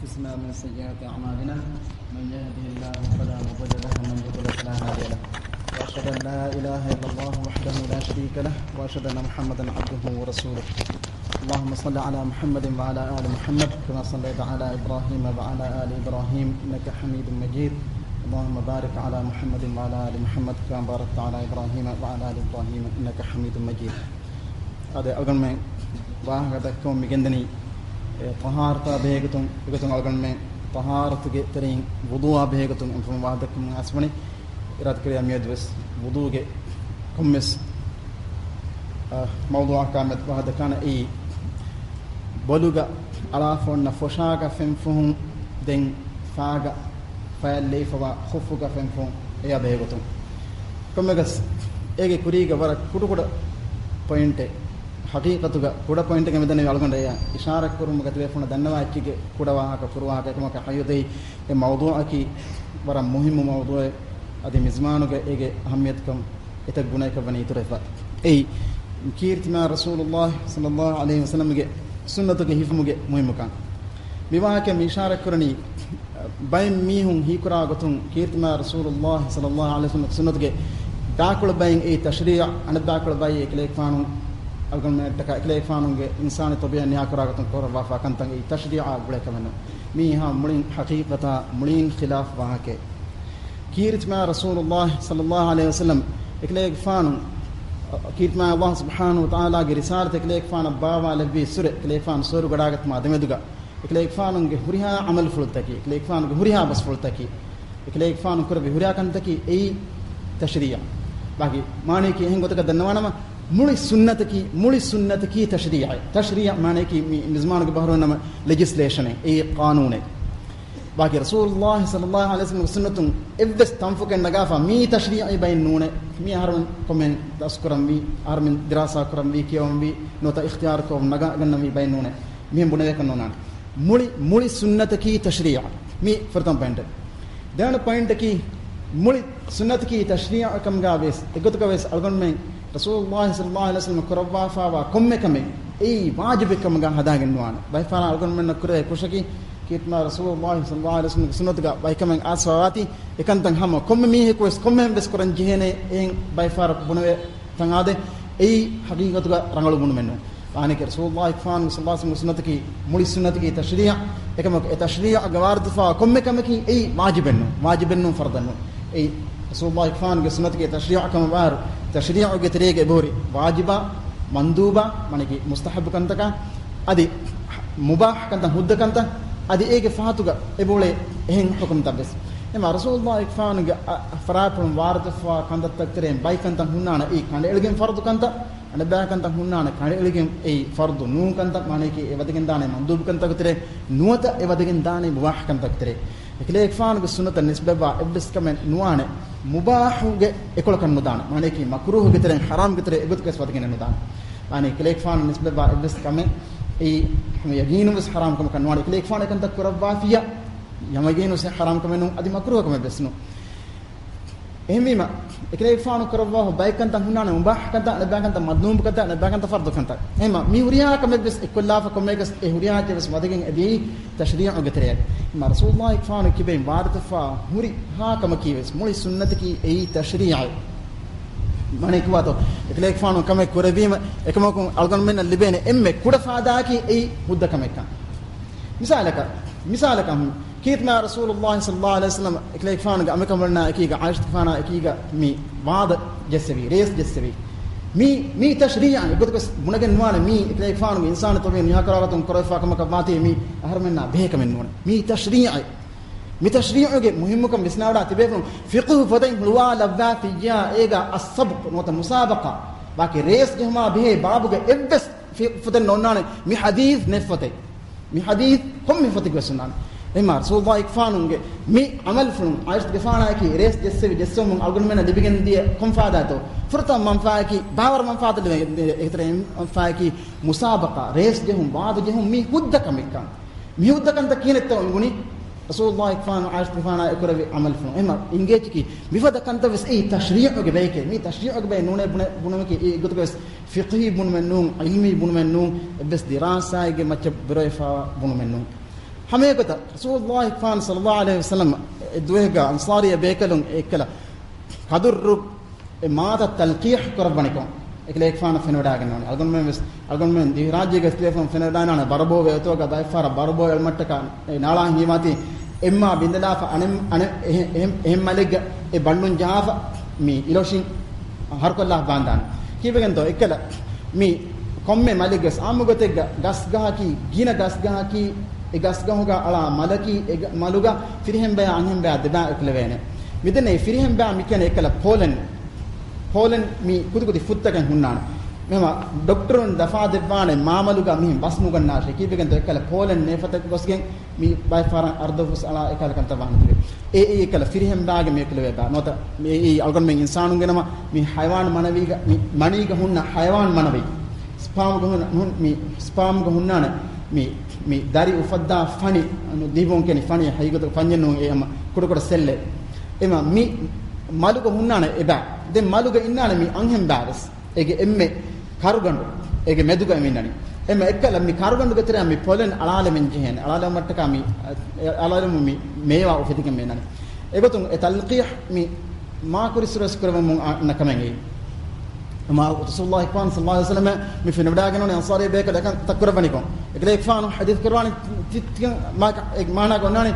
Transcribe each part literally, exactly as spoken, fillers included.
أنفسنا ومن سيئات أعمالنا. من يهده الله فلا مضل له ومن يضلل فلا هادي له. وأشهد أن لا إله إلا الله وحده لا شريك له وأشهد أن محمدا عبده ورسوله. اللهم صل على محمد وعلى آل محمد كما صليت على إبراهيم وعلى آل إبراهيم إنك حميد مجيد. اللهم بارك على محمد وعلى آل محمد كما باركت على إبراهيم وعلى آل إبراهيم إنك حميد مجيد. އާދެ، އަޅުގަނޑުމެން ވާހަކަ ދައްކަމުން މި ގެންދަނީ، އެ، ޠަހާރަތާ ބެހޭގޮތުން، އެގޮތުން އަޅުގަނޑުމެން ޠަހާރަތުގެ ތެރެއިން ވުޟޫއާ ބެހޭގޮތުން އެންފުނު ވާހަކަ ދައްކަމުން އައިސްވަނީ. އިރާދަކުރިޔާ މިއަދުވެސް ވުޟޫގެ ކޮންމެސް، އަ، މައުޟޫޢަކާ މެދު ވާހަކަ ދައްކާނަ އެއީ، ބޮލުގަ އަޅާފަ އޮންނަ ފޮށާގަ ފެންފުހުން ދެން ފާގަ ފަޔަށް ލެއިފަވާ ޚުއްފުގަ ފެންފުން އެޔާ ބެހޭގޮތުން. ކޮންމެގަސް އޭގެ ކުރީގަ ވަރަށް ކުޑަކުޑަ ޕޮއިންޓެއް، ޙަޤީޤަތުގަ ކުޑަ ޕޮއިންޓެއްގެ މެދަނީ އަޅުގަނޑަށް އެޔާ އިޝާރަތް ކުރުމުގަ ތިބޭފުޅުން ދަންނަވާ އެއްޗެއްގެ ކުޑަ ވާހަކަ، ކުރު ވާހަކަ އެކަމަކަށް ހައްޔަތު ދެއްވި އެ މައުޟޫޢަކީ ވަރަށް މުހިއްމު މައުޟޫޢެއް. އަދި މިޒުމާނުގެ އޭގެ އަހައްމިޔަތުކަން އެތައް ގުނައަކަށް ވަނީ އިތުރުވެފަ. އެއީ، ކީރިތިމާ ރަސޫލުﷲ ޞައްލަﷲ ޢަލައިހި ވަސައްލަމްގެ ސުންނަތުގެ ހިފުމުގެ މުހިއްމުކަން. މި ވާހަކަ މި އިޝާރަތް ކުރަނީ، ބައެއް މީހުން ހީކުރާ ގޮތުން ކީރިތިމާ ރަސޫލުﷲ ޞައްލަﷲ ޢަލައިހި ވަސައްލަމްގެ ސުންނަތުގެ ބާކޮޅު ބައިން އެއީ ތަޝްރީޢު، އަނެއް ބާކޮޅު ބައި އެކަލޭގެފާނު އަޅުގަނޑުމެންނަށްޓަކާ އެކަލޭގެފާނުގެ އިންސާނީ ތަބީޢަތް ނިޔާކުރާ ގޮތުން ކުރައްވާފާ ކަންތައް އެއީ ތަޝްރީޢާ ގުޅޭ ކަމެއް ނޫން. މީހާ މުޅިން ޙަޤީޤަތާ މުޅިން ޚިލާފު ވާހަކައެއް. ކީރިތިމާ ރަސޫލުﷲ ޞައްލަﷲ ޢަލައިހި ވަސައްލަމް އެކަލޭގެފާނު، ކީރިތިމާ ﷲ ސުބްޙާނަހޫ ވަތަޢާލާގެ ރިސާލަތް އެކަލޭގެފާނަށް ބާވާލެއްވީ އިސުރެ، އެކަލޭގެފާނު ސުވަރުގަޑާގަތުމާ ދެމެދުގަ އެކަލޭގެފާނުގެ ހުރިހާ ޢަމަލުފުޅުތަކީ، އެކަލޭގެފާނުގެ ހުރިހާ ބަސްފުޅުތަކީ، އެކަލޭގެފާނު ކުރެއްވި ހުރިހާ ކަންތަކީ އެއީ ތަޝްރީޢު. ބާކީ މާނަޔަކީ އެހެން ގޮތަކަށް ދަންނަވާނަމަ، މުޅި ސުންނަތަކީ، މުޅި ސުންނަތަކީ ތަޝްރީޢެއް. ތަޝްރީޢު މާނަޔަކީ މި، މި ޒުމާނުގެ ބަހަރު ނަމަ ލެޖިސްލޭޝަނެއް، އެއީ ޤާނޫނެއް. ބާކީ ރަސޫލުﷲ ޞައްލަﷲ ޢަލައިހި ވަސައްލަމްގެ ސުންނަތުން އެއްވެސް ތަންފުކެއް ނަގާފަ މީ ތަޝްރީޢީ ބައެއް ނޫނޭ، މީ އަހަރުމެން ކޮމެން ދަސްކުރަންވީ، އަހަރުމެން ދިރާސާ ކުރަންވީ، ކިޔަވަންވީ، ނުވަތަ އިޚްތިޔާރުކޮށް ނަގަ، ގަންނަންވީ ބައެއް ނޫނޭ. މިހެން ބުނެވޭކަށް ނޯންނާނެ. މުޅި، މުޅި ސުންނަތަކީ ތަޝްރީޢު. މީ ފުރަތަމަ ޕޮއިންޓެއް. ދެވަނަ ޕޮއިންޓަކީ، މުޅި ސުންނަތަކީ ތަޝްރީޢު ކަމުގަ ވެސް، އެގޮތުގަ ވެސް އަޅުގަނޑުމެން ރަސޫލުﷲ ޞައްލަﷲ ޢަލައިހި ވަސައްލަމަ ކުރައްވާފައިވާ ކޮންމެ ކަމެއް އެއީ ވާޖިބެއް ކަމުގަ ހަދާގެން ނުވާނެ. ބައެއް ފަހަރަށް އަޅުގަނޑުމެންނަށް ކުރެވޭ ކުށަކީ، ކީރިތިމާ ރަސޫލުﷲ ޞައްލަﷲ ޢަލައިހި ވަސައްލަމްގެ ސުންނަތުގަ ބައެއް ކަމެއް އައިސްފައިވާތީ، އެކަންތައް ހަމަ ކޮންމެ މީހަކު ވެސް ކޮންމެހެން ވެސް ކުރަން ޖެހޭނެ. އެހެން ބައެއް ފަހަރަށް ބުނެވޭ ތަން އާދެ، އެއީ ޙަޤީޤަތުގަ ރަނގަޅު ބުނުމެއް ނޫން. އާނެކެ ރަސޫލުﷲ ފާނު ޞައްލަﷲ ޢަލައިހި ވަސައްލަމްގެ ސުންނަތަކީ، މުޅި ސުންނަތަކީ ތަޝްރީޢު. އެކަމަކު އެ ތަޝްރީޢުގަ ވާރިދުފައިވާ ކޮންމެ ކަމަކީ އެއީ ވާޖިބެއް ނޫން، ވާޖިބެއް ނޫން، ފަރްޟެއް ނޫން. އެއީ ރަސޫލުﷲ ފާނުގެ ސުންނަތަކީ ތަޝްރީޢު ކަމަށް ވާއިރު، ތަޝްރީޢުގެ ތެރޭގަ އެބަހުރި ވާޖިބާ، މަންދޫބާ، މާނައަކީ މުސްތަޙައްބު ކަންތަކާ، އަދި މުބާޙު ކަންތައް، ހުއްދަ ކަންތައް، އަދި އޭގެ ފަހަތުގަ އެބައުޅޭ އެހެން ޙުކުމްތައް ވެސް. އެމަ ރަސޫލުﷲ ފާނުގެ އަ، ފަރާތުން ވާރިދުފައިވާ ކަންތައްތަކު ތެރެއިން ބައި ކަންތައް ހުންނާނެ އެއީ ކަނޑައެޅިގެން ފަރުޟު ކަންތައް، އަނެއްބައި ކަންތައް ހުންނާނެ ކަނޑައެޅިގެން އެއީ ފަރުޟު ނޫން ކަންތައް، މާނައަކީ އެ ވަދެގެން ދާނެ މަންދޫބު ކަންތަކު ތެރޭ، ނުވަތަ އެ ވަދެގެން ދާނެ މުބާޙު ކަންތަކު ތެރޭ. އެކަލޭގެފާނުގެ ސުންނަތަށް ނިސްބަތްވާ އެއްވެސް ކަމެއް ނުވާނެ މުބާޙުގެ އެކޮޅަކަށް ނުދާނެ، މާނައަކީ މަކްރޫހުގެ ތެރެއިން، ޙަރާމްގެ ތެރެއިން އެގޮތަކަށް ވަދެގެން ނުދާނެ. މާނައަކީ އެކަލޭގެފާނަށް ނިސްބަތްވާ އެއްވެސް ކަމެއް އެއީ ހަމަ ޔަގީނުން ވެސް ޙަރާމް ކަމަކަށް ނުވާނެ. އެކަލޭގެފާނު އެކަންތައް ކުރައްވާފިއްޔާ ޔަގީނުން ވެސް ޙަރާމް ކަމެއް ނޫން، އަދި މަކްރޫހު ކަމެއް ވެސް ނޫން. އެހެންވީމަ، އެކަލޭގެފާނު ކުރައްވާފަ ބައެއް ކަންތައް ހުންނާނެ މުބާޙު ކަންތައް، އަނެއްބައި ކަންތައް މަންދޫބު ކަންތައް، އަނެއްބައި ކަންތައް ފަރުޟު ކަންތައް. އެހެންމަ، މި ހުރިހާ ކަމެއް ވެސް އެއްކޮށްލާފަ ކޮންމެއަކަސް އެ ހުރިހާ އެއްޗެއް ވެސް ވަދެގެން އެދިޔައީ ތަޝްރީޢުގެ ތެރެއަށް. އެހެންމަ، ރަސޫލުﷲ ފާނު ކިބައިން ވާރިދުފައިވާ ހުރިހާ ކަމަކީ ވެސް މުޅި ސުންނަތަކީ އެއީ ތަޝްރީޢެއް. މާނައަކީ ވާތޯ، އެކަލޭގެފާނު ކަމެއް ކުރެއްވީމަ، އެކަމަކުން އަޅުގަނޑުމެންނަށް ލިބޭނެ އެންމެ ކުޑަ ފާއިދާއަކީ އެއީ ހުއްދަ ކަމެއްކަން. މިސާލަކަށް، މިސާލަކަށް، ކީރިތިމާ ރަސޫލުﷲ ޞައްލަﷲ ޢަލައިހި ވަސައްލަމް އެކަލޭގެފާނުގެ އަނބިކަނބަލުންނާ އެކީގަ، ޢާއިޝަތުގެފާނާ އެކީގަ މި ވާދަ ޖެއްސެވީ، ރޭސް ޖެއްސެވީ. މީ، މީ ތަޝްރީޢަށް އެގޮތަކަސް ބުނެގެން ނުވާނެ، މީ އެކަލޭގެފާނުގެ އިންސާނީ ތަބީޢަތް ނިޔާކުރާ ގޮތުން ކުރެވިފާ ކަމަކަށް ވާތީ މީ އަހަރުމެންނާ ބެހޭ ކަމެއް ނޫނެ. މީ ތަޝްރީޢެއް. މި ތަޝްރީޢުގެ މުހިއްމުކަން ވިސްނާވަޑާ ތިބޭފުޅުން ފިޤުހު ފޮތެއް ހުޅުވާލައްވާފިއްޔާ އޭގަ އައްސަބްޤު ނުވަތަ މުސާބަޤާ، ވާކި ރޭސް ޖެހުމާ ބެހޭ ބާބުގެ އެއްވެސް ފި، ފޮތެއް ނޯންނާނެ. މި ޙަދީޘް ނެތް ފޮތެއް. މި ޙަދީޘް ކޮންމެ ފޮތެއް ވެސް ނޯންނާނެ. އެހެންމަ ރަސޫލުﷲ ގެފާނުގެ މި ޢަމަލުފުޅުން ޢާއިޝަތުގެފާނާއަކީ ރޭސް ޖެއްސެވި ޖެއްސެވުމުން އަޅުގަނޑުމެންނަށް ލިބިގެން ދިޔަ ކޮން ފާއިދާތޯ؟ ފުރަތަމަ މަންފާއަކީ، ބާވަރު މަންފާތައް ލިބޭ، އެތެރެ މަންފާއަކީ މުސާބަޤާ، ރޭސް ޖެހުން، ވާދަ ޖެހުން، މީ ހުއްދަ ކަމެއްކަން. މި ހުއްދަ ކަންތައް ކިހިނެއްތޯ އިނގުނީ؟ ރަސޫލުﷲ ގެފާނު ޢާއިޝަތުގެފާނާ އެކުރެއްވި ޢަމަލުފުޅުން. އެހެންމަ އިނގޭ އެއްޗަކީ، މިފަދަ ކަންތައް ވެސް އެއީ ތަޝްރީޢުގެ ބައެކޭ. މީ ތަޝްރީޢުގެ ބައެއް ނޫނޭ ބުނެ، ބުނުމަކީ އެ ގޮތުގަ ވެސް ފިޤްހީ ބުނުމެއް ނޫން، ޢިލްމީ ބުނުމެއް ނޫން، އެއްވެސް ދިރާސާއެއްގެ މައްޗަށް ބުރަވެފައިވާ ބުނުމެއް ނޫން. ހަމައެގޮތަށް ރަސޫލުﷲ ފާން ޞައްލަﷲ ޢަލައިހި ވަސައްލަމަ އެ ދުވަހެއްގަ އަންޞާރީ ބޭކަލުން އެއްކަލަ ކަދުރު އެ މާތަށް ތަލްޤީޙް ކުރައްވަނިކޮށް އެކަލޭގެފާނަށް ފެނިވަޑައިގަންނަވަނީ. އަޅުގަނޑުމެން ވެސް، އަޅުގަނޑުމެން ދިވެހިރާއްޖޭގަސް ތިބޭފުޅުން ފެނިވަޑައިގަންނާނެ ބަރަބޯ ވޭތޯގަ ބައެއްފަހަރަށް ބަރަބޯ އެޅުމަށްޓަކާ އެ ނާޅާ ހީވާތީ އެއްމާ ބިނދެލާފަ އަނެއް، އަނެއް އެހެ-، އެހެން މަލެއްގަ އެ ބަނޑުން ޖަހާފަ މި އިލޮށިން ހަރުކޮށްލާ ބާނދާނެ. ކީއްވެގެންތޯ އެއްކަލަ މި ކޮންމެ މަލެއްގަސް އާއްމު ގޮތެއްގަ ގަސްގަހަކީ، ގިނަ ގަސްގަހަކީ، އެ ގަސްގަހުގަ އަޅާ މަލަކީ، އެ ގަ-، މަލުގަ ފިރިހެން ބަޔާ އަންހެން ބަޔާ ދެބައި އެކުލެވޭނެ. މިދެންނެވި ފިރިހެން ބަޔާ މި ކިޔަނީ އެއްކަލަ ޕޯލެން. ޕޯލެން މި ކުދި ކުދި ފުއްތަކެއް ހުންނާނެ. މެހެމާ ޑޮކްޓަރުން ދަފާ ދެއްވާނެ މާމަލުގަ މިހެން ބަސް ނުގަންނާށޭ. ކީއްވެގެންތޯ އެއްކަލަ ޕޯލެން ނޭފަތަށް ގޮސްގެން މި ބައެއް ފަހަރަށް އަރަދުފުސް އަޅާ އެކަހަލަ ކަންތައް ވާނެތީވެ. އެއީ އެކަލަ ފިރިހެން ބަޔާގެ މި އެކުލެވޭ ބަޔާ. ނުވަތަ މި އެއީ އަޅުގަނޑުމެން އިންސާނުންގެ ނަމަ މި ހަޔަވާން މަނަވީގަ، މި މަނީގަ ހުންނަ ހަޔަވާން މަނަވީ. ސްޕާމްގަ ހުން-، ހުން-، މި ސްޕާމްގަ ހުންނާނެ މި، މި ދަރި އުފައްދާ ފަނި، ދީބޯން ކެނި ފަނި ހަގީގަތުގަ ފަންޏެއް ނޫން އެ ހަމަ ކުޑަކުޑަ ސެއްލެއް. އެމަ މި މަލުގަ ހުންނާނެ އެބަ. ދެން މަލުގަ އިންނާނެ މި އަންހެން ބައިވެސް. އޭގެ އެންމެ ކަރުގަނޑު އޭގެ މެދުގަ އެމިންނަނީ. އެމަ އެއްކަލަ މި ކަރުގަނޑުގެ ތެރެއަށް މި ޕޮލެން އަޅާލެމެން ޖެހޭނެ. އަޅާލެމަށްޓަކާ މި، އަޅާލެމު މި މޭވާ އުފެދިގެން މިންނަނީ. އެގޮތުން އެ ތަލްޤީޙް މި މާ ކުރިސްރަސް ކުރެވެމުން އަންނަ ކަމެއް އެއީ. މާ ރަސޫލުﷲ ފާން ޞައްލަﷲ ޢަލައިހި ވަސައްލަމަ މި ފެނިވަޑައިގެންނެވި އަންޞާރީ ބޭކަލަކަށް ތައްކުރައްވަނިކޮށް، އެކަލޭގެފާނު ޙަދީޘް ކުރައްވާނެ ތި-، ތި-، މާ-، އެ މާނާ ގޮންނާނެ،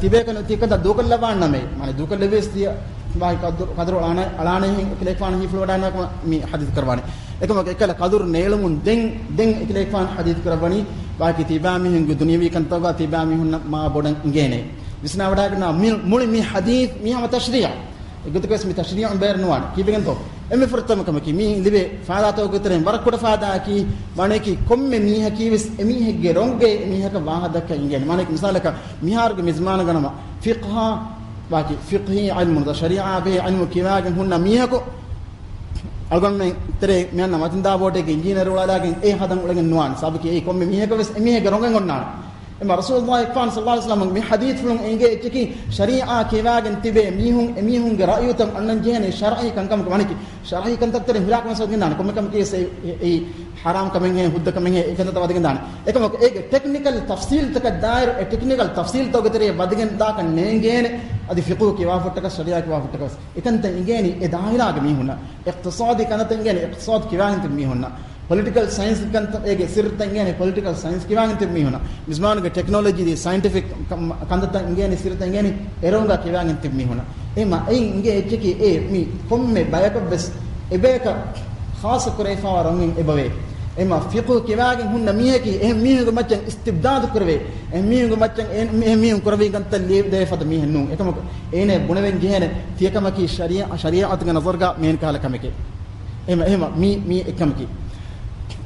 ތިބޭކަލު ތިކަންތައް ދޫކޮށްލައްވާންނަމޭ. މާނަ ދޫކޮށްލެވިޔަސް ތިޔަ ވާހި ކަދުރު، ކަދުރު އަޅާނެ، އަޅާނެހެން އެކަލޭގެފާނު ހީފުޅުވަޑައިގަންނަވާ މި ޙަދީޘް ކުރައްވާނެ. އެކަމަކު އެކަލަ ކަދުރު ނޭޅުމުން ދެން، ދެން އެކަލޭގެފާނު ޙަދީޘް ކުރައްވަނީ ވާހަކަ ތިބާމީހުންގެ ދުނިޔަވީ ކަންތައްގަ ތިބާމީހުންނަށް މާ ބޮޑަށް އިނގޭނެ. ވިސްނާވަޑައިގަންނަވާ މި-، މުޅި މި ޙަދީޘް މީ ހަމަ ތަޝްރީޢަށް. އެގޮތަކަށް ވެސް މި ތަޝްރީޢުން ބޭރު ނުވާނެ. ކީއްވެގެންތޯ؟ އެންމެ ފުރަތަމަ ކަމަކީ، މި ލިބޭ ފާއިދާތަކުގެ ތެރެއިން ވަރަށް ކުޑަ ފާއިދާއަކީ، ވާނެކީ ކޮންމެ މީހަކީ ވެސް އެމީހެއްގެ ރޮނގޭ އެމީހަކަށް ވާހަކަ ދައްކަން އިނގޭނެ. ވާނެކީ މިސާލަކަށް، މިހާރުގެ މިޒްމާނުގަ ނަމަ، ފިޤްހާ، ވާކި ފިޤްހީ ޢިލްމު، ޝަރީޢާ ބެހޭ ޢިލްމު ކިޔަވައިގެން ހުންނަ މީހަކު، އަޅުގަނޑުމެން ތެރޭ މިއަންނަ މަތިންދާ ބޯޑެއްގެ އިންޖީނިއަރު އުޅާލާގެން އެ ހަދަން އުޅެގެން ނުވާނެ. ސަބަބަކީ އެއީ ކޮންމެ މީހަކަށް ވެސް އެމީހެއްގެ ރޮނގެއް އޮންނާނެ. އެމަ ރަސޫލުﷲ ފާން ޞައްލަﷲ ޢަލައިހި ވަސައްލަމަ މި ޙަދީޘްފުޅުން އެނގޭ އެއްޗަކީ، ޝަރީޢާ ކިޔަވާގެން ތިބޭ މީހުން އެމީހުންގެ ރައުޔުތައް އަންނަން ޖެހޭނީ ޝަރްޢީ ކަންކަމަކު ވަނިކި، ޝަރްޢީ ކަންތައްތެރެ ހުރާކަމެއް ސަބަބުން ދާނެ. ކޮންމެ ކަމަކީ ވެސް އެ، އެ، އެއީ ޙަރާމް ކަމެއްހޭ، ހުއްދަ ކަމެއްހޭ، އެކަންތައް ވަދެގެން ދާނެ. އެކަމަކު އޭގެ ޓެކްނިކަލް ތަފްޞީލްތަކަށް ދާއިރު، އެ ޓެކްނިކަލް ތަފްޞީލްތަކުގެ ތެރެއަށް ވަދެގެން ދާކަށް ނޭނގޭނެ. އަދި ފިޤުހު ކިޔަވާ ފުއްޓަކަސް، ޝަރީޢާ ކިޔަވާ ފުއްޓަކަސް އެކަންތައް އިނގޭނީ އެ ދާއިރާގެ މީހުންނަށް. އިޤްތިޞާދީ ކަންތައް އިނގޭނީ އިޤްތިޞާދު ކިޔަވާގެން ތިބި މީހުންނަށް. ޕޮލިޓިކަލް ސައިންސް ކަންތައް އޭގެ ސިއްރުތައް އިނގޭނީ ޕޮލިޓިކަލް ސައިންސް ކިޔަވާގެން ތިބި މީހުންނަށް. މިޒްމާނުގެ ޓެކްނޮލޮޖީ ދީ ސައިންޓިފިކް ކަން-، ކަންތައްތައް އިނގޭނީ ސިއްރުތައް އިނގޭނީ އެރޮނގަށް ކިޔަވާގެން ތިބި މީހުންނަށް. އެމަ އެއިން އިނގޭ އެއްޗަކީ އެ މި ކޮންމެ ބަޔަކަށް ވެސް އެބަޔަކަށް ޚާއްޞަ ކުރެވިފައިވާ ރޮނގެއް އެބަވޭ. އެމަ ފިޤުހު ކިޔަވާގެން ހުންނަ މީހަކީ އެހެން މީހުންގެ މައްޗަށް އިސްތިބްދާދު ކުރެވޭ. އެހެން މީހުންގެ މައްޗަށް އެ-، އެހެން މީހުން ކުރެވި ކަންތައް ލިޔެދޭ ފަދަ މީހެއް ނޫން. އެކަމަކު އޭނަ ބުނެވެން ޖެހޭނެ ތިޔަކަމަކީ ޝަރީޢަ-، ޝަރީޢަތުގެ ނަޒަރުގަ މިހެން ކަހަލަ ކަމެކޭ. އެހެމަ، އެހެމަ، މީ، މީ އެއްކަމަކީ.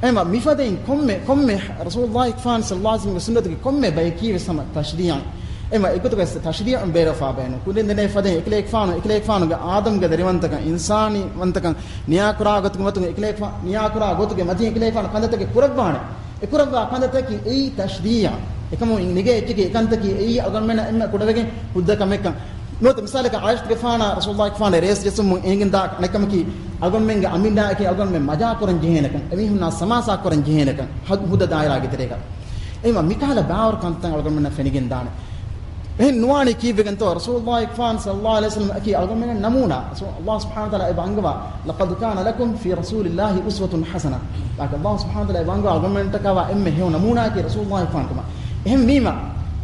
އެހެމަ، މިފަދައިން ކޮންމެ، ކޮންމެ ރަސޫލުﷲ ފާން ޞައްލަﷲ ޢަލައިހި ވަސައްލަމަ ސުންނަތުގެ ކޮންމެ ބަޔަކީ ވެސް ހަމަ ތަޝްރީޢަށް. އެހެމަ، އެގޮތުގައި ތަޝްރީޢުން ބޭރަށް ފާބައެއް ނޫން. ކުދިން ދެނޭ ފަދައިން އެކަލޭގެފާނު، އެކަލޭގެފާނުގެ އާދަމްގެ ދަރިވަންތަކަން، އިންސާނީ ވަންތަކަން ނިޔާކުރާ ގޮތުގެ މަތުން އެކަލޭގެފާ-، ނިޔާކުރާ ގޮތުގެ މަތިން އެކަލޭގެފާނު ކަންތައްތަކެއް ކުރައްވާނެ. އެ ކުރައްވާ ކަންތައްތަކީ އެއީ ތަޝްރީޢަށް. އެކަމު އިނގޭ އެއްޗަކީ އެކަންތަކީ އެއީ އަޅުގަނޑުމެންނަށް އެންމެ ކުޑަވެގެން ހުއްދަ ކަމެއްކަން. ނުވަތަ މިސާލަކަށް ޢާއިޝަތުގެފާނާ ރަސޫލުﷲ ފާން ރޭސް ޖެއްސުމުން އެނގިންދާ އަނެއްކަމަކީ، އަޅުގަނޑުމެންގެ އަމިއްލައަކީ އަޅުގަނޑުމެން މަޖާ ކުރަން ޖެހޭނެކަން، އެމީހުންނާ ސަމާސާ ކުރަން ޖެހޭނެކަން، ހަ-، ހުއްދަ ދާއިރާގެ ތެރޭގަ. އެހެންވީމަ މިކަހަލަ ބާވަރު ކަންތައް އަޅުގަނޑުމެންނަށް ފެނިގެން ދާނެ. އެހެން ނުވާނީ ކީއްވެގެންތޯ؟ ރަސޫލުﷲ ފާން ޞައްލަﷲ ޢަލައިހި ވަސައްލަމަ އަކީ އަޅުގަނޑުމެންނަށް ނަމޫނާ. ރަސޫލު، ﷲ ސުބްޙާނަހޫ ވަތަޢާލާ އެބަ އަންގަވާ، "لقد كان لكم في رسول الله أسوة حسنة." އަޅާ ﷲ ސުބްޙާނަހޫ ވަތަޢާލާ އެބަ އަންގަވާ އަޅުގަނޑުމެންނަށްޓަކާ ވާ އެންމެ ހެޔޮ ނަމޫނާއަކީ ރަސޫލުﷲ ފާން ކަމަށް. އެހެންވީމަ،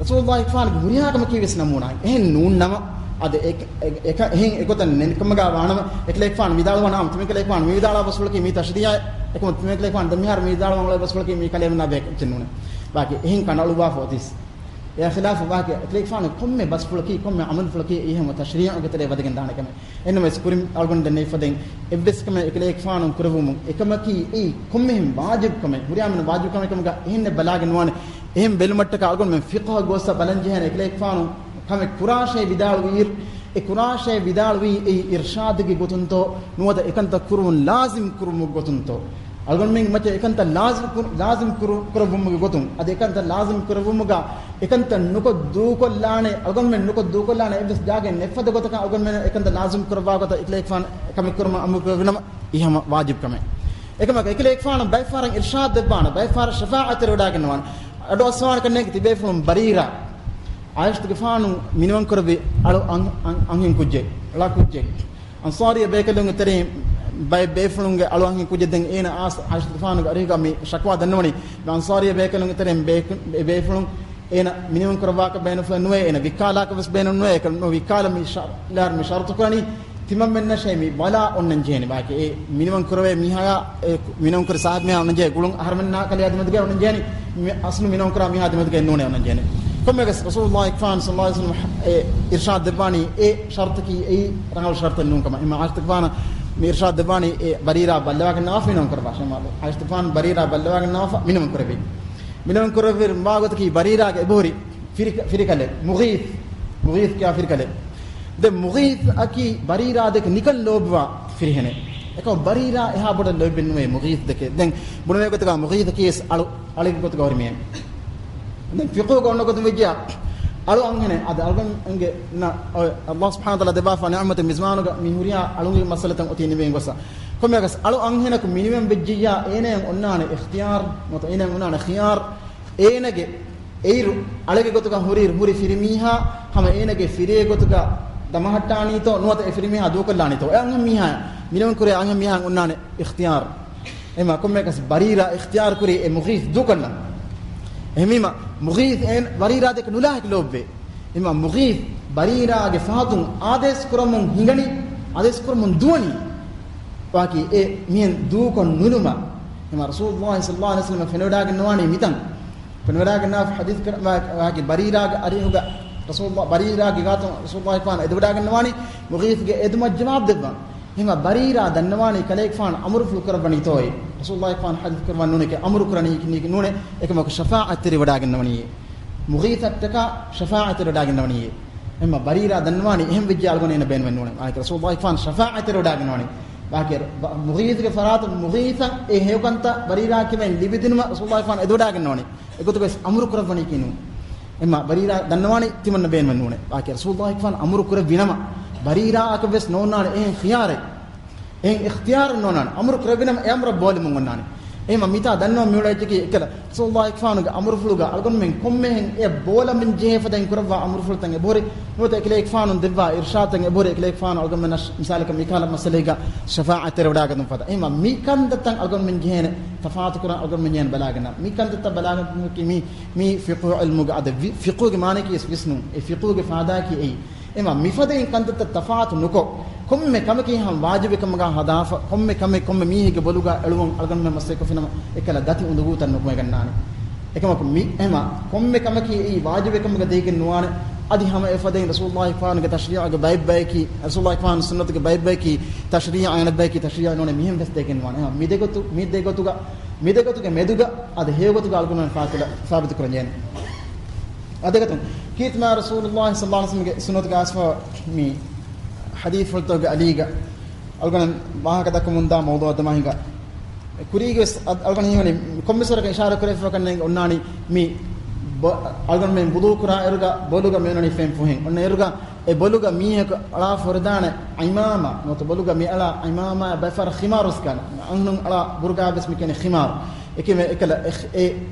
ރަސޫލުﷲ ފާނުގެ ހުރިހާ ކަމަކީ ވެސް ނަމޫނާ. އެހެން ނޫން ނަމަ، އަދި އެ-، އެ-، އެކަ-، އެހެން އެގޮތަށް ނެތްކަމަކަށް ވާނަމަ، އެކަލޭގެފާނު ވިދާޅުވާނަމަ، ތިމަން ކަލޭގެފާނު މި ވިދާޅުވާ ބަސްފުޅަކީ މީ ތަޝްރީޢެއް، އެކަމަ ތިމަން ކަލޭގެފާނު ދެން މިހާރު މި ވިދާޅުވާ ބަސްފުޅަކީ މީ ކަލޭމެންނާ ބޭކަށް ނޫނޭ. ވާކި އެހެން ކަނޑައަޅުއްވާފަ އޮތީސް. އެއާ ޚިލާފަށް ވާކި އެކަލޭގެފާނު ކޮންމެ ބަސްފުޅަކީ، ކޮންމެ ޢަމަލުފުޅަކީ އެއީ ހަމަ ތަޝްރީޢުގެ ތެރޭ ވަދެގެން ދާނެ ކަމެއް. އެހެންނަމަވެސް ކުރިން އަޅުގަނޑު ދެންނެވި ފަދައިން އެއްވެސް ކަމެއް އެކަލޭގެފާނު ކުރެއްވުމުން އެކަމަކީ އެއީ ކޮންމެހެން ވާޖިބު ކަމެއް. ހުރިހާ މީހުން ވާޖިބު ކަމެއް ކަމުގަ އެހެންނެއް ބަލާގެން ނުވާނެ. އެހެން ބެލުމަށްޓަކާ އަޅުގަނޑުމެން ފިޤުހަށް ބަލަން ޖެހޭނެ އެކަލޭގެފާނު ކަމެއް ކުރާށޭ ވިދާޅުވިއިރު، އެ ކުރާށޭ ވިދާޅުވީ އެއީ އިރްޝާދުގެ ގޮތުންތޯ، ނުވަތަ އެކަންތައް ކުރުމުން ލާޒިމް ކުރުމުގެ ގޮތުންތޯ؟ އަޅުގަނޑުމެންގެ މައްޗަށް އެކަންތައް ލާޒިމް ކުރު-، ލާޒިމް ކުރު-، ކުރެއްވުމުގެ ގޮތުން، އަދި އެކަންތައް ލާޒިމް ކުރެއްވުމުގަ އެކަންތައް ނުކޮށް ދޫކޮށްލާނެ، އަޅުގަނޑުމެން ނުކޮށް ދޫކޮށްލާނެ އެއްވެސް ޖާގައެއް ނެތްފަދަ ގޮތަކަށް އަޅުގަނޑުމެން އެކަންތައް ލާޒިމް ކުރައްވާ ގޮތަށް އެކަލޭގެފާނު ކަމެއް ކުރުމަށް އަމުރު ކުރެއްވިނަމަ، އެއީ ހަމަ ވާޖިބު ކަމެއް. އެކަމަކު އެކަލޭގެފާނު ބައެއް ފަހަރަށް އިރްޝާދު ދެއްވާނެ، ބައެއް ފަހަރަށް ޝަފާޢަތްތެރިވެވަޑައިގަންނަވާނެ. އަޑު އައްސަވާނެ ކަންނޭނގެ ތިބޭފުޅުން ބަރީރާ ޢާއިޝަތުގެފާނު މިނިވަންކުރެއްވި އަޅު އަން-، އަން-، އަންހެން ކުއްޖެއް، އަޅާ ކުއްޖެއް. އަންޞާރީ ބޭކަލުންގެ ތެރެއިން ބައެއް ބޭފުޅުންގެ އަޅު އަންހެން ކުއްޖެއް ދެން އޭނަ އާސް ޢާއިޝަތުގެފާނުގެ އަރިހުގަ މި ޝަކުވާ ދަންނަވަނީ، މި އަންޞާރީ ބޭކަލުންގެ ތެރެއިން ބޭކު-، ބޭފުޅުން އޭނަ މިނިވަންކުރައްވާކަށް ބޭނުންފުޅެއް ނުވޭ، އޭނަ ވިއްކާލާކަށް ވެސް ބޭނުން ނުވޭ، އެކަލުން ވިއްކާލަ މި ޝަ-، ލާރު މި ޝަރުތު ކުރަނީ، ތިމަންމެންނަށޭ މި ވަލާ އޮންނަން ޖެހޭނެ. ވާކި އެ މިނިވަން ކުރެވޭ މީހާޔާ، އެ މިނިވަން ކުރި ސާހިބް މީހާ އޮންނަން ޖެހޭ ގުޅުން އަހަރުމެންނާ ކަލެ އަދި މަދުގައި އޮންނަން ޖެހޭނެ. މި އަސްލު މިނިވަން ކުރާ މީހާ އަދި މަދުގައި ނޫނޭ އޮންނަން ޖެހޭނެ. ކޮންމެވެސް ރަސޫލުﷲ އެކްފާން ޞައްލަﷲ ޢަލައިހި ވަސައްލަމަ އެ އިރްޝާދް ދެއްވާނީ އެ ޝަރުތަކީ އެއީ ރަނގަޅު ޝަރުތެއް ނޫން ކަމަށް. އެމަ ޢާއިޝަތުގެފާނަށް މި އިރްޝާދް ދެއްވާނީ އެ ބަރީރާ ބައްލަވާގަންނަވާފަ މިނިވަން ކުރައްވާށޭ. ޢާއިޝަތުގެފާނު ބަރީރާ ބައްލަވާގަންނަވާފަ މިނިވަން ކުރެއްވި. މިނިވަން ކުރެއްވި ވާގޮތަކީ ބަރީރާގެ އެބަހުރި ފިރި-، ފިރިކަލެއް، މުޣީޘް، މުޣީޘް ކިޔާ ފިރިކަލެއް. ދެން މުޣީޘް އަކީ ބަރީރާ ދެކެ ނިކަން ލޯބިވާ ފިރިހެނެއް. އެކަމަ ބަރީރާ އެހާ ބޮޑަށް ލޯބި ނުވޭ މުޣީޘް ދެކެ. ދެން ބުނެވޭ ގޮތުގަ މުޣީޘް އަކީ ވެސް އަޅު، އަޅެއްގެ ގޮތުގަ ހުރި މީހެއް. ދެން ފިޤުހުގަ އޮންނަ ގޮތުން ވެއްޖެޔާ، އަޅު އަންހެނެއް އަދި އަޅުގަނޑުގެ ނަ-، އޮ-، ﷲ ސުބްޙާނަހޫ ވަތަޢާލާ ދެއްވާފަ ނިޢުމަތެއް މިޒްމާނުގަ މި ހުރިހާ އަޅުންގެ މައްސަލަތައް އޮތީ ނިމިގެން ގޮއްސަ. ކޮންމެއަކަސް އަޅު އަންހެނަކު މިނިވަން ވެއްޖެއްޔާ އޭނައަށް އޮންނާނެ އިޚްތިޔާރު، ނުވަތަ އޭނައަށް އޮންނާނެ ޚިޔާރު، އޭނަގެ އެއިރު އަޅެގެ ގޮތުގަ ހުރި، ހުރި ފިރިމީހާ ހަމަ އޭނަގެ ފިރޭ ގޮތުގަ ދަމަހައްޓާނީތޯ، ނުވަތަ އެ ފިރިމީހާ ދޫކޮށްލާނީތޯ، އެ އަންހެން މީހާ މިނިވަން ކުރޭ އަންހެން މީހާ އޮންނާނެ އިޚްތިޔާރު. އެމަ ކޮންމެއަކަސް ބަރީރާ އިޚްތިޔާރު ކުރީ އެ މުޣީޘް ދޫކޮށްލަން. އެހެންވީމަ މުޣީޘް އޭނަ ބަރީރާ ދެކެ ނުލާހިކި ލޯބިވޭ. އެމަ މުޣީޘް ބަރީރާގެ ފަހަތުން އާދޭސް ކުރަމުން ހިނގަނީ، އާދޭސް ކުރަމުން ދުވަނީ. ވާކީ އެ މިހެން ދޫކޮށް ނުލުމަށް. އެމަ ރަސޫލުﷲ ޞައްލަﷲ ޢަލައިހި ވަސައްލަމަ ފެނިވަޑައިގަންނަވާނީ މިތަން. ފެނިވަޑައިގަންނަވާ ޙަދީޘް ކަރ-، ވާ-، ވާކި ބަރީރާގެ އަރިހުގަ ރަސޫލުﷲ، ބަރީރާގެ ގާތުން ރަސޫލުﷲ އެކުފާނު އެދިވަޑައިގަންނަވާނީ މުޣީޘްގެ އެދުމަށް ޖަވާބު ދެއްވަން. އެހެންވީމަ ބަރީރާ ދަންނަވާނީ ކަލޭގެފާނު އަމުރުފުޅު ކުރައްވަނީތޯއޭ. ރަސޫލުﷲ އެކުފާނު ޙަދީޘް ކުރައްވަން ނޫނޭ އެކަ އަމުރު ކުރަނީކީ ނޫނޭ، އެކަމަކު ޝަފާޢަތްތެރިވެވަޑައިގަންނަވަނީއޭ. މުޣީޘަށްޓަކާ ޝަފާޢަތްތެރިވެވަޑައިގަންނަވަނީއޭ. އެހެންވީމަ ބަރީރާ ދަންނަވާނީ އެހެން ވެއްޖެ އަޅުގަނޑު އޭނަ ބޭނުމެއް ނޫނޭ. ވާކި ރަސޫލުﷲ އެކުފާނު ޝަފާޢަތްތެރިވެވަޑައިގަންނަވަނީ. ވާކި ބަ-، މުޣީޘްގެ ފަރާތުން މުޣީޘަށް އެ ހެޔޮކަންތައް ބަރީރާ ކިބައިން ލިބިދިނުމަށް ރަސޫލުﷲ އެކުފާނު އެދިވަޑައިގަންނަވަނީ. އެގޮތުގައި ވެސް އަމުރު ކުރައްވަނީކީ ނޫން. އެމަ ބަރީރާ ދަންނަވާނީ ތިމަންނަ ބޭނުމެއް ނޫނޭ. ވާކި ރަސޫލުﷲ އެކުފާނު އަމުރު ކުރެއްވި ނަމަ، ބަރީރާއަކަށް ވެސް ނޯންނާނެ އެހެން ޚިޔާރެއް، އެހެން އިޚްތިޔާރެއް ނޯންނާނެ. އަމުރު ކުރެއްވި ނަމަ އެ އަމުރަށް ބޯލަމުން އޮންނާނެ. އެހެންވީމަ މިތާ ދަންނަވަން މިއުޅޭ އެއްޗަކީ އެކަލަ ރަސޫލުﷲ އެކުފާނުގެ އަމުރުފުޅުގަ އަޅުގަނޑުމެން ކޮންމެހެން އެ ބޯލަމުން ޖެހޭ ފަދައިން ކުރައްވާ އަމުރުފުޅުތައް އެބަހުރި، ނުވަތަ އެކަލޭގެފާނު ދެއްވާ އިރްޝާދުތައް އެބަހުރި، އެކަލޭގެފާނު އަޅުގަނޑުމެންނަށް މިސާލަކަށް މިކަހަލަ މައްސަލައިގަ ޝަފާޢަތްތެރިވެވަޑައިގަތުން ފަދަ. އެހެންވީމަ މި ކަންތައްތައް އަޅުގަނޑުމެން ޖެހޭނެ ތަފާތު ކުރަން، އަޅުގަނޑުމެން ޖެހޭނެ ބަލާގަންނަ. މި ކަންތައްތައް ބަލާގަންނަ މި، މި ފިޤުހު ޢިލްމުގަ އަދަ ވި-، ފިޤުހުގެ މާނައަކީ ވިސްނުން. އެ ފިޤުހުގެ ފާދައަކީ އެއީ. އެހެންވީމަ މިފަދައިން ކަންތައްތައް ތަފާތު ނުކޮށް، ކޮންމެ ކަމަކީ ހަމަ ވާޖިބެއް ކަމުގަ ހަދާފަ، ކޮންމެ ކަމެއް ކޮންމެ މީހެއްގެ ބޮލުގަ އެޅުވަން އަޅުގަނޑުމެން މަސައްކަތް ކޮށްފިނަމަ، އެކަލަ ދަތި އުނދަގޫތައް ނުކުމެގަންނާނެ. އެކަމަކު މި، އެހެންވީމަ ކޮންމެ ކަމަކީ އެއީ ވާޖިބެއް ކަމުގަ ދެކެން ނުވާނެ. އަދި ހަމަ އެފަދައިން ރަސޫލުﷲ އެކުފާނުގެ ތަޝްރީޢުގެ ބައެއް ބަޔަކީ، ރަސޫލުﷲ އެކުފާނު ސުންނަތުގެ ބައެއް ބަޔަކީ، ތަޝްރީޢަށް އަންނަ ބަޔަކީ، ތަޝްރީޢަށް ނޫނޭ މިހެން ވެސް ދެކެން ނުވާނެ. އެހެންވީމަ މި ދެ ގޮތު، މި ދެ ގޮތުގަ، މި ދެ ގޮތުގެ މެދުގަ އަދި ހެޔޮ ގޮތުގަ އަޅުގަނޑުމެން ފާތިލަ ސާބިތު ކުރަން ޖެހޭނެ. އަދި އެގޮތުން ކީރިތި މާތް ރަސޫލުﷲ ޞައްލަﷲ ޢަލައިހި ވަސައްލަމަގެ ސުންނަތުގަ އައިސްފަވާ މި ޙަދީޘްފުޅުތަކުގެ އަލީގަ އަޅުގަނޑު ވާހަކަ ދައްކަމުންދާ މައުޟޫޢަށް ދަމާ ހިނގާ. ކުރީގެ ވެސް އަ-، އަޅުގަނޑު ހީވަނީ ކޮންމެސް ވަރަކަށް އިޝާރާތް ކުރެވިފަ ކަންނޭނގެ އޮންނާނީ މި ބޮ-، އަޅުގަނޑުމެން ވުޟޫ ކުރާ އިރުގަ ބޮލުގަ މި އޮންނަނީ ފެން ފުހެން. އޮންނަ އިރުގަ އެ ބޮލުގަ މީހަކު އަޅާ ފޮރެދާނެ ޢިމާމާ، ނުވަތަ ބޮލުގަ މި އަޅާ ޢިމާމާ ބައެއް ފަހަރަށް ޚިމާރު ވެސް ކިޔާނެ. އަންހެނުން އަޅާ ބުރުގާ ވެސް މި ކިޔަނީ ޚިމާރު. އެކި-، އެކަލަ އެ، އެ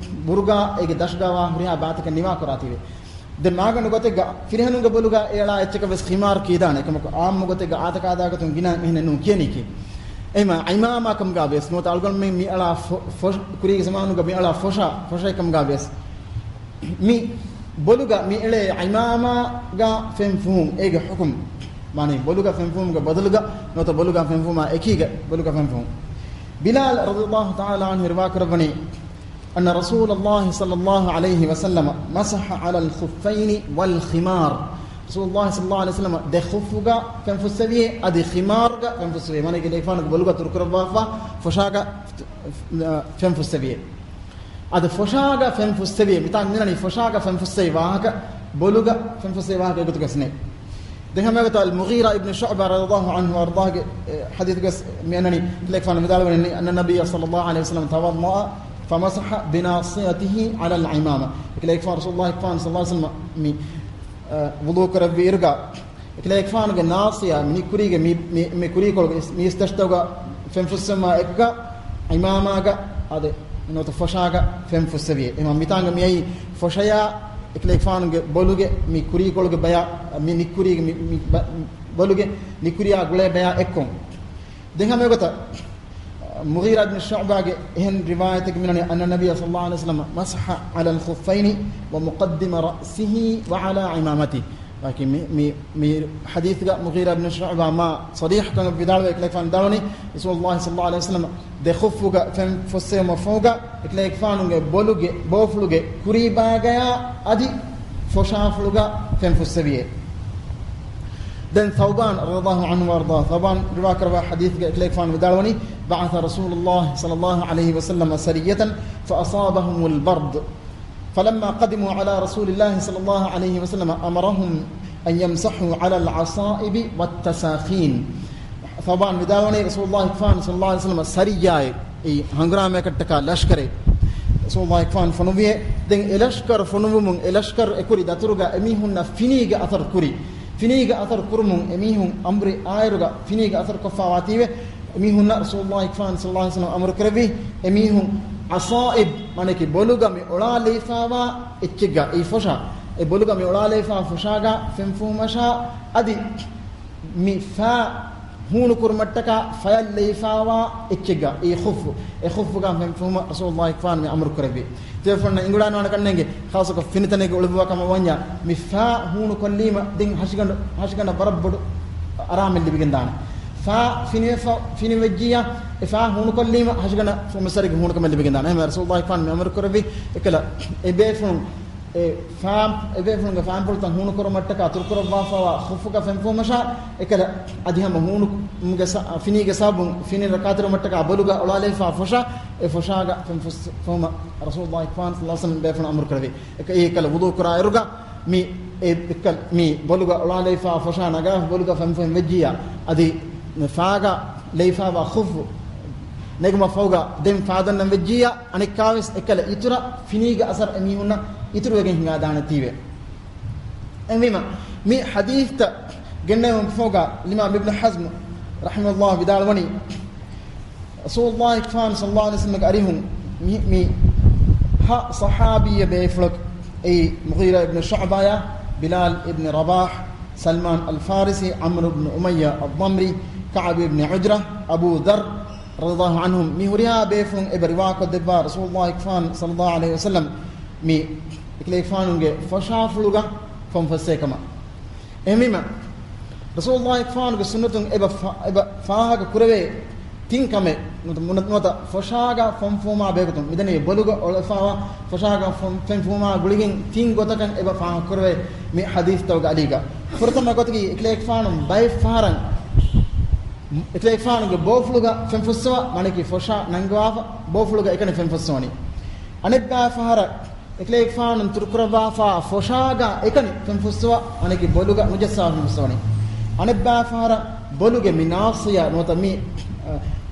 ބުރުގާ އޭގެ ދަށުގަ ވާ ހުރިހާ ބާތަކެއް ނިވާ ކުރާތީވެ. ދެން މާގަނޑު ގޮތެއްގަ ފިރިހެނުންގެ ބޮލުގަ އެ އަޅާ އެއްޗަކަށް ވެސް ޚިމާރު ކީދާނެ. އެކަމަކު ޢާއްމު ގޮތެއްގަ އާދަކާދާ ގޮތުން ގިނަ މިހެނެއް ނޫން ކިޔަނީކީ. އެހެންވީމަ ޢިމާމާ ކަމުގަ ވެސް ނުވަތަ އަޅުގަނޑުމެން މި އަޅާ ފޮ-، ފޮށް-، ކުރީގެ ޒަމާނުގަ މި އަޅާ ފޮށާ، ފޮށައި ކަމުގަ ވެސް މި ބޮލުގަ މި އެޅޭ ޢިމާމާގަ ފެން ފުހުން އޭގެ ޙުކުމް. މާނައީ ބޮލުގަ ފެން ފުހުމުގެ ބަދަލުގަ ނުވަތަ ބޮލުގަ ފެން ފުހުމާ އެކީގަ ބޮލުގަ ފެން ފުހުން. ބިލާލް ރަޟިޔަﷲ ތަޢާލާ ޢަންހު ރިވާ ކުރައްވަނީ، أن رسول الله صلى الله عليه وسلم مسح على الخفين والخمار. ރަސޫލުﷲ ޞައްލަﷲ ޢަލައިހި ވަސައްލަމަ ދެ ޚުއްފުގަ ފެން ފުއްސެވިއޭ، އަދި ޚިމާރުގަ ފެން ފުއްސެވިއޭ. މާނައީ އެކަލޭގެފާނުގެ ބޮލުގަ ތުރުކުރައްވާފަ ފޮށާގަ ފެން ފުއްސެވިއޭ. އަދި ފޮށާގަ ފެން ފުއްސެވިއޭ. މިތާ މިދަނީ ފޮށާގަ ފެން ފުއްސެވި ވާހަކަ، ބޮލުގަ ފެން ފުއްސެވި ވާހަކަ އެގޮތުގަސް ނެތް. ދެން ހަމަ އެގޮތަށް އަލް މުޣީރާ އިބްނު ޝުޢުބާ ރަޟިޔަﷲ ޢަންހު ވައަރްޟާހުގެ، އެ، ޙަދީޘްގަސް މި އަންނަނީ، އެކަލޭގެފާނު ވިދާޅުވަނީ، أن النبي صلى الله عليه وسلم توضأ فمسح بناصيته على العمامة. އެކަލޭގެފާނު ރަސޫލުﷲ އެކަލޭގެފާނު ޞައްލަﷲ ޢަލައިހި ވަސައްލަމަ މި، އަ، ވުޟޫ ކުރެއްވި އިރުގަ، އެކަލޭގެފާނުގެ ނާޞިޔާ، މި ކުރީގެ މި، މި، މި ކުރީކޮޅުގެ އިސް-، މި އިސްތަށިތަކުގަ ފެން ފުއްސުމާ އެކުގަ، ޢިމާމާގަ އަދި ނުވަތަ ފޮށާގަ ފެން ފުއްސެވިއޭ. އެހެންވީމަ މިތާނގަ މިއައީ ފޮށަޔާ އެކަލޭގެފާނުގެ ބޮލުގެ މި ކުރީކޮޅުގެ ބަޔާ، މި ނިއްކުރީގެ މި، މި ބަ-، ބޮލުގެ ނިއްކުރިޔާ ގުޅޭ ބަޔާ އެއްކޮށް. ދެން ހަމަ އެގޮތަށް، މުޣީރާ ބިން ޝުޢުބާގެ އެހެން ރިވާޔަތެއް މިނަނީ، أن النبي صلى الله عليه وسلم مسح على الخفين ومقدم رأسه وعلى عمامته. ވާކި މި، މި، މި ޙަދީޘްގަ މުޣީރާ ބިން ޝުޢުބާ މާ ޞަރީޙުކަން ވިދާޅުވެ، އެކަލޭގެފާނު ވިދާޅުވަނީ، ރަސޫލުﷲ ޞައްލަﷲ ޢަލައިހި ވަސައްލަމަ ދެ ޚުއްފުގަ ފެން ފުއްސެވުމަށް ފަހުގަ، އެކަލޭގެފާނުގެ ބޮލުގެ ބޯފުޅުގެ ކުރީބާގަޔާ އަދި ފޮށާފުޅުގަ ފެން ފުއްސެވިއޭ. ދެން ޘައުބާން ރަޟިޔަﷲ ޢަންހު ވައަރްޟާ، ޘައުބާން ރިވާކުރައްވާ ޙަދީޘްގަ އެކަލޭގެފާނު ވިދާޅުވަނީ، بعث رسول الله صلى الله عليه وسلم سرية فأصابهم البرد فلما قدموا على رسول الله صلى الله عليه وسلم أمرهم أن يمسحوا على العصائب والتساخين. ޘައުބާން ވިދާޅުވަނީ، ރަސޫލުﷲ ޞައްލަﷲ ޢަލައިހި ވަސައްލަމަ ސަރިއްޔާއެއް، އެއީ ހަނގުރާމައަކަށްޓަކާ ލަޝްކަރެއް ރަސޫލުﷲ ފޮނުވިއޭ. ދެން އެ ލަޝްކަރު ފޮނުވުމުން، އެ ލަޝްކަރު އެކުރި ދަތުރުގަ އެމީހުންނަށް ފިނީގެ އަސަރު ކުރި. ފިނީގެ އަސަރު ކުރުމުން އެމީހުން އަމުރި އާއިރުގަ ފިނީގެ އަސަރު ކޮށްފަ ވާތީވެ، އެމީހުންނަށް ރަސޫލުﷲ ޞައްލަﷲ ޢަލައިހި ވަސައްލަމަ އަމުރު ކުރެއްވި، އެމީހުން ޢަޞާއިބް، މާނައަކީ ބޮލުގަ މި އޮޅާލައިފާވާ އެއްޗެއްގަ، އެއީ ފޮށާ، އެ ބޮލުގަ މި އޮޅާލައިފާ ފޮށާގަ ފެން ފުހުމަށާ އަދި މި ފާ ހޫނުކުރުމަށްޓަކާ ފަޔަށް ލެއިފާވާ އެއްޗެއްގަ، އެއީ ޚުއްފު، އެ ޚުއްފުގަ ފެން ފުހުމަށް ރަސޫލުﷲ ފާނު މި އަމުރު ކުރެއްވި. ތިޔަފަންނަ އިނގުޅާން ވާނެ ކަންނޭނގެ، ޚާއްޞަކޮށް ފިނިތަނެއްގަ އުޅުއްވާ ކަމަށް ވަންޏާ، މި ފާ ހޫނު ކޮށްލީމަ ދެން ހަށިގަނޑު، ހަށިގަނޑަށް ވަރަށް ބޮޑު އަރާމެއް ލިބިގެންދާނެ. ފާ ފިނިވެފަ، ފިނިވެއްޖިއްޔާ، އެ ފާ ހޫނު ކޮށްލީމަ ހަށިގަނޑަށް ފުމަސަރިގެ ހޫނުކަމެއް ލިބިގެންދާނެ. އެހެންވެ ރަސޫލުﷲ ފާން މި އަމުރު ކުރެއްވި، އެކަލަ އެ ބޭފުޅުން، އެ ފާ، އެ ބޭފުޅުންގެ ފާންޕުޅުތައް ހޫނު ކުރުމަށްޓަކާ ތުރުކުރައްވާފައިވާ ޚުއްފުގަ ފެން ފުހުމަށާ، އެކަލަ އަދި ހަމަ ހޫނު، މުގެ ސަ-، ފިނީގެ ސަބަބުން ފިނި ރައްކާތެރިވުމަށްޓަކާ ބޮލުގަ އޮޅާލައިފާ ފޮށާ، އެ ފޮށާގަ ފެން ފުސް-، ފުހުމަށް ރަސޫލުﷲ ފާން ޞައްލަﷲ ޢަލައިހި ވަސައްލަމަ ބޭފުޅުން އަމުރު ކުރެއްވި. އެކަ-، އެކަލަ ވުޟޫ ކުރާ އިރުގަ މި އެ އެކަލް މި ބޮލުގަ އޮޅާލައިފާ ފޮށާ ނަގާފަ ބޮލުގަ ފެންފުހެން ވެއްޖިއްޔާ، އަދި ފާގަ ލެއިފާވާ ޚުއްފު ނެގުމަށް ފަހުގަ ދެން ފާދަންނަން ވެއްޖިއްޔާ، އަނެއްކާވެސް އެކަލަ އިތުރަށް ފިނީގެ އަސަރު އެމީހުންނަށް އިތުރުވެގެން ހިނގާދާނެތީވެ. އެހެންވީމަ، މި ޙަދީޘްތައް ގެންނެވުމަށް ފަހުގަ އިމާމް އިބްނު ޙަޒްމް ރަޙިމަހުﷲ ވިދާޅުވަނީ، ރަސޫލުﷲ ފާން ޞައްލަﷲ ޢަލައިހި ވަސައްލަމަގެ އަރިހުން މި، މި ހަ ޞަޙާބީ ބޭފުޅަކު، އެއީ މުޣީރާ އިބްނު ޝުޢުބާޔާ، ބިލާލް އިބްނު ރަބާޙް، ސަލްމާން އަލް ފާރިސީ، ޢަމްރު އިބްނު އުމައްޔާ އައްޟަމްރީ، ކަޢުބު އިބްނު ޢުޖްރާ، އަބޫ ޛައްރު ރަޟިޔަﷲ ޢަންހު، މި ހުރިހާ ބޭފުޅުން އެބަ ރިވާކޮށްދެއްވާ ރަސޫލުﷲ ފާން ޞައްލަﷲ ޢަލައިހި ވަސައްލަމް މި އެކަލޭގެފާނުގެ ފޮށާފުޅުގަ ފެން ފުއްސޭ ކަމަށް. އެހެންވީމަ، ރަސޫލުﷲ ފާނުގެ ސުންނަތުން އެބަ ފާ-، އެބަ ފާހަގަ ކުރެވޭ ތިން ކަމެއް ނުވަތަ، ނުވަތަ ފޮށާގަ ފެން ފުހުމާ ބެހޭގޮތުން މިދަނީ ބޮލުގަ އޮޅެފާވާ ފޮށާގަ ފެން، ފެން ފުހުމާ ގުޅިގެން ތިން ގޮތަކަށް އެބަ ފާހަގަ ކުރެވޭ މި ޙަދީޘްތަކުގެ އަލީގަ. ފުރަތަމަ ގޮތަކީ އެކަލޭގެފާނު ބައެއް ފަހަރަށް، އެކަލޭގެފާނުގެ ބޯފުޅުގަ ފެން ފުއްސަވާ، މާނައަކީ ފޮށާ ނަންގަވާފަ ބޯފުޅުގަ އެކަނި ފެން ފުއްސަވަނީ. އަނެއްބައި ފަހަރަށް އެކަލޭގެފާނުން ތުރުކުރައްވާފާ ފޮށާގަ އެކަނި ފެން ފުއްސަވާ، އަނެކި ބޮލުގަ ނުޖައްސާ ފެން ފުއްސަވަނީ. އަނެއްބައި ފަހަރަށް ބޮލުގެ މި ނާޞިޔާ ނުވަތަ މި، އަ،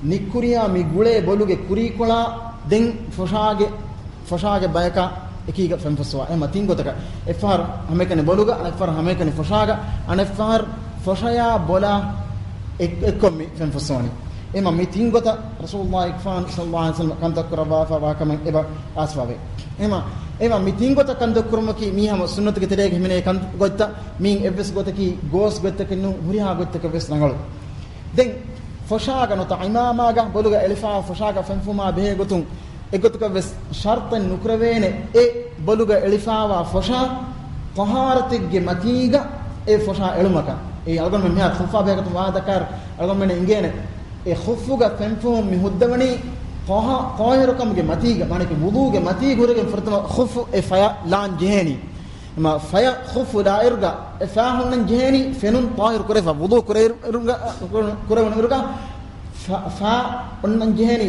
ނިއްކުރިޔާ މި ގުޅޭ ބޮލުގެ ކުރީކޮޅާ ދެން ފޮށާގެ، ފޮށާގެ ބަޔަކާ އެކީގަ ފެން ފުއްސަވާ. އެހެންމަ ތިން ގޮތަކަށް. އެއްފަހަރު ހަމައެކަނި ބޮލުގަ، އަނެއްފަހަރު ހަމައެކަނި ފޮށާގަ، އަނެއްފަހަރު ފޮށަޔާ ބޮލާ އެއް-، އެއްކޮށް މި ފެން ފުއްސަވަނީ. އެހެންމަ މި ތިން ގޮތަށް ރަސޫލުﷲ ފާން ޞައްލަﷲ ޢަލައިހި ވަސައްލަމަ ކަންތައް ކުރައްވާފަ ވާކަމެއް އެބަ އައިސްފަވޭ. އެހެންމަ، އެހެންމަ މި ތިން ގޮތަށް ކަންތައް ކުރުމަކީ މީ ހަމަ ސުންނަތުގެ ތެރޭގަ ހިމެނޭ ކަން ގޮތްތައް. މީން އެއްވެސް ގޮތަކީ ގޯސް ގޮތްތަކެއް ނޫން، ހުރިހާ ގޮތްތަކެއް ވެސް ރަނގަޅު. ދެން ފޮށާގަ ނުވަތަ ޢިމާމާގަ ބޮލުގަ އެޅިފާ ފޮށާގަ ފެން ފުހުމާ ބެހޭ ގޮތުން އެއްގޮތަކަށް ވެސް ޝަރްޠެއް ނުކުރެވޭނެ އެ ބޮލުގަ އެޅިފާވާ ފޮށާ ޠަހާރަތެއްގެ މަތީގަ އެ ފޮށާ އެޅުމަކަށް. އެ އަޅުގަނޑުމެން މިހާރު ޚުއްފާ ބެހޭގޮތުން ވާހަކަ ދައްކާއިރު އަޅުގަނޑުމެން އިނގޭނެ އެ ޚުއްފުގަ ފެން ފުހުން މި ހުއްދަވަނީ ޠަހާ-، ޠާހިރުކަމުގެ މަތީގަ، މާނައަކީ ވުޟޫގެ މަތީގަ ހުރެގެން ފުރަތަމަ ޚުއްފު އެ ފަޔަށް ލާން ޖެހޭނީ. އެމަ ފަޔަށް ޚުއްފު ލާއިރުގަ އެ ފާ ހުންނަން ޖެހޭނީ ފެނުން ޠާހިރު ކުރެފަ، ވުޟޫ ކުރެއިރު-، އިރުގަ-، ކުރެ-، ކުރެވުނު އިރުގަ ފަ-، ފާ އޮންނަން ޖެހޭނީ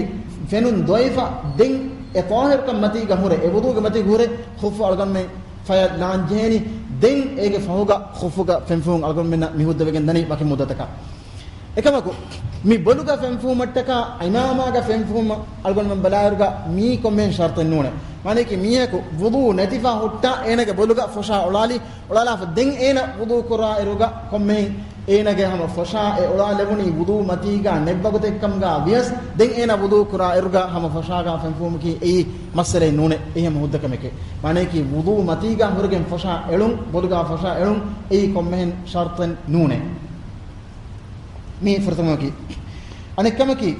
ފެނުން ދޮވެފަ، ދެން އެ ޠާހިރުކަން މަތީގަ ހުރެ، އެ ވުޟޫގެ މަތީގަ ހުރެ ޚުއްފު އަޅުގަނޑުމެން ފަޔަށް ލާން ޖެހޭނީ. ދެން އޭގެ ފަހުގަ ޚުއްފުގަ ފެން ފުހުން އަޅުގަނޑުމެންނަށް މި ހުއްދަވެގެން ދަނީ ވަކި މުއްދަތަކަށް. އެކަމަކު، މި ބޮލުގަ ފެން ފުހުމަށްޓަކާ ޢިމާމާގަ ފެން ފުހުމަށް އަޅުގަނޑުމެން ބަލާއިރުގަ މީ ކޮންމެހެން ޝަރުޠެއް ނޫނޭ. މާނައަކީ މީހަކު ވުޟޫ ނެތިފަ ހުއްޓާ އޭނަގެ ބޮލުގަ ފޮށާ އޮޅާލި، އޮޅާލާފަ ދެން އޭނަ ވުޟޫ ކުރާ އިރުގަ ކޮންމެހެން އޭނަގެ ހަމަ ފޮށާ އެ އޮޅާލެވުނީ ވުޟޫ މަތީގަ ނެއްބަ ގޮތެއްކަމުގަ ވިޔަސް، ދެން އޭނަ ވުޟޫ ކުރާ އިރުގަ ހަމަ ފޮށާގަ ފެންފުހުމަކީ އެއީ މައްސަލައެއް ނޫނޭ. އެހެން ހުއްދަ ކަމެކޭ. މާނައަކީ ވުޟޫ މަތީގަ ހުރެގެން ފޮށާ އެޅުން، ބޮލުގަ ފޮށާ އެޅުން އެއީ ކޮންމެހެން ޝަރުޠެއް ނޫނޭ. މީ ފުރަތަމައަކީ. އަނެއްކަމަކީ،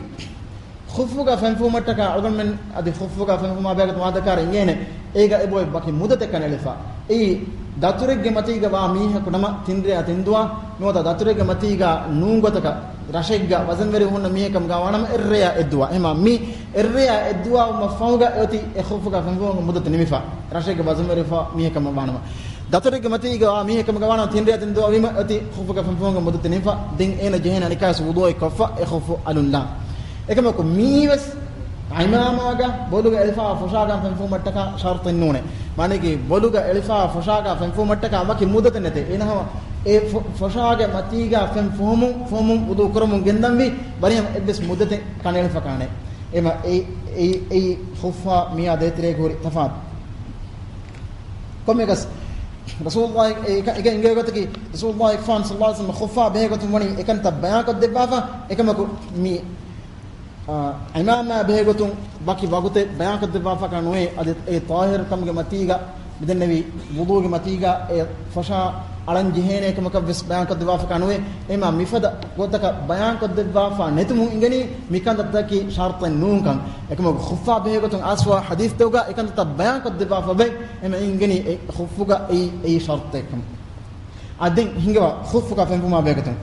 ޚުއްފުގަ ފެންފުހުމަށްޓަކާ އަޅުގަނޑުމެން އަދި ޚުއްފުގަ ފެންފުހުމާ ބެހޭގޮތުން ވާދަކާރަ އިނގޭނެ، އޭގަ އެބޮތް ވަކި މުއްދަތެއް ކަނޑައެޅިފަ. އެއީ ދަތުރެއްގެ މަތީގަ ވާ މީހަކު ނަމަ ތިން ރެޔާ ތިން ދުވާ، ނުވަތަ ދަތުރެއްގެ މަތީގަ ނޫން ގޮތަކަށް ރަށެއްގަ ވަޒަންވެރި ހުންނަ މީހެއް ކަމުގަ ވާނަމަ އެއް ރެޔާ އެއް ދުވާ. އެހެމާ މި އެއް ރެޔާ އެއް ދުވާ ވުމަށް ފަހުގަ އެއޮތީ އެ ޚުއްފުގަ ފެންފުހުމުގެ މުއްދަތު ނިމިފަ. ރަށެއްގަ ވަޒަންވެރިފަ މީހެއް ކަމަށް ވާނަމަ. ދަތުރެއްގެ މަތީގަ ވާ މީހެއް ކަމުގަ ވާނަމަ ތިން ރެޔާ ތިން ދުވާ ވީމަ އޮތީ ޚުއްފުގަ ފެންފުހުމުގެ މުއްދަތު ނިމިފަ. ދެން އޭނަ ޖެހޭނެ އަނެއްކާވެސް ވުޟޫއެއް ކޮށްފަ އެ ޚުއްފު އަލުންލާ. އެކަމަކު މީވެސް ޢިމާމާގަ ބޮލުގަ އެޅިފަ ފޮށާގަ ފެންފުހުމަށްޓަކާ ޝަރުޠެއް ނޫނޭ. މާނައަކީ ބޮލުގަ އެޅިފަ ފޮށާގަ ފެންފުހުމަށްޓަކާ ވަކި މުއްދަތެއް ނެތޭ. އޭނަ ހަމަ އެ ފޮ-، ފޮށާގެ މަތީގަ ފެންފުހުމުން، ފުހުމުން ވުޟޫ ކުރަމުން ގެންދަންވީ ވަރިހަމަ އެއްވެސް މުއްދަތެއް ކަނޑައެޅިފަ ކާނެ. އެމަ އެ، އެ، އެ ޚުއްފާ މިޔާ ދޭތެރޭގަ ހުރި ތަފާތު. ކޮންމެއަކަސް ރަސޫލުﷲ އެ، އެ، އެ އިނގޭ ގޮތަކީ، ރަސޫލުﷲ ފާން ޞައްލަﷲ ޢަލައިހި ވަސައްލަމަ ޚުއްފާ ބެހޭ ގޮތުން ވަނީ އެކަންތައް ބަޔާންކޮށްދެއްވާފަ. އެކަމަކު މި، އާ، ޢިމާމާ ބެހޭ ގޮތުން ވަކި ވަގުތެއް ބަޔާންކޮށްދެއްވާފަކާ ނުވޭ. އަދި އެ ޠާހިރު ކަމުގެ މަތީގަ މިދެންނެވި ވުޟޫގެ މަތީގަ އެ ފޮށާ އަޅަން ޖެހޭނެ ކަމަކަށް ވެސް ބަޔާންކޮށްދެއްވާފަކާ ނުވޭ. އެމާ މިފަދަ ގޮތަކަށް ބަޔާންކޮށްދެއްވާފަ ނެތުމުން އިނގެނީ މިކަންތައްތަކީ ޝަރުޠެއް ނޫންކަން. އެކަމަކު ޚުއްފާ ބެހޭގޮތުން އައިސްފަވާ ޙަދީޘްތަކުގަ އެކަންތައް ބަޔާންކޮށްދެއްވާފަ ވޭ. އެމަ އިނގެނީ އެ ޚުއްފުގަ އެއީ، އެއީ ޝަރުޠެއްކަން. އާ، ދެން ހިނގަވާ ޚުއްފުގަ ފެންފުމާ ބެހޭގޮތުން.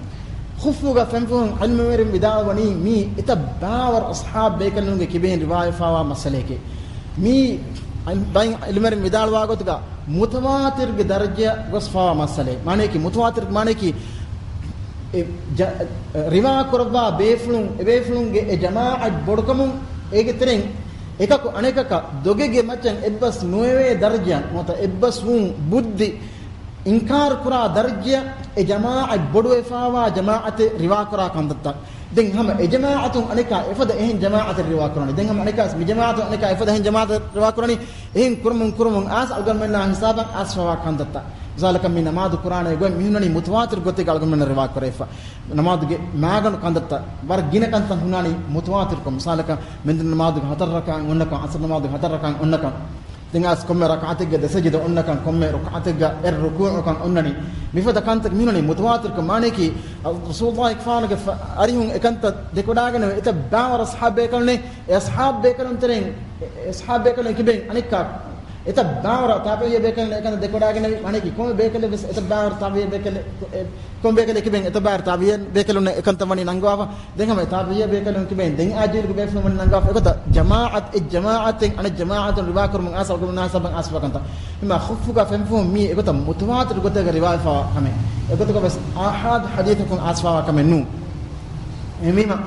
ޚުއްފުގަ ފެންފުހުން ޢިލްމުވެރިން ވިދާޅުވަނީ މީ އެތައް ބާވަރު އަޞްޙާބު ބޭކަލުންގެ ކިބައިން ރިވާވެފަވާ މައްސަލައެކޭ. މީ ބައިން ޢިލްމުވެރިން ވިދާޅުވާ ގޮތުގަ މުތަވާތިރުގެ ދަރަޖަޔަށް ގޮސްފަވާ މައްސަލައެއް. މާނައަކީ މުތަވާތިރު މާނައަކީ އެ ޖަ-، ރިވާ ކުރައްވާ ބޭފުޅުން، އެބޭފުޅުންގެ އެ ޖަމާޢަތް ބޮޑުކަމުން އޭގެ ތެރެއިން އެކަކު އަނެކަކަށް ދޮގެއްގެ މައްޗަށް އެއްބަސް ނުވެވޭ ދަރަޖަޔަށް ނުވަތަ އެއްބަސް ވުން ބުއްދި އިންކާރު ކުރާ ދަރަޖަޔަށް އެ ޖަމާޢަތް ބޮޑުވެފަވާ ޖަމާޢަތެއް ރިވާކުރާ ކަންތައްތައް. ދެން ހަމަ އެ ޖަމާޢަތުން އަނެކާ އެފަދަ އެހެން ޖަމާޢަތެއް ރިވާކުރަނީ. ދެން ހަމަ އަނެކާ މި ޖަމާޢަތުން އަނެކާ އެފަދަ އެހެން ޖަމާޢަތެއް ރިވާކުރަނީ. އެހެން ކުރަމުން ކުރަމުން އައިސް އަޅުގަނޑުމެންނާ ހިސާބަށް އައިސްފަވާ ކަންތައްތައް. މިސާލަކަށް މި ނަމާދު ކުރާނެ ގޮތް މިހުންނަނީ މުތަވާތިރު ގޮތެއްގަ އަޅުގަނޑުމެންނަށް ރިވާކުރެވިފަ. ނަމާދުގެ މާގަނޑު ކަންތައްތައް، ވަރަށް ގިނަ ކަންތައް ހުންނާނީ މުތަވާތިރުކޮށް. މިސާލަކަށް މެންދުން ނަމާދުގެ ހަތަރު ރަކާތް އޮންނަކަން، ޢަޞްރު ނަމާދުގެ ހަތަރު ރަކާތް އޮންނަކަން. ދެން އައިސް ކޮންމެ ރަކާތެއްގަ ދެ ސަޖިދަ އޮންނަކަން، ކޮންމެ ރުކުޢަތެއްގަ އެއް ރުކޫޢުކަން އޮންނަނީ. މިފަދަ ކަންތައް މިހުންނަނީ މުތަވާތިރުކޮށް. މާނައަކީ، ރަސޫލުﷲ ގެފާނުގެ އަރިހުން އެކަންތައް ދެކެވަޑައިގެން އެތައް ބާވަރު އަޞްޙާބު ބޭކަލުންނެއް، އެ އަޞްޙާބު ބޭކަލުން ތެރެއިން، އެ އަޞްޙާބު ބޭކަލުން ކިބައިން އަނެއްކާ އެތައް ބާވަރު ތާބިޢީ ބޭކަލުން އެކަން ދެކެވަޑައިގެންނެވި. މާނައަކީ ކޮންމެ ބޭކަލެއް ވެސް އެތައް ބާވަރު ތާބިޢީ ބޭކަލެއް، އެ، ކޮންމެ ބޭކަލެއް ކިބައިން އެތައް ބާވަރު ތާބިޢީ ބޭކަލުންނެއް އެކަންތައް ވަނީ ނަންގަވާފަ. ދެން ހަމަ ތާބިޢީ ބޭކަލުން ކިބައިން ދެން އާ ޖީލުގެ ބޭފުޅުން ވަނީ ނަންގަވާފަ. އެގޮތަށް ޖަމާޢަތް، އެ ޖަމާޢަތެއް އަނެއް ޖަމާޢަތުން ރިވާކުރަމުން އައިސް އަޅުގަނޑުމެންނާ ހިސާބަށް އައިސްފަވާ ކަންތައް. ހަމަ ޚުއްފުގަ ފެންފުހުން މީ އެގޮތަށް މުތަވާތިރު ގޮތެއްގަ ރިވާވެފަވާ ކަމެއް. އެގޮތުގަ ވެސް އާޙާދު ޙަދީޘަކުން އައިސްފަވާ ކަމެއް ނޫން. އެހެންވީމަ،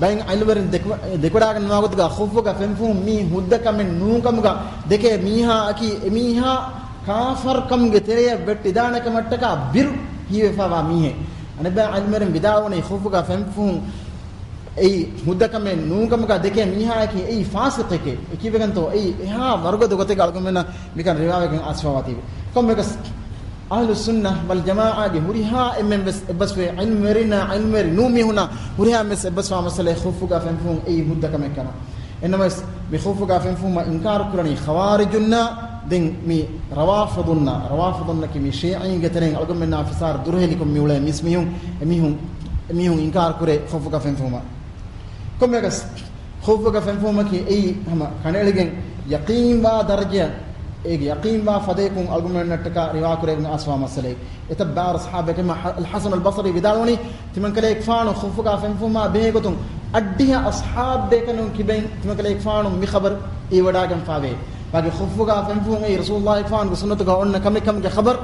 ބައެއް ޢިލްމުވެރިން ދެކު-، ދެކެވަޑައިގަންނަވާ ގޮތުގަ ޚުއްފުގަ ފެންފުހުން މީ ހުއްދަ ކަމެއް ނޫންކަމުގަ ދެކޭ މީހާއަކީ އެމީހާ ކާފަރުކަމުގެ ތެރެޔަށް ވެއްޓިދާނެ ކަމަށްޓަކާ ބިރު ހީވެފަވާ މީހެއް. އަނެއްބައި ޢިލްމުވެރިން ވިދާޅުވަނީ ޚުއްފުގަ ފެންފުހުން އެއީ ހުއްދަ ކަމެއް ނޫންކަމުގަ ދެކޭ މީހާއަކީ އެއީ ފާސިޤެކޭ. އެ ކީއްވެގެންތޯ އެއީ އެހާ ވަރުގަދަ ގޮތެއްގަ އަޅުގަނޑުމެންނަށް މިކަން ރިވާވެގެން އައިސްފަވާތީވެ. ކޮންމެއަކަސް އަހްލުއްސުންނަ ވަލްޖަމާޢާގެ ހުރިހާ އެންމެން ވެސް އެއްބަސްވޭ، ޢިލްމުވެރިންނާ ޢިލްމުވެރި ނޫން މީހުންނާ ހުރިހާ އެންމެން ވެސް އެއްބަސްވާ މައްސަލައެއް ޚުއްފުގަ ފެންފުހުން އެއީ ހުއްދަ ކަމެއް ކަމަށް. އެންނަމަވެސް، މި ޚުއްފުގަ ފެންފުހުމަށް އިންކާރު ކުރަނީ ޚަވާރިޖުންނާ، ދެން މި ރަވާފިޟުންނާ، ރަވާފިޟުންނަކީ މި ޝީޢީންގެ ތެރެއިން އަޅުގަނޑުމެންނާ ފިސާރަ ދުރުހެލިކޮށް މިއުޅޭ މީސްމީހުން، އެމީހުން، އެމީހުން އިންކާރު ކުރޭ ޚުއްފުގަ ފެންފުހުމަށް. ކޮންމެއަކަސް، ޚުއްފުގަ ފެންފުހުމަކީ އެއީ ހަމަ ކަނޑައެޅިގެން ޔަޤީންވާ ދަރަޖަޔަށް، އޭގެ ޔަޤީންވާ ފަދަޔަކުން އަޅުގަނޑުމެންނަށްޓަކާ ރިވާކުރެވިގެން އައިސްފަވާ މައްސަލައެއް. އެތައް ބާރަ ޞަޙާބަ ކަމަށް އަލްޙަސަނުލް ބަޞްރީ ވިދާޅުވަނީ، ތިމަންކަލޭގެފާނު ޚުއްފުގަ ފެންފުހުމާ ބެހޭގޮތުން އަށްޑިހަ އަޞްޙާބު ބޭކަލުން ކިބައިން ތިމަންކަލޭގެފާނު މި ޚަބަރު އިވިވަޑައިގެންފާވޭ. މާގެ ޚުއްފުގަ ފެންފުހުން އެއީ ރަސޫލުﷲގެފާނުގެ ސުންނަތުގަ އޮންނަ ކަމެއް ކަމުގެ ޚަބަރު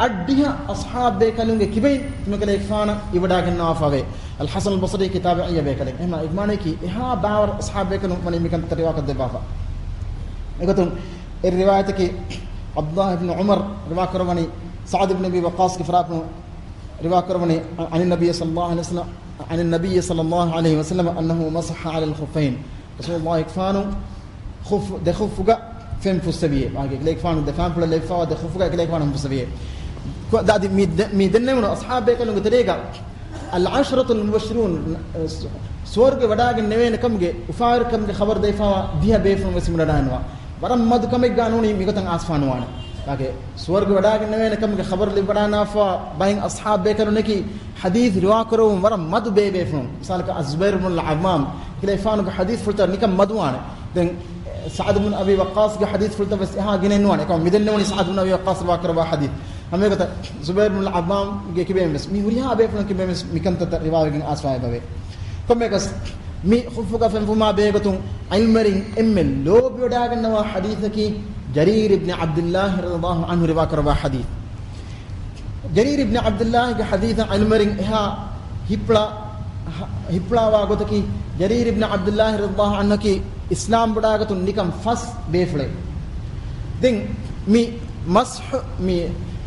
އަށްޑިހަ އަޞްޙާބު ބޭކަލުންގެ ކިބައިން ތިމަންކަލޭގެފާނަށް އިވިވަޑައިގެންނަވާފާވޭ. އަލްޙަސަނުލް ބަޞްރީ ކިތާބަ އިއްޔަ ބޭކަލެއް. އެހެމާ އިގްމާނައަކީ އެހާ ބާވަރު އަޞްޙާބު ބޭކަލުން ވަނީ މިކަންތައް ރިވާކޮށްދެއްވާފަ. އެގޮތުން އެ ރިވާޔަތަކީ ޢަބްދުﷲ އިބްނު ޢުމަރު ރިވާކުރައްވަނީ، ސަޢްދު ބިން އަބީ ވައްޤާޞްގެ ފަރާތުން ރިވާކުރައްވަނީ، عن النبي صلى الله عليه وسلم، عن النبي صلى الله عليه وسلم أنه مسح على الخفين. ރަސޫލުﷲގެފާނު ޚުއްފު، ދެ ޚުއްފުގަ ފެން ފުއްސެވިއޭ. ވާގެ އެކަލޭގެފާނު ދެ ފާންޕުޅަށް ލެއްވާ ދެ ޚުއްފުގަ އެކަލޭގެފާނު ފެން ފުއްސެވިއޭ. ކޮ-، ދާދި މި ދެ-، މި ދެންނެވުނު އަޞްޙާބު ބޭކަލުންގެ ތެރޭގަ އަލް ޢަޝްރަތުލް މުބައްޝަރޫން، ސުވަރުގެ ވަޑާގެން ނެވޭނެ ކަމުގެ އުފާވެރިކަމުގެ ޚަބަރު ދެވިފާވާ ދިހަ ބޭފުޅުން ވެސް މިވަޑާންވާ. ވަރަށް މަދު ކަމެއްގާ ނޫނީ މިގޮތަށް އާސްފާ ނުވާނެ. ވާގެ ސުވަރުގެ ވަޑާގެން ނެވޭނެ ކަމުގެ ޚަބަރު ލިބިވަޑާނާފާ ބައެއް އަޞްޙާބު ބޭކަލުންނަކީ ޙަދީޘް ރިވާކުރެވުން ވަރަށް މަދު ބޭބޭފުޅުން. މިސާލަކަށް އައްޒުބައިރު ބުނުލް ޢައްވާމް އެކަލޭގެފާނުގެ ޙަދީޘްފުޅުތައް ނިކަން މަދުވާނެ. ދެން ސަޢްދު ބުން އަބީ ވައްޤާޞްގެ ޙަދީޘްފުޅުތައް ވެސް އެހާ ގިނައެއް ނުވާނެ. އެކަމަ މިދެންނެވުނީ ސަޢްދު ބުން އަބީ ވައްޤާޞް ރިވާކުރައްވާ ޙަދީޘް. ހަމައެގޮތަށް ޒުބައިރު ބުން ޢައްވާމްގެ ކިބައިން ވެސް މި ހުރިހާ ބޭފުޅުން ކިބައިން ވެސް މިކަންތައްތައް ރިވާވެގެން އާސްވާ އެބަވޭ. ކޮންމެއަކަސް މި ޚުއްފުގަ ފެންފުމާ ބެހޭގޮތުން ޢިލްމުވެރިން އެންމެ ލޯބިވަޑާގަންނަވާ ޙަދީޘަކީ ޖަރީރު ބްނި ޢަބްދުﷲ ރަޟިޔަﷲ ޢަންހު ރިވާކުރައްވާ ޙަދީޘް. ޖަރީރު ބްނި ޢަބްދުﷲގެ ޙަދީޘަށް ޢިލްމުވެރިން އެހާ ހިއްޕުޅާ-، ހި-، ހިއްޕުޅާވާ ގޮތަކީ، ޖަރީރު ބްނި ޢަބްދުﷲ ރަޟިޔަﷲ ޢަންހުއަކީ އިސްލާމް ވަޑާގަތުން ނިކަން ފަސް ބޭފުޅެއް. ދެން މި މަސްޙު، މި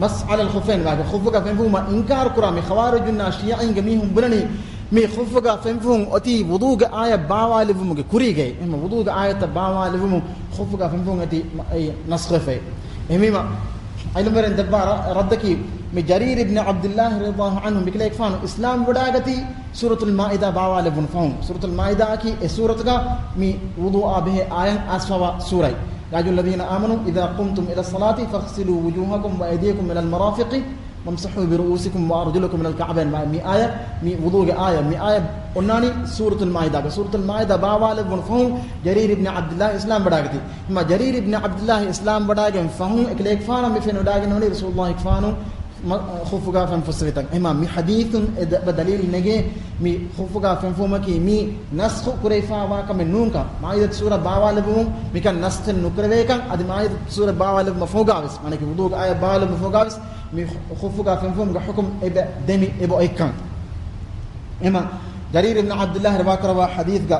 މަސްޙު ޢަލަލް ޚުއްފައިން ވާގެ ޚުއްފުގަ ފެންފުމަށް އިންކާރު ކުރާ މި ޚަވާރިޖުންނާ ޝީޢީންގެ މީހުން ބުނަނީ، މި ޚުއްފުގަ ފެންފުހުން އޮތީ ވުޟޫގެ އާޔަތް ބާވާލެއްވުމުގެ ކުރީގައި. އެހެން ވުޟޫގެ އާޔަތްތައް ބާވާލެއްވުމުން ޚުއްފުގަ ފެންފުހުން އޮތީ މަ-، އެ ނަސްޚުވެފައި. އެހެންވީމަ، ޢިލްމުވެރިން ދެއްވާ ރަ-، ރައްދަކީ، މި ޖަރީރު ބްނި ޢަބްދުﷲ ރަޟިޔަﷲ ޢަންހު މިކަލޭގެފާނު އިސްލާމް ވަޑާގަތީ ސޫރަތުލް މާއިދާ ބާވާލެއްވުނު ފަހުން. ސޫރަތުލް މާއިދާއަކީ އެ ސޫރަތުގަ މި ވުޟޫއާ ބެހޭ އާޔަތް އާސްފާވާ ސޫރަތް. يا أيها الذين آمنوا إذا قمتم إلى الصلاة فاغسلوا وجوهكم وأيديكم إلى المرافق وامسحوا برؤوسكم وأرجلكم إلى الكعبين. މި އާޔަތް، މި ވުޟޫގެ އާޔަތް، މި އާޔަތް އޮންނާނީ ސޫރަތުލް މާއިދާގަ. ސޫރަތުލް މާއިދާ ބާވާލެއްވުނު ފަހުން ޖަރީރު ބްނި ޢަބްދުﷲ އިސްލާމް ވަޑާގަތީ. މަ ޖަރީރު ބްނި ޢަބްދުﷲ އިސްލާމް ވަޑާގެން ފަހުން އެކަލޭގެފާނަށް މި ފެނިވަޑާގެންނެވުނީ ރަސޫލުﷲ ގެފާނު މަ-، ޚުއްފުގަ ފެން ފުއްސެވިތަން. އެހެންމަ މި ޙަދީޘުން އެ ދަ-، ދަލީލް ނެގޭ މި ޚުއްފުގަ ފެންފުމަކީ މީ ނަސްޚު ކުރެވިފާވާ ކަމެއް ނޫންކަން. މާއިދަތު ސޫރަ ބާވާލެއްވުމުން މިކަން ނަސްޚެއް ނުކުރެވޭކަން، އަދި މާއިދަތު ސޫރަ ބާވާލެއްވުމަށް ފަހުގަވެސް، މާނައަކީ ވުޟޫގެ އާޔަތް ބާވާލެއްވުމަށް ފަހުގަވެސް، މި ޚުއްފުގަ ފެންފުމުގެ ޙުކުމް އެބަ ދެމި އެބަ އޮތްކަން. އެމަ ޖަރީރު ބްނި ޢަބްދުﷲ ރިވާކުރައްވާ ޙަދީޘްގަ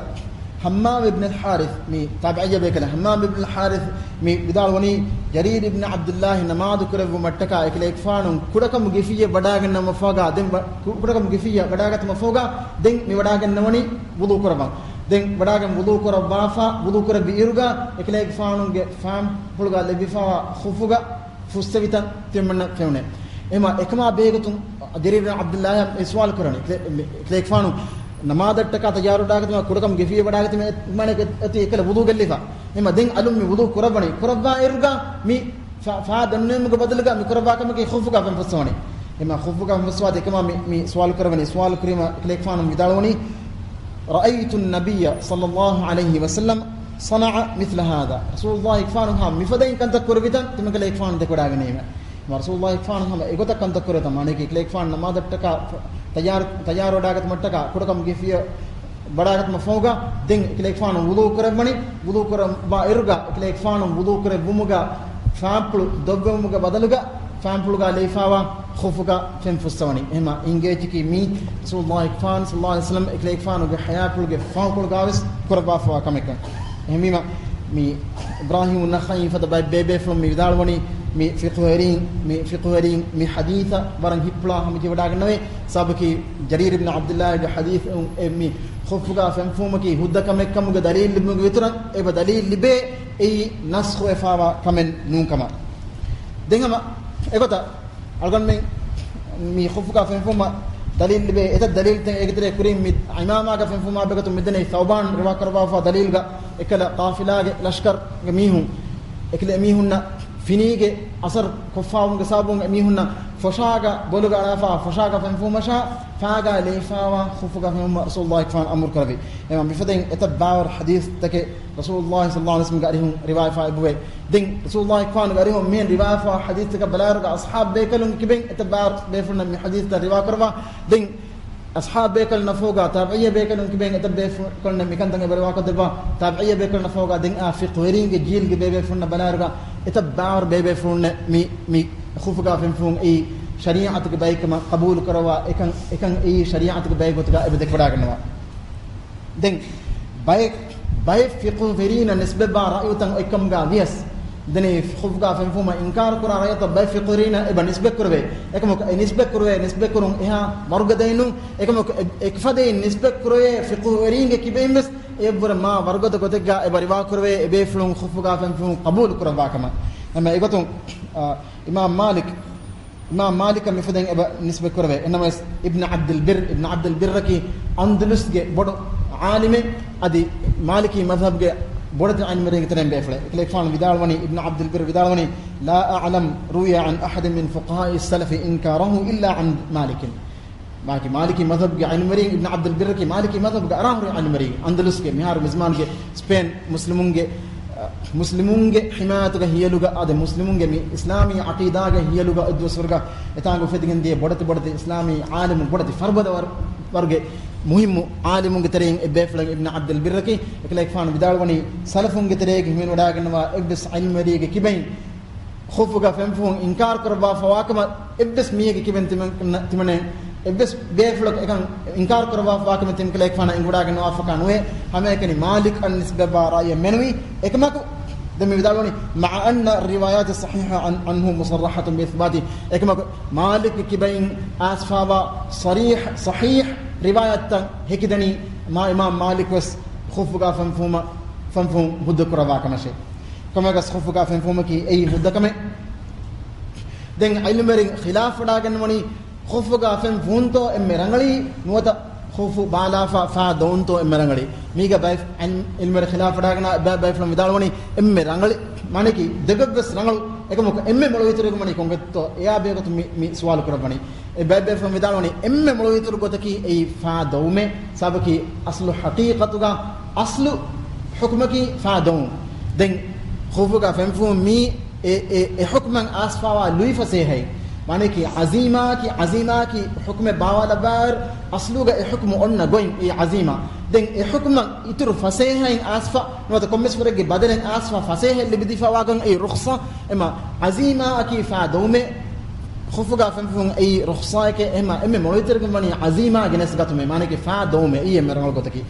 ޙައްމާމް އިބްނުލް ޙާރިޘް، މި ތާބިޢީ ބޭކަލެއް، ޙައްމާމް އިބްނުލް ޙާރިޘް މި ވިދާޅުވަނީ، ޖަރީރު ބްނި ޢަބްދުﷲ ނަމާދު ކުރެއްވުމަށްޓަކާ އެކަލޭގެފާނު ކުޑަކަމުގެ ފިއްޔަ ވަޑާގަންނަވުމަށް ފަހުގަ، ދެން ވަ-، ކު-، ކުޑަކަމުގެ ފިއްޔަ ވަޑާގަތުމަށް ފަހުގަ، ދެން މި ވަޑާގަންނަވަނީ ވުޟޫ ކުރައްވަން. ދެން ވަޑާގެން ވުޟޫ ކުރައްވާފަ، ވުޟޫ ކުރެއްވި އިރުގަ އެކަލޭގެފާނުގެ ފާންޕުޅުގަ ލެއްވިފައިވާ ޚުއްފުގަ ފުއްސެވިތަން ތިމަންނަ ފެނުނެ. އެމަ އެކަމާ ބޭގޮތުން ޖަރީރު އިބްނު ޢަބްދުﷲ އެ ސުވާލު ކުރަނީ. ކެ-، މި-، ކެލޭގެފާނު ނަމާދަށްޓަކާ ތައްޔާރުވެވަޑާގަތުމަށް ކުޑަކަމުގެ ފިއްޔަ ވަޑާގަތުމަށް އެ-، މާނަ އެ-، އެތި އެކަލަ ވުޟޫ ގެއްލިފަ. އެމަ ދެން އަލުން މި ވުޟޫ ކުރައްވަނީ. ކުރައްވާ އިރުގަ މި ފާ-، ފާ ދޮންނެވުމުގެ ބަދަލުގަ މި ކުރައްވާ ކަމަކީ ޚުއްފުގަ ފެން ފުއްސަވަނީ. އެމަ ޚުއްފުގަ ފެން ފުއްސަވާތީ އެކަމާ މި، މި ސުވާލު ކުރައްވަނީ. ސުވާލު ކުރީމަ ކެލޭގެފާނު ވިދާޅުވަނީ، رأيت النبي صلى الله عليه وسلم صنع مثل هذا. ރަސޫލުﷲ ގެފާނު ހަމަ މިފަދައިން ކަންތައް ކުރެއްވިތަން ތިމަން ކެލޭގެފާނު ދެކެވަޑާގަނީމެ. މަ ރަސޫލުﷲ ގެފާނު ހަމަ އެގޮތަށް ކަންތައް ކުރެވިތަން، މާނައަކީ ކެލޭގެފާނު ނަމާދަށްޓަކާ ތައްޔާރު، ތައްޔާރުވެވަޑާގަތުމަށްޓަކާ ކުޑަކަމުގެ ފިއްޔަ ވަޑާގަތުމަށް ފަހުގަ، ދެން ކެލޭގެފާނު ވުޟޫ ކުރައްވަނީ. ވުޟޫ ކުރައްވާ އިރުގަ ކެލޭގެފާނު ވުޟޫ ކުރެއްވުމުގަ ފާންޕުޅު ދޮށްވެވުމުގެ ބަދަލުގަ ފާންޕުޅުގަ ލެވިފައިވާ ޚުއްފުގަ ފެން ފުއްސަވަނީ. އެހެމަ އިނގޭތިކީ މީ ރަސޫލުﷲ ގެފާނު ޞައްލަﷲ ޢަލައިހި ވަސައްލަމަ އެކަލޭގެފާނުގެ ޙަޔާތްޕުޅުގެ ފަހުކޮޅުގަވެސް ކުރައްވާފައިވާ ކަމެއްކަން. އެހެންވީމަ، މި އިބްރާހީމު ނަޚަޢީ ފަދަ ބައެއް ބޭބޭފުޅުން މި ވިދާޅުވަނީ، މި ފިޤުހުވެރީން، މި ފިޤުހުވެރީން މި ޙަދީޘަށް ވަރަށް ހިއްޕުޅާ ހަމަޖެހިވަޑާގަންނަވޭ. ސަބަބަކީ ޖަރީރު އިބްނު ޢަބްދުﷲގެ ޙަދީޘުން އެ މި ޚުއްފުގަ ފެންފުމަކީ ހުއްދަ ކަމެއް ކަމުގެ ދަލީލު ލިބުމުގެ އިތުރަށް އެބަ ދަލީލު ލިބޭ އެއީ ނަސްޚުވެފައިވާ ކަމެއް ނޫންކަމަށް. ދެން ހަމަ އެގޮތަށް އަޅުގަނޑުމެން މި ޚުއްފުގަ ފެންފުމަށް ދަލީލު ލިބޭ އެތައް ދަލީލުތައް. އޭގެ ތެރޭ ކުރިން މި ޢިމާމާގަ ފެންފުމާ ބެގަތު މިދަނީ ޘައުބާން ރިވާކުރައްވާފަ ދަލީލުގަ އެކަލަ ޤާފިލާގެ ލަޝްކަރުގެ މީހުން، އެކަލަ އެމީހުންނަށް ފިނީގެ އަސަރު ކޮށްފާވުމުގެ ސަބަބުން އެމީހުންނަށް ފޮށާގަ ބޮލުގަ އަޅާފަ ފޮށާގަ ފެންފުމަށާ ފާގާ ލެވިފައިވާ ޚުއްފުގަ ފެންފުމަށް ރަސޫލުﷲ ގެފާނު އަމުރު ކުރެއްވި. އެމަ މިފަދައިން އެތައް ބާވަރު ޙަދީޘްތަކެއް ރަސޫލުﷲ ޞައްލަﷲ ޢަލައިހި ވަސައްލަމަގެ އަރިހުން ރިވާޔަތްފަ އެބަވޭ. ދެން ރަސޫލުﷲ ގެފާނުގެ އަރިހުން މިހެން ރިވާޔަތްފަ ޙަދީޘްތަކަށް ބަލާއިރުގަ އަޞްޙާބު ބޭކަލުން ކިބެން އެތައް ބާވަރު ބޭފުޅުންނަށް މި ޙަދީޘްތައް ރިވާކުރައްވާ. ދެން އަޞްޙާބު ބޭކަލުންނަށް ފަހުގަ ތާބިޢީ ބޭކަލުން ކިބެން އެތައް ބޭފުޅުންނަށް މިކަންތައް އެބަ ރިވާކޮށްދެއްވާ. ތާބިޢީ ބޭކަލުންނަށް ފަހުގަ ދެން އާ ފިޤުހުވެރީންގެ ޖީލްގެ ބޭބޭފުޅުންނަށް ބަލާއިރުގަ އެތައް ބާވަރު ބޭބޭފުޅުންނެއް މި، މި ޚުއްފުގަ ފެންފުން އެއީ ޝަރީޢަތުގެ ބައެއްކަމަށް ޤަބޫލު ކުރައްވާ، އެކަން، އެކަން އެއީ ޝަރީޢަތުގެ ބައެއް ގޮތުގަ އެބަ ދެކެވަޑާގަންނަވާ. ދެން ބައެއް، ބައެއް ފިޤުހުވެރީންނަށް ނިސްބަތްވާ ރައުޔުތައް އޮތްކަމުގަ ވިޔަސް، ދެން އެ ޚުއްފުގާ ފެންފުމަށް އިންކާރު ކުރާ ރައްޔިތަށް ބައެއް ފިޤުހުވެރީންނަށް އެބަ ނިސްބަތް ކުރެވޭ. އެކަމަކު އެ ނިސްބަތް ކުރެވޭ، ނިސްބަތް ކުރުން އެހާ ވަރުގަދައެއް ނޫން. އެކަމަކު އެ، އެކަފަދައިން ނިސްބަތް ކުރެވޭ ފިޤުހުވެރީންގެ ކިބައިން ވެސް އެއަށްވުރެ މާ ވަރުގަދަ ގޮތެއްގާ އެބަ ރިވާ ކުރެވޭ އެބޭފުޅުން ޚުއްފުގާ ފެންފުމުން ޤަބޫލު ކުރައްވާ ކަމަށް. އެމަ އެގޮތުން، އާ، އިމާމް މާލިކް، އިމާމް މާލިކަށް މިފަދައިން އެބަ ނިސްބަތް ކުރެވޭ. އެންނަމަވެސް އިބްނު ޢަބްދުލް ބިއްރު، އިބްނު ޢަބްދުލް ބިއްރަކީ އަންދުލުސްގެ ބޮޑު ޢާލިމެއް، އަދި މާލިކީ މަޛްހަބްގެ ބޮޑެތި ޢިލްމުވެރިންގެ ތެރެއިން ބޭފުޅެއް. އެކަލޭގެފާނު ވިދާޅުވަނީ، އިބްނު ޢަބްދުލް ބިއްރު ވިދާޅުވަނީ، "لا أعلم روي عن أحد من فقهاء السلف إنكاره إلا عن مالك." މާލިކީ، މާލިކީ މަޛްހަބްގެ ޢިލްމުވެރިން، އިބްނު ޢަބްދުލް ބިއްރަކީ މާލިކީ މަޛްހަބްގެ އަރާހުރި ޢިލްމުވެރިން، އަންދުލުސްގެ މިހާރު މިޒްމާންގެ ސްޕޭން މުސްލިމުންގެ، އަ، މުސްލިމުންގެ ޙިމާޔަތުގެ ހިޔަލުގަ، އަދި މުސްލިމުންގެ މި އިސްލާމީ ޢަޤީދާގެ ހިޔަލުގަ އެއްދުވަސްވަރުގަ އެތާނގަ އުފެދިގެންދިޔަ ބޮޑެތި ބޮޑެތި އިސްލާމީ ޢާލިމު، ބޮޑެތި ފަރުބަދަ ވަރު، ވަރުގެ މުހިއްމު ޢާލިމުންގެ ތެރެއިން އެއްބޭފުޅެއް އިބްނު ޢަބްދުލް ބިއްރަކީ. އެކަލޭގެފާނު ވިދާޅުވަނީ، ސަލަފުންގެ ތެރޭގަ ހިމެނިވަޑައިގަންނަވާ އެއްވެސް ޢިލްމުވެރިއެއްގެ ކިބައިން ޚުއްފުގާ ފެންފުހުން އިންކާރު ކުރައްވާފަވާކަމަށް އެއްވެސް މީހެއްގެ ކިބައިން ތިމަން، ތިމަނެ އެއްވެސް ބޭފުޅަކު އެކަން އިންކާރު ކުރައްވާފަވާކަމަށް ތިން ކަލޭގެފާނަށް އެނގިވަޑައިގަންނަވާފަކާ ނުވޭ. ހަމައެކަނި މާލިކް އަށް ނިސްބަތްވާ ރައްޔެއް މެނުވީ. އެކަމަކު ދެން މި ވިދާޅުވަނީ، "مع أن الروايات الصحيحة عن، عنه مصرحة بالإثبات." އެކަމަކު މާލިކްގެ ކިބައިން އައިސްފާވާ ޞަރީޙް، ޞަޙީޙް ރިވާޔަތްތައް ހެކިދަނީ މާ އިމާމް މާލިކް ވެސް ޚުއްފުގާ ފެންފުހުމަށް، ފެންފުހުން ހުއްދަ ކުރައްވާ ކަމަށޭ. ކޮންމެއަކަސް ޚުއްފުގާ ފެންފުހުމަކީ އެއީ ހުއްދަ ކަމެއް. ދެން ޢިލްމުވެރިން ޚިލާފު ވެޑާގެންވަނީ ޚުއްފުގާ ފެން ފުހުންތޯ އެންމެ ރަނގަޅީ، ނުވަތަ ޚުއްފު ބާލާފަ ފާ ދޮއުންތޯ އެންމެ ރަނގަޅީ. މީގަ ބައި، ޢިލްމުވެރިން ޚިލާފު ވެޑާގަނާ ބައި، ބައިފުޅުން ވިދާޅުވަނީ އެންމެ ރަނގަޅި، މާނައަކީ ދެގޮތްވެސް ރަނގަޅު. އެކަމަކު އެންމެ މޮޅު އިތުރުވެގެންވަނީ ކޮންގޮތްތޯ އެއާ ބެހޭގޮތުން މި، މި ސުވާލު ކުރައްވަނީ. އެ ބައި، ބައިފުޅުން ވިދާޅުވަނީ އެންމެ މޮޅު އިތުރު ގޮތަކީ އެއީ ފާ ދޮއުމޭ. ސަބަބަކީ އަސްލު ޙަޤީޤަތުގަ އަސްލު ޙުކުމަކީ ފާ ދޮއުން. ދެން ޚުއްފުގާ ފެންފުހުން މީ އެ، އެ، އެ ޙުކުމަށް އައިސްފާވާ ލުއިފަސޭހައިން. މާނައަކީ ޢަޒީމާއަކީ، ޢަޒީމާއަކީ ޙުކުމެއް ބާވާލައްވާއިރު އަސްލުގަ އެ ޙުކުމު އޮންނަ ގޮތް އެއީ ޢަޒީމާ. ދެން އެ ޙުކުމަށް އިތުރު ފަސޭހައިން އައިސްފަ، ނުވަތަ ކޮންމެސް ވަރެއްގެ ބަދަލެއް އައިސްފަ ފަސޭހައެއް ލިބިދީފާވާ ގޮތް އެއީ ރުޚްޞާ. އެމަ ޢަޒީމާއަކީ ފާ ދޮއުމޭ. ޚުއްފުގާ ފެންފުހުން އެއީ ރުޚްޞާއެކޭ. އެހެމަ އެންމެ މޮޅު އިތުރުވެގެންވަނީ ޢަޒީމާ ގެނެސްގަތުމޭ. މާނައަކީ ފާ ދޮއުމޭ. އެއީ އެންމެ ރަނގަޅު ގޮތަކީ.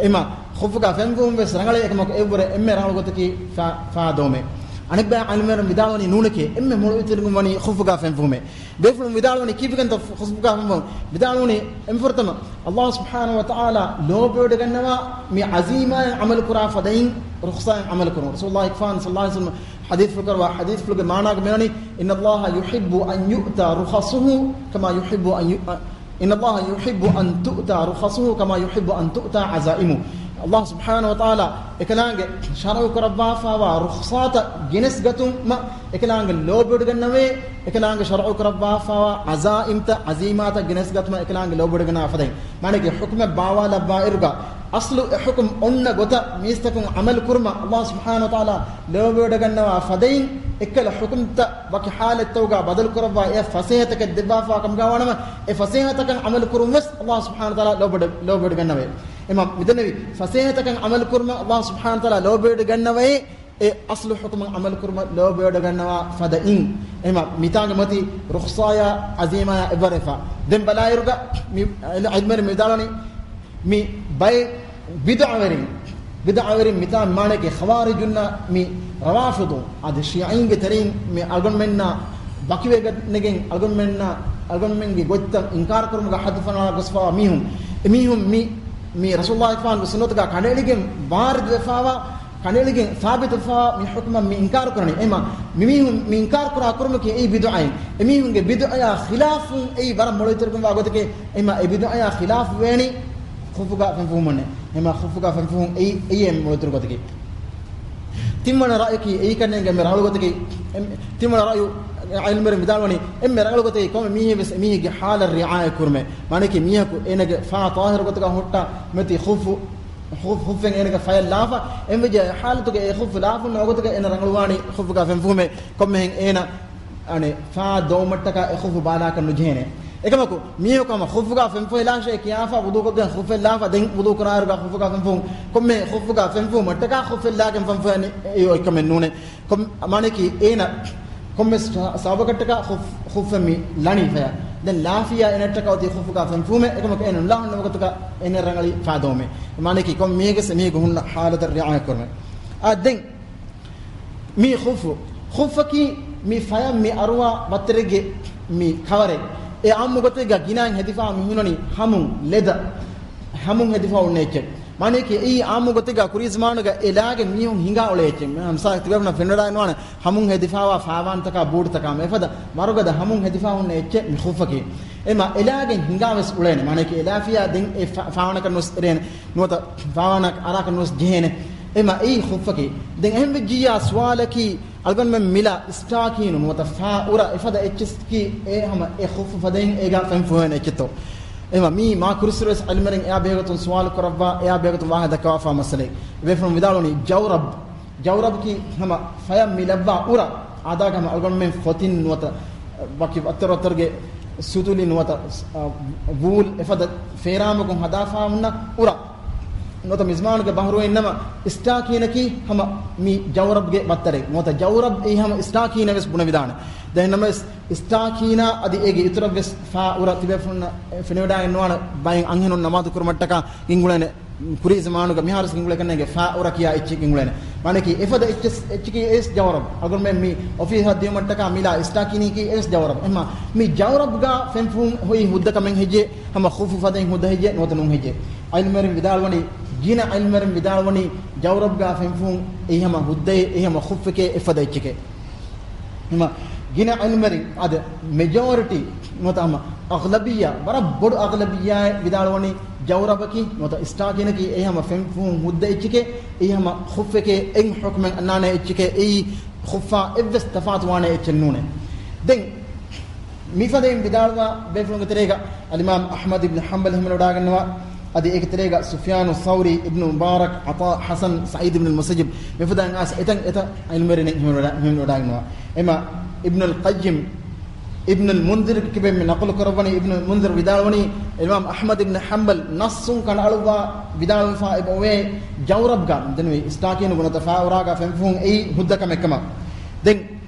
އެމަ ޚުއްފުގާ ފެންފުހުން ވެސް ރަނގަޅޭ، އެކަމަކު އެއަށްވުރެ އެންމެ ރަނގަޅު ގޮތަކީ ފާ، ފާ ދޮއުމޭ. އަނެއްބައި ޢިލްމުވެރިން ވިދާޅުވަނީ ނޫނެކޭ، އެންމެ މޮޅު އިތުރުވެގެންވަނީ ޚުއްފުގާ ފެންފުހުމޭ. ބޭފުޅުން ވިދާޅުވަނީ ކީއްވެގެންތޯ ޚުއްފުގާ ފެންފުހުން؟ ވިދާޅުވަނީ އެންމެ ފުރަތަމަ ﷲ ސުބްޙާނަހޫ ވަތަޢާލާ ލޯބިވެޑިގަންނަވާ މި ޢަޒީމާއިން ޢަމަލު ކުރާ ފަދައިން ރުޚްޞާއިން ޢަމަލު ކުރުން. ރަސޫލުﷲ ގެފާނު ޞައްލަﷲ ޢަލައިހި ވަސައްލަމަ ޙަދީޘްފުޅު ކުރައްވާ ޙަދީޘްފުޅުގެ މާނާގަ މިވަނީ، "إن الله يحب أن يؤتى رخصه كما يحب أن ي-، إن الله يحب أن تؤتى رخصه كما يحب أن تؤتى عزائمه." ﷲ ސުބްޙާނަހޫ ވަތަޢާލާ އެކަލާނގެ ޝަރުޢު ކުރައްވާފާވާ ރުޚްޞާތައް ގެނެސްގަތުމަށް އެކަލާނގެ ލޯބިވެޑިގަންނަވޭ، އެކަލާނގެ ޝަރުޢު ކުރައްވާފާވާ ޢަޒާއިމްތައް، ޢަޒީމާތައް ގެނެސްގަތުމަށް އެކަލާނގެ ލޯބިވެޑިގަންނަވާ ފަދައިން. މާނައަކީ ޙުކުމެއް ބާވާލައްވާއިރުގަ އަސްލު އެ ޙުކުމް އޮންނަ ގޮތަށް މީސްތަކުން ޢަމަލު ކުރުމަށް ﷲ ސުބްޙާނަހޫ ވަތަޢާލާ ލޯބިވެޑިގަންނަވާ ފަދައިން، އެއްކަލަ ޙުކުމްތައް ވަކި ޙާލަތްތަކުގަ ބަދަލު ކުރައްވާ އެ ފަސޭހަތަކެއް ދެއްވާފާ ކަމުގަ ވާނަމަ، އެ ފަސޭހަތަކަށް ޢަމަލު ކުރުން ވެސް ﷲ ސުބްޙާނަހޫ ވަތަޢާލާ ލޯބިވެޑި، ލޯބިވެޑިގަންނަވައޭ. އެމަ މިދެންނެވި ފަސޭހަތަކަށް ޢަމަލު ކުރުމަށް ﷲ ސުބްޙާނަހޫ ވަތަޢާލާ ލޯބިވެޑިގަންނަވައޭ، އެ އަސްލު ޙުކުމަށް ޢަމަލު ކުރުމަށް ލޯބިވެޑިގަންނަވާ ފަދައިން. އެމަ މިތާނގެ މަތީ ރުޚްޞާޔާ ޢަޒީމާޔާ އެއްވަރެފަ. ދެން ބަލާއިރުގަ މި ޢިލްމުވެރިން މި ވިދާޅުވަނީ މި ބައެއް ބިދުޢަވެރިން، ބިދުޢަވެރިން މިތާ މާނައަކީ ޚަވާރިޖުންނާ މި ރަވާފިޟު އަދި ޝިޢީންގެ ތެރެއިން މި އަޅުގަނޑުމެންނާ ވަކިވެގަނެގެން އަޅުގަނޑުމެންނާ، އަޅުގަނޑުމެންގެ ގޮތްތައް އިންކާރު ކުރުމުގަ ޙައްދު ފަނާ ގޮސްފާ މީހުން، އެމީހުން މި، މި ރަސޫލުﷲ ގެފާނުގެ ސުންނަތުގަ ކަނޑައެޅިގެން ވާރިދުވެފާވާ، ކަނޑައެޅިގެން ސާބިތުވެފާވާ މި ޙުކުމަށް މި އިންކާރު ކުރަނީ. އެމަ މި މީހުން މި އިންކާރު ކުރާ ކުރުމަކީ އެއީ ބިދުޢައިން. އެމީހުންގެ ބިދުޢަޔާ ޚިލާފުން އެއީ ވަރަށް މޮޅު އިތުރުކުން ވާ ގޮތެކޭ. އެމަ އެ ބިދުޢަޔާ ޚިލާފު ވޭނީ ޚުއްފުގާ ފެންފުހުމުންނޭ. އެމަ ޚުއްފުގާ ފެންފުހުން އެއީ، އެއީ އެންމެ މޮޅު އިތުރު ގޮތަކީ. ތިންވަނަ ރައުޔަކީ އެއީ ކަންނޭނގެ އެންމެ ރަނގަޅު ގޮތަކީ، އެން، ތިންވަނަ ރައުޔު ޢިލްމުވެރިން ވިދާޅުވަނީ އެންމެ ރަނގަޅު ގޮތަކީ ކޮންމެ މީހެއް ވެސް އެމީހެއްގެ ޙާލަށް ރިޢާޔަތް ކުރުމޭ. މާނައަކީ މީހަކު އޭނަގެ ފާ ޠާހިރު ގޮތުގަ ހުއްޓާ މެތި ޚުއްފު، ޚުއް، ޚުއްފެއް އޭނަގެ ފަޔަށް ލާފަ، އެންވެއްޖެ އެ ޙާލަތުގަ އެ ޚުއްފު ލާފުން ނުވަ ގޮތުގަ އޭނަ ރަނގަޅުވާނީ ޚުއްފުގާ ފެންފުހުމޭ. ކޮންމެހެން އޭނަ އަނެއް ފާ ދޮއުމަށްޓަކާ އެ ޚުއްފު ބާލާކަށް ނުޖެހޭނެ. އެކަމަކު މީހަކު ހަމަ ޚުއްފުގާ ފެންފޮހެލާށޭ ކިޔާފަ ވުޟޫކޮށްގެން ޚުއްފެއް ލާފަ، ދެން ވުޟޫ ކުރާއިރުގަ ޚުއްފުގާ ފެންފޮހުން، ކޮންމެ ޚުއްފުގާ ފެންފޮހުމަށްޓަކާ ޚުއްފެއް ލާގެން ފެންފޮހެން އެއީ އޮތްކަމެއް ނޫނޭ. ކޮން، މާނައަކީ އޭނަ ކޮންމެސް ސަ، ސަބަބަކަށްޓަކާ ޚުއްފް، ޚުއްފެއް މި ލަނީ ފަޔަށް. ދެން ލާފިޔާ އޭނައަށްޓަކާ އޮތީ ޚުއްފުގާ ފެންފޮހުމޭ. އެކަމަކު އޭނަ ނުލާ ހުންނަ ވަގުތުގަ އޭނަ ރަނގަޅީ ފާ ދޮއުމޭ. މާނައަކީ ކޮން މީހެއްގެސް އެމީހަކު ހުންނަ ޙާލަތަށް ރިޢާޔަތް ކުރުމޭ. އާ، ދެން މީ ޚުއްފު. ޚުއްފަކީ މި ފަޔަށް މި އަރުވާ ބައްތަރެއްގެ މި ކަވަރެއް. އެ އާއްމު ގޮތެއްގަ ގިނައިން ހެދިފާ މި ހުންނަނީ ހަމުން، ލެދަ. ހަމުން ހެދިފާ ހުންނަ އެއްޗެއް. މާނައަކީ އެއީ އާއްމު ގޮތެއްގަ ކުރީ ޒަމާނުގަ އެ ލާގެ މީހުން ހިނގާ އުޅޭ އެއްޗެއް. މި މިސާލަކަށް ތިބޭފުޅުންނަށް ފެނިވަޑައިގަންނަވާނެ ހަމުން ހެދިފާވާ ފާވާންތަކާ ބޫޓްތަކާ މި އެފަދަ ވަރުގަދަ ހަމުން ހެދިފާ ހުންނަ އެއްޗެއް މި ޚުއްފަކީ. އެމަ އެ ލާގެން ހިނގާ ވެސް އުޅޭނެ. މާނައަކީ އެ ލާފިޔާ ދެން އެ ފާ-، ފާވާނަކަށް ނުވެސް އެރޭނެ. ނުވަތަ ފާވާނަ އަރާކަށް ނުވެސް ޖެހޭނެ. އެމަ އެއީ ޚުއްފަކީ. ދެން އެހެން ވެއްޖިއްޔާ ސުވާލަކީ، އަޅުގަނޑުމެން މިލާ އިސްޓާކީނު ނުވަތަ ފާ އުރަ އެފަދަ އެއްޗެއްކީ އެ ހަމަ އެ ޚުއްފު ފަދައިން އޭގާ ފެން ފުހެން އެއްޗެއްތޯ؟ އެމަ މީ މާ ކުރިއްސުރެވެސް އިލްމުވެރިން އެއާ ބެހޭގޮތުން ސުވާލު ކުރައްވާ، އެއާ ބެހޭގޮތުން ވާހަކަ ދައްކަވާފާ މައްސަލައެއް. ބޭފުޅުން ވިދާޅުވަނީ ޖައުރަބް. ޖައުރަބްކީ ހަމަ ފަޔަށް މި ލައްވާ އުރަ، އާދާގަ ހަމަ އަޅުގަނޑުމެން ފޮތިން ނުވަތަ ވަކި އަތޮރު އަތޮރުގެ ސުތުލި ނުވަތަ، އަ، ވޫލް އެފަދަ ފޭރާމަކުން ހަދާފާ ހުންނަ އުރަ. ނުވަތަ މިޒުމާނުގެ ބަހުރުވައިންނަމަ އިސްޓާކީނަކީ ހަމަ މި ޖައުރަބްގެ ބައްތަރެއް. ނުވަތަ ޖައުރަބް އެއީ ހަމަ އިސްޓާކީނަށް ވެސް ބުނެވިދާނެ. ދެން ނަމަވެސް އިސްޓާކީނާ އަދި އޭގެ އިތުރަށް ވެސް ފާ އުރަ ތިބޭފުޅުންނަށް ފެނިވަޑައިގަންނަވާނެ ބައެއް އަންހެނުން ނަމާދު ކުރުމަށްޓަކާ ގެންގުޅޭނެ. ކުރީ ޒަމާނުގަ މިހާރު ގެންގުޅޭ ކަންނޭނގެ ފާ އުރަ ކިޔާ އެއްޗެއް ގެންގުޅޭނެ. މާނައަކީ އެފަދަ އެއްޗެއް، އެއްޗަކީ އެވެސް ޖައުރަބް. އަޅުގަނޑުމެން މި އޮފީހަށް ދިޔުމަށްޓަކާ މިލާ އިސްޓާކީނީކީ އެވެސް ޖައުރަބް. އެހެންމަ މި ޖައުރަބްގާ ފެންފުހުން ހުއި ހުއްދަ ކަމެއް ހެއްޔޭ؟ ހަމަ ޚުއްފު ފަދައިން ހުއްދަ ހެއްޔޭ؟ ނުވަތަ ނޫން ހެއްޔޭ؟ އިލްމުވެރިން ވިދާޅުވަނީ، ގިނަ އިލްމުވެރިން ވިދާޅުވަނީ ޖައުރަބްގާ ފެންފުހުން އެއީ ހަމަ ހުއްދައެއް، އެއީ ހަމަ ޚުއްފެކޭ އެފަދަ އެއްޗެކޭ. ހަމަ ގިނަ އިލްމުވެރިން އަދި މެޖޯރިޓީ ނުވަތަ ހަމަ އަޣްލަބިއްޔާ، ވަރަށް ބޮޑު އަޣްލަބިއްޔާއެއް ވިދާޅުވަނީ ޖައުރަބަކީ ނުވަތަ އިސްޓާކީނަކީ އެއީ ހަމަ ފެންފުހުން ހުއްދަ އެއްޗެކޭ، އެއީ ހަމަ ޚުއްފެކޭ، އެއް ޙުކުމެއް އަންނާނެ އެއްޗެކޭ، އެއީ ޚުއްފާ އެއްވެސް ތަފާތު ވާނެ އެއްޗެއް ނޫނޭ. ދެން މިފަދައިން ވިދާޅުވާ ބޭފުޅުންގެ ތެރޭގަ އަލްއިމާމް އަޙްމަދު އިބްނު ޙަންބަލް ހިމެނިވަޑައިގަންނަވާ، އަދި އޭގެ ތެރޭގަ ސުފްޔާނު ސައުރީ، އިބްނު މުބާރަކް، ޢަޠާ، ޙަސަން، ސަޢީދު އިބްނުލް މުސައްޔިބް، މިފަދައިން އައިސް އެތަން އެތައް އިލްމުވެރިން ހިމެނިވަޑަ-، ހިމެނިވަޑައިގަންނަވާ. އެމަ އިބްނުލް ޤައްޔިމް، އިބްނުލް މުންޛިރު ކިބެން މި ނަޤުލު ކުރައްވަނީ، އިބްނުލް މުންޛިރު ވިދާޅުވަނީ، އިމާމް އަޙްމަދު އިބްނު ޙަންބަލް ނައްޞުން ކަނޑައަޅުއްވާ ވިދާޅުވެފާ އެބައޮވޭ ޖައުރަބްގާ، ދެން އިސްޓާކީނު ނުވަތަ ފާ އުރާގާ ފެންފުހުން އެއީ ހުއްދަ ކަމެއް ކަމަށް. ދެން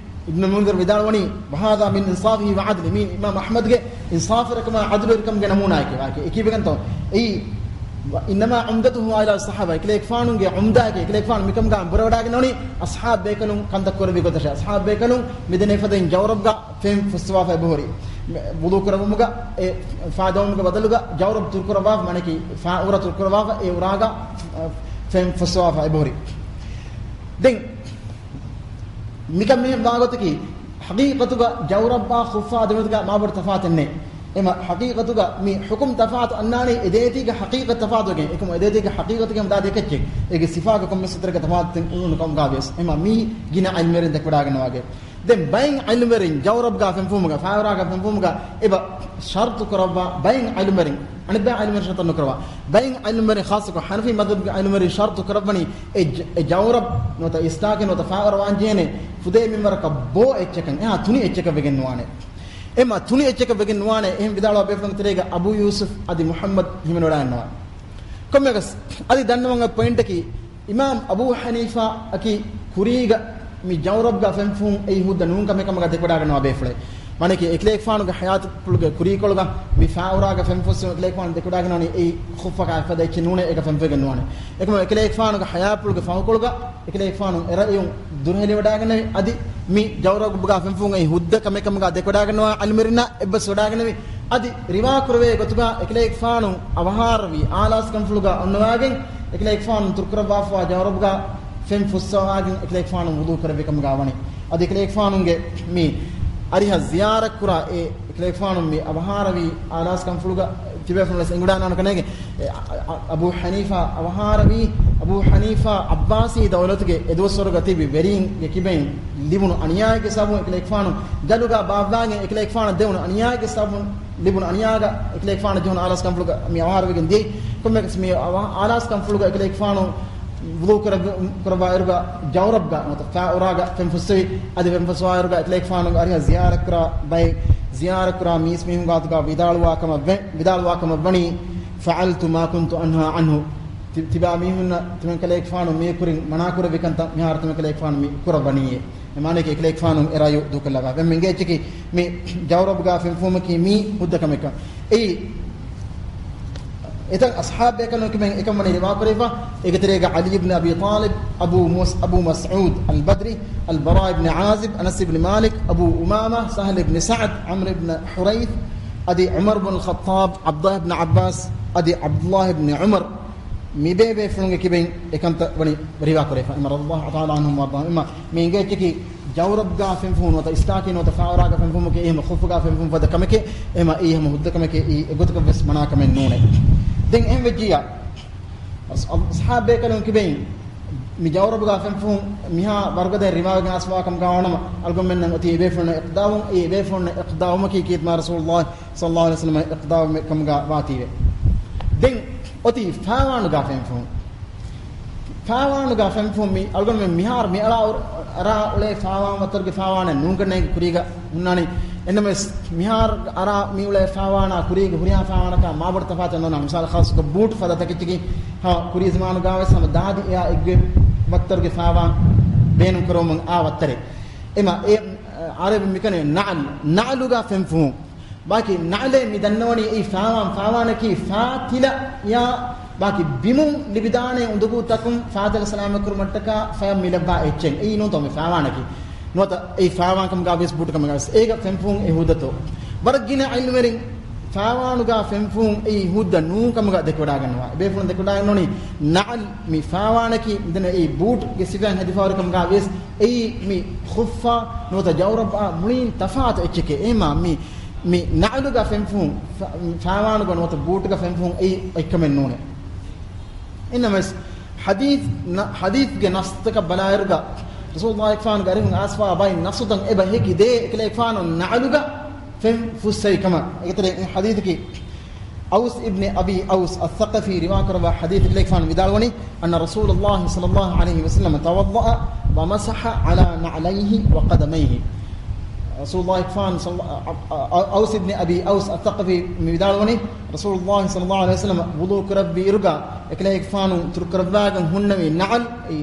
އިބްނުލް މުންޛިރު ވިދާޅުވަނީ، "وهذا من إنصافه وعدله." މީ އިމާމް އަޙްމަދުގެ އިންސާފުވެރިކަމާ ޢަދުލުވެރިކަމުގެ ނަމޫނާއަކީ. ވާކި އެކީ ވެގެންތޯ؟ އެއީ، "إنما عمدته على الصحابة." އެކަލޭގެފާނުގެ ޢުމްދާއަކީ، އެކަލޭގެފާނު މިކަމުގާ ބުރަވަޑައިގެންނެވުނީ އަޞްޙާބު ބޭކަލުން ކަންތައް ކުރެއްވި ގޮތަށޭ. އަޞްޙާބު ބޭކަލުން މިދެންނެވި ފަދައިން ޖައުރަބްގާ ފެން ފުއްސަވާފަ އެބަހުރި. ވުޟޫ ކުރެއްވުމުގަ އެ ފާ ދަވުމުގެ ބަދަލުގަ ޖައުރަބް ދުރުކުރައްވާފަ، މާނައަކީ ފާ އުރަ ދުރުކުރައްވާފަ، އެ އުރާގަ ފެން ފުއްސަވާފަ އެބަހުރި. ދެން މިކަން މިހެން ވާގޮތަކީ، ޙަޤީޤަތުގަ ޖައުރަބާ ޚުއްފާ ދެމެދުގަ މާބޮޑު ތަފާތެއް ނެތް. އެމަ ޙަޤީޤަތުގަ މި ޙުކުމް ތަފާތު އަންނާނީ އެ ދޭތީގެ ޙަޤީޤަތް ތަފާތުވެގެން. އެކަމު އެ ދޭތީގެ ޙަޤީޤަތުގެ މުދާ ދެކެއްޗެއް. އޭގެ ސިފާގަ ކޮންމެސް އަތަރެއްގަ ތަފާތުތައް އުޅުނު ކަމުގަ ވިޔަސް. އެމަ މީ ގިނަ ޢިލްމުވެރިން ދެކެވަޑައިގަންނަވާގެ. ދެން ބައެއް ޢިލްމުވެރިން ޖައުރަބްގާ ފެންފުމުގަ، ފާއުރާގާ ފެންފުމުގަ އެބަ ޝަރުތު ކުރައްވާ ބައެއް ޢިލްމުވެރިން، އަނެއްބައި ޢިލްމުވެރިން ޝަރުތު ނުކުރައްވާ. ބައެއް ޢިލްމުވެރިން ޚާއްޞަކޮށް ޙަނަފީ މަޛްހަބުގެ ޢިލްމުވެރިން ޝަރުތު ކުރައްވަނީ އެ ޖަ-، އެ ޖައުރަބް ނުވަތަ އިސްޓާކެއް ނުވަތަ ފާއުރަ ވާންޖެހޭނެ ފުދޭ މިންވަރަކަށް ބޯ އެއްޗަކަށް އެހާ ތުނި އެއްޗަކަށް ވެގެން ނުވާނެ. އެމަ ތުނި އެއްޗަކަށް ވެގެން ނުވާނެ. އެހެން ވިދާޅުވާ ބޭފުޅުންގެ ތެރޭގަ އަބޫ ޔޫސުފް އަދި މުޙައްމަދު ހިމެނިވަޑައިގަންނަވާ. ކޮންމެއަކަސް އަދި ދަންނަވަން އޮތް ޕޮއިންޓަކީ، އިމާމް އަބޫ ޙަނީފާ އަކީ ކުރީގަ މި ޖައުރަބްގާ ފެންފުހުން އެއީ ހުއްދަ ނޫން ކަމެއް ކަމަކަށް ދެކެވަޑައިގަންނަވާ ބޭފުޅެއް. މާނައަކީ އެކަލޭގެފާނުގެ ޙަޔާތުޕުޅުގެ ކުރީކޮޅުގަ މި ފާއުރާގަ ފެންފުއްސުން އެކަލޭގެފާނު ދެކެވަޑައިގަންނަވަނީ އެއީ ޚުއްފަކާ އެފަދަ އެއްޗެއް ނޫނޭ، އޭގަ ފެންފުވެގެން ނުވާނެ. އެކަމަކު އެކަލޭގެފާނުގެ ޙަޔާތުޕުޅުގެ ފަހުކޮޅުގަ އެކަލޭގެފާނު އެ ރައިޔުން ދުރުހެލިވަޑައިގަންނެވި. އަދި މި ޖައުރަބްގާ ފެންފުހުން އެއީ ހުއްދަ ކަމެއް ކަމުގަ ދެކެވަޑައިގަންނަވާ ޢިލްމުވެރިންނާ އެއްބަސް ވަޑައިގަންނެވި. އަދި ރިވާ ކުރެވޭ ގޮތުގަ އެކަލޭގެފާނު އަވަހާރަވީ އާލާސްކަންފުޅުގަ އޮންނަވާގެން އެކަލޭގެފާނު ދުރުކުރައްވާފަވާ ޖައުރަބްގާ ފެން ފުއްސަވާގެން އެކަލޭގެފާނު ވުޟޫ ކުރެއްވި ކަމުގަ ވަނީ. އަދި އެކަލޭގެފާނުގެ މި އަރިހަށް ޒިޔާރަތްކުރާ އެ އެކަލޭގެފާނު މި އަވަހާރަވީ އާލާސްކަންފުޅުގަ ތިބޭފުޅުން ވެސް އެނގިވަޑައިގަންނަވާނެ ކަންނޭނގެ، އެ، އަ، އަ، އަބޫ ޙަނީފާ އަވަހާރަވީ، އަބޫ ޙަނީފާ ޢައްބާސީ ދައުލަތުގެ އެދުވަސްވަރުގަ ތިބި ވެރީންގެ ކިބައިން ލިބުނު އަނިޔާއެއްގެ ސަބަބުން އެކަލޭގެފާނު ޖަލުގަ ބާއްވާގެން އެކަލޭގެފާނަށް ދެވުނު އަނިޔާއެއްގެ ސަބަބުން ލިބުނު އަނިޔާގަ އެކަލޭގެފާނަށް ޖެހުނު އާލާސްކަންފުޅުގަ މި އަވަހާރަވެގެން ދިޔައީ. ކޮންމެއަކަސް މި އަވަ-، އާލާސްކަންފުޅުގަ އެކަލޭގެފާނު ވުޟޫ ކުރެއްވި-، ކުރައްވާއިރުގަ ޖައުރަބްގަ ނުވަތަ ފާއުރާގަ ފެން ފުއްސެވި. އަދި ފެން ފުއްސަވާއިރުގަ އެކަލޭގެފާނުގެ އަރިހަށް ޒިޔާރަތްކުރާ ބައެއް، ޒިޔާރަތްކުރާ މީސްމީހުން ގާތުގަ ވިދާޅުވާ ކަމަށް ވެ-، ވިދާޅުވާ ކަމަށް ވަނީ، "فعلت ما كنت أنهى عنه." ތި-، ތިބާ މީހުންނަށް ތިމަން ކަލޭގެފާނު މި ކުރިން މަނާކުރެއްވި ކަންތައް މިހާރު ތިމަން ކަލޭގެފާނު މި ކުރައްވަނީއޭ. އެ މާނައަކީ އެކަލޭގެފާނު އެ ރައްޔު ދޫކޮށްލައްވާ. އެންމެ އެނގޭ އެއްޗަކީ މި ޖައުރަބްގާ ފެންފުމަކީ މީ ހުއްދަ ކަމެއްކަން. އެއީ އެތައް އަޞްޙާބު ބޭކަލުން ކިބެން އެކަން ވަނީ ރިވާ ކުރެވިފަ. އޭގެ ތެރޭގަ ޢަލީ އިބްނު އަބީ ޠާލިބް، އަބޫ މުސް-، އަބޫ މަސްޢޫދް އަލްބަދްރީ، އަލްބަރާ އިބްނު ޢާޒިބް، އަނަސް އިބްނު މާލިކް، އަބޫ އުމާމާ، ސަހްލު އިބްނު ސަޢްދް، ޢަމްރު އިބްނު ޙުރައިޘް، އަދި ޢުމަރު ބިން ޚައްޠާބް، ޢަބްދުﷲ އިބްނު ޢައްބާސް، އަދި ޢަބްދުﷲ އިބްނު ޢުމަރު، މި ބޭބޭފުޅުންގެ ކިބެން އެކަންތައް ވަނީ ރިވާ ކުރެވިފަ. ޢުމަރު ރަޟިޔަﷲ ތަޢާލާ ޢަންހު ވައަރްޟާހު. އެމަ މި އިނގޭ އެއްޗަކީ ޖައުރަބްގާ ފެންފުހުން ނުވަތަ އިސްޓާކީ ނުވަތަ ފާވަރާގާ ފެންފުހުމަކީ އެހެމަ ޚުއްފުގާ ފެންފުހުން ފަދަ ކަމެކޭ، އެމަ އެއީ ހަމަ ހުއްދަ ކަމެކޭ، އެއީ އެގޮތަކަށް ވެސް މަނާ ކަމެއް ނޫނޭ. ދެން އެހެން ވެއްޖިއްޔާ، އަޞް-، އަޞް-، އަޞްޙާބު ބޭކަލުން ކިބެއިން މި ޖައުރަބުގާ ފެންފުހުން މިހާ ވަރުގަދަ ރިވާވެގެން އައިސްފަވާ ކަމުގާ ވަނަމަ، އަޅުގަނޑުމެންނަށް އޮތީ އެބޭފުޅުންނަށް އިޤްދާވުން، އެ އެބޭފުޅުންނަށް އިޤްދާވުމަކީ ކީރިތި މާތް ރަސޫލުﷲ ޞައްލަﷲ ޢަލައިހި ވަސައްލަމަށް އިޤްދާވުމެއް ކަމުގާ ވާތީވެ. ދެން އޮތީ ފާވާނުގާ ފެންފުހުން. ފާވާނުގާ ފެންފުހުން މި އަޅުގަނޑުމެން މިހާރު މި އަޅާ އު-، އަރާ އުޅޭ ފާވާން ވައްތަރުގެ ފާވާނެއް ނޫންކަން ކުރީގަ ހުންނާނީ. އެންނަމެސް މިހާރު އަރާ މި އުޅޭ ފާވާނާ ކުރީގެ ހުރިހާ ފާވާނަކާ މާބޮޑު ތަފާތެއް ނޯންނާނެ. މިސާލަށް ޚާއްޞަކޮށް ބޫޓް ފަދަ ތަކެއްޗަކީ، ހަމަ ކުރީ ޒަމާނުގާ ވެސް ހަމަ ދާދި އެއާ އެއްގޮތް ވައްތަރުގެ ފާވާން ބޭނުން ކުރައްވަމުން އާ ވައްތަރެއް. އެމަ އެ އަރަބިން މިކަން ނަޢަލް، ނަޢަލުގާ ފެންފުހުން. ބާކީ ނަޢަލޭ މި ދަންނަވަނީ އެއީ ފާވާން، ފާވާނަކީ ފާތިލަ ޔާ ބާކީ ބިމުން ލިބިދާނެ އުނދަގޫތަކުން ފާތިލަ ސަލާމަތްކުރުމަށްޓަކާ ފަޔަށް މި ލައްވާ އެއްޗެއް. އެއީ ނޫންތޯ މި ފާވާނަކީ. ނުވަތަ އެއީ ފާވާން ކަމުގާ ވެސް ބޫޓު ކަމުގާ ވެސް އޭގަ ފެންފުހުން އެ ހުއްދަތޯ. ވަރަށް ގިނަ ޢިލްމުވެރިން ފާވާނުގާ ފެންފުހުން އެއީ ހުއްދަ ނޫން ކަމުގާ ދެކެވަޑާގަންނަވާ. އެބޭފުޅުން ދެކެވަޑާގަންނަވަނީ ނަޢަލް މި ފާވާނަކީ މިދަންނަ އެއީ ބޫޓްގެ ސިފައިން ހެދިފަހުރި ކަމުގާ ވެސް އެއީ މި ޚުއްފާ ނުވަތަ ޖައުރަބާ މުޅީން ތަފާތު އެއްޗެކޭ. އެހެމާ މި މި ނަޢުލުގަ ފެންފުހުން، ފަ-، ފާވާނުގަ ނުވަތަ ބޫޓުގަ ފެންފުހުން އެއީ އެއްކަމެއް ނޫނޭ. އެންނަމަވެސް، ޙަދީޘް ނަ-، ޙަދީޘްގެ ނަޞްތަކަށް ބަލާއިރުގަ، ރަސޫލުﷲ އެކަލޭގެފާނުގެ އަރިހުން އައިސްފާ ބައި ނަޞުތައް އެބަ ހެކި ދޭ، އެކަލޭގެފާނު ނަޢުލުގަ ފެން ފުއްސެވި ކަމަށް. އޭގެތެރޭ ޙަދީޘަކީ، އައުސް އިބްނި އަބީ އައުސް އައްޘަޤަފީ ރިވާކުރައްވާ ޙަދީޘް، އެކަލޭގެފާނު ވިދާޅުވަނީ، أن رسول الله صلى الله عليه وسلم توضأ ومسح على نعليه وقدميه. ރަސޫލުﷲ އެކަލޭގެފާނު ޞައްލަ-، އަ-، އަ-، އައުސް އިބްނި އަބީ އައުސް އައްޘަޤަފީ މި ވިދާޅުވަނީ، ރަސޫލުﷲ ޞައްލަﷲ ޢަލައިހި ވަސައްލަމަ ވުޟޫ ކުރެއްވި އިރުގަ އެކަލޭގެފާނު ތުރުކުރައްވާގެން ހުންނެވި ނަޢަލް، އެ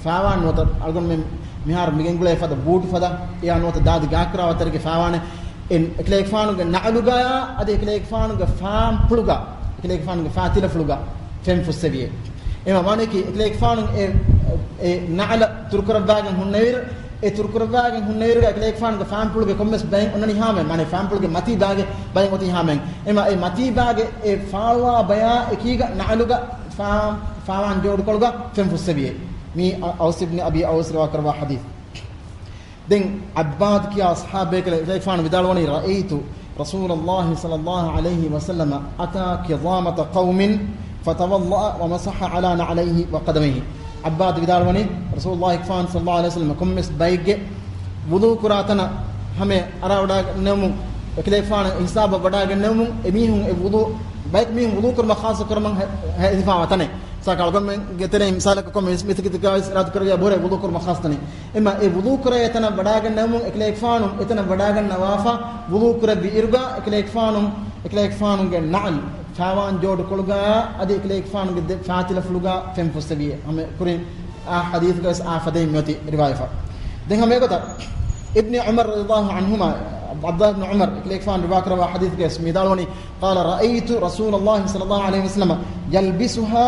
ފާވާން ނުވަތަ އަޅުގަނޑުމެން މިހާރު މިގެންގުޅޭ ފަދަ ބޫޓު ފަދަ، އެއާ ނުވަތަ ދާދި ގާތްކުރާ ވައްތަރެއްގެ ފާވާނެއް، އެ އެކަލޭގެފާނުގެ ނަޢުލުގަޔާ އަދި އެކަލޭގެފާނުގެ ފާންޕުޅުގަ، އެކަލޭގެފާނުގެ ފާތިލަފުޅުގަ ފެން ފުއްސެވިއޭ. އެމަ މާނައަކީ، އެކަލޭގެފާނު އެ، އެ ނަޢަލަށް ތުރުކުރައްވާގެން ހުންނެވިއިރު، އެ ތުރުކުރައްވާގެން ހުންނެވިއިރުގަ އެކަލޭގެފާނުގެ ފާންޕުޅުގެ ކޮންމެސް ބައެއް އޮންނަނީ ހާމައިން، މާނަ ފާންޕުޅުގެ މަތީ ބާގެ ބައެއް އޮތީ ހާމައިން. އެމަ އެ މަތީ ބާގެ އެ ފާޅުވާ ބަޔާ އެކީގަ ނަޢަލުގަ ފާ-، ފާވާން ޖޯޑުކޮޅުގަ ފެން ފުއްސެވިއޭ. މީ އަ-، އައުސް އިބްނި އަބީ އައުސް ރިވާ ކުރައްވާ ޙަދީޘް. ދެން ޢައްބާދު ކިޔާ ޞަޙާބީ ކަލޭގެފާނު ވިދާޅުވަނީ، رأيت رسول الله صلى الله عليه وسلم أتى كظامة قوم فتوضأ ومسح على نعليه وقدميه. ޢައްބާދު ވިދާޅުވަނީ، ރަސޫލުﷲ އެކަލޭގެފާނު ޞައްލަﷲ ޢަލައިހި ވަސައްލަމަ ކޮންމެސް ބައެއްގެ ވުޟޫ ކުރާ ތަނަށް ހަމަ އަރާވަޑާގެންނެވުމުން، އެކަލޭގެފާނު ހިސާބަށް ވަޑާގެންނެވުމުން، އެމީހުން އެ ވުޟޫ، ބައެއް މީހުން ވުޟޫ ކުރުމަށް ޚާއްޞަ ކުރަމުން ހެ-، ހެދިފާވާ ތަނެއް. ސާކަ އަޅުގަނޑުމެންގެ ތެރެއިން މިސާލަކަށް ކޮންމެ މިސް-، މިސްކިތަކާ ވެސް އިރާދަ ކުރެވިޔާ ބޯރަ ވުޟޫ ކުރުމަށް ޚާއްޞަ ތަނެއް. އެމަ އެ ވުޟޫ ކުރޭ ތަނަށް ވަޑާގަންނަވުމުން އެކަލޭގެފާނު އެތަނަށް ވަޑާގަންނަވާފަ، ވުޟޫ ކުރެއްވި އިރުގަ އެކަލޭގެފާނު، އެކަލޭގެފާނުގެ ނަޢަލް ފާވާން ޖޯޑުކޮޅުގަ އަދި އެކަލޭގެފާނުގެ ދެ ފާތިލަފުޅުގަ ފެން ފުއްސެވި. ހަމަ ކުރިން އާ ޙަދީޘްގަ ވެސް އާ ފަދައިން މިއޮތީ ރިވާޔަތްފަ. ދެން ހަމަ އެގޮތަށް އިބްނި ޢުމަރު ރަޟިޔަﷲ ޢަންހުމާ، ޢަބްދުﷲ އިބްނު ޢުމަރު އެކަލޭގެފާނު ރިވާ ކުރައްވާ ޙަދީޘްގަ ވެސް މި ވިދާޅުވަނީ، قال رأيت رسول الله صلى الله عليه وسلم يلبسها،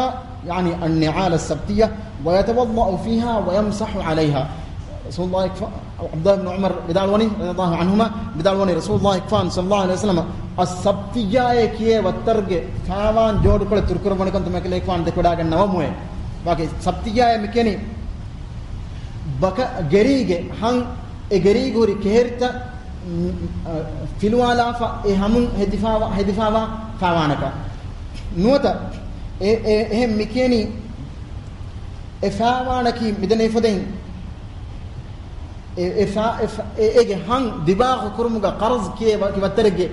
يعني النعال السبتية، ويتوضأ فيها ويمسح عليها. ރަސޫލުﷲ އެކަލޭގެފާ-، ޢަބްދުﷲ އިބްނު ޢުމަރު ވިދާޅުވަނީ، ރަޟިޔަﷲ ޢަންހުމާ، ވިދާޅުވަނީ، ރަސޫލުﷲ އެކަލޭގެފާނު ޞައްލަﷲ ޢަލައިހި ވަސައްލަމަ، އައްސަބްތިއްޔާއޭ ކިޔޭ ވައްތަރުގެ ފާވާން ޖޯޑުކޮޅެއް ތުރުކުރައްވަނިކަން ތަމަ އެކަލޭގެފާނު ދެކެވަޑާގަންނަވަމުއޭ. ބާކީ ސަބްތިއްޔާއޭ މިކިޔަނީ ބަކަ ގެރީގެ ހަން، އެ ގެރީގަ ހުރި ކެހެރިތައް، މް، އަ، ފިލުވާލާފަ އެ ހަމުން ހެދިފާވާ، ހެދިފާވާ ފާވާނަކަށް. ނުވަތަ އެ، އެ، އެހެން މިކިޔަނީ އެ ފާވާނަކީ މިދަނީ ފަދައިން އެ، އެ ފާ-، އެ ފާ-، އެ، އޭގެ ހަން ދިބާހު ކުރުމުގަ ޤަރްޟު ކިޔޭ ވަ-، ކި ވައްތަރެއްގެ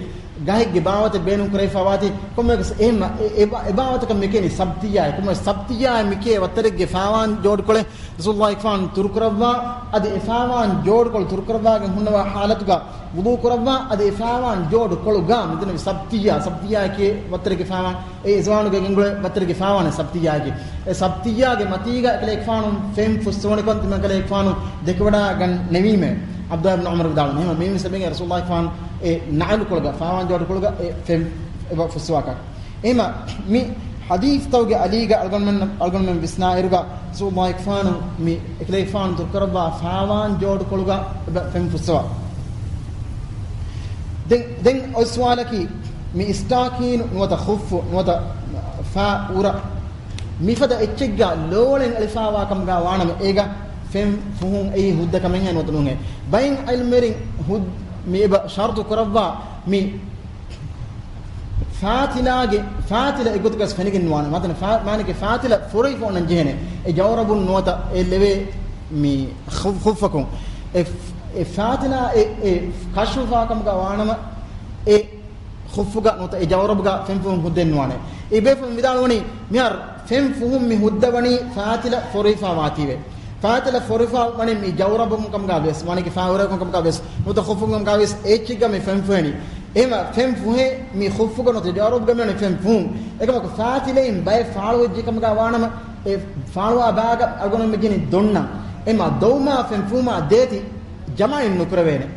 ގަހެއްގެ ބާވަތެއް ބޭނުން ކުރެވިފާ ވާތީ، ކޮންމެވެސް އެހެން އެ، އެ ބާ-، އެ ބާވަތަކަށް މިކިޔަނީ ސަބްތިއްޔާއޭ. ކޮންމެވެސް ސަބްތިއްޔާއޭ މިކިޔޭ ވައްތަރެއްގެ ފާވާން ޖޯޑުކޮޅެއް ރަސޫލުﷲ އެކަލޭގެފާނު ތުރުކުރައްވާ، އަދި އެ ފާވާން ޖޯޑުކޮޅު ތުރުކުރައްވާގެން ހުންނަވާ ޙާލަތުގަ ވުޟޫ ކުރައްވާ، އަދި އެ ފާވާން ޖޯޑުކޮޅުގަ މިދަނީ ސަބްތިއްޔާ، ސަބްތިއްޔާއޭ ކިޔޭ ވައްތަރެއްގެ ފާވާން، އެ ޒަމާނުގަ ގެންގުޅޭ ވައްތަރެއްގެ ފާވާނެއް ސަބްތިއްޔާއޭ. އެ ސަބްތިއްޔާގެ މަތީގަ އެކަލޭގެފާނު ފެން ފުއްސެވުނިކޮށް ތިމަން އެކަލޭގެފާނު ދެކެވަޑާގަންނެވީމޭ. ޢަބްދުﷲ އިބްނު ޢުމަރު ވިދާޅުވަނީ. އެހެންވީމަ މީ މިސް އެބައިނގޭ ރަސޫލުﷲ އެކަލޭގެފާނު އެ ނަޢުލުކޮޅުގަ، ފާވާން ޖޯޑުކޮޅުގަ އެ ފެން އެބަ ފުއްސަވާކަށް. އެހެމަ މި ޙަދީޘްތަކުގެ އަލީގަ އަޅުގަނޑުމެން، އަޅުގަނޑުމެން ވިސްނާއިރުގަ، ރަސޫލުﷲ ފާނު މި އެކަލޭފާނު ދުރުކުރައްވާ ފާވާން ޖޯޑުކޮޅުގަ އެބަ ފެން ފުއްސަވާ. ދެން، ދެން އޮތް ސުވާލަކީ، މި އިސްޓާކީނު ނުވަތަ ޚުއްފު ނުވަތަ ފާ އުރަ މިފަދަ އެއްޗެއްގަ ލޯވަޅެއް އެޅިފާވާ ކަމުގަ ވާނަމަ، އޭގަ ފެން ފުހުން އެއީ ހުއްދަ ކަމެއްހެން ނުވަތަ ނޫންހެން. ބައެއް ޢިލްމުވެރިން ހުއް، މި އެބަ ޝަރުޠު ކުރައްވާ މި ފާތިލާގެ، ފާތިލަ އެއްގޮތަކަސް ފެނިގެން ނުވާނެ. މަތަން ފާ، މާނަކީ ފާތިލަ ފޮރުވިފަ އޮންނަން ޖެހޭނެ. އެ ޖައުރަބުން ނުވަތަ އެ ލެވޭ މި ޚު، ޚުއްފަކުން. އެ، އެ ފާތިލާ އެ، އެ ކަޝްފުވާ ކަމުގަ ވާނަމަ، އެ ޚުއްފުގަ ނުވަތަ އެ ޖައުރަބުގަ ފެން ފުހުން ހުއްދައެއް ނުވާނެ. އެ ބޭފުޅުން ވިދާޅުވަނީ، މިހާރު ފެން ފުހުން މި ހުއްދަ ވަނީ ފާތިލަ ފޮރުވިފަ ވާތީވެ. ފާތިލަ ފޮރުވިފަ ވަނީ މި ޖައުރަބު ކަމުގަ ވިޔަސް، ވަނީ ފާ އުރަ ކަމުގަ ވިޔަސް، ނުވަތަ ޚުއްފު ކަމުގަ ވިޔަސް، އެއްޗެއްގަ މި ފެން ފުހެނީ. އެހެމަ ފެން ފުހެ މި ޚުއްފުގަ ނުވަތަ ޖައުރަބުގަ މި ފެން ފުހުން. އެކަމަކު ފާތިލައިން ބައެއް ފާޅުވެއްޖެ ކަމުގަ ވާނަމަ، އެ ފާޅުވާ ބާގަ އަޅުގަނޑުމެން މި ޖެހެނީ ދޮންނަން. އެހެމަ ދޮވުމާ ފެން ފުހުމާ ދޭތި ޖަމާއިން ނުކުރެވޭނެ.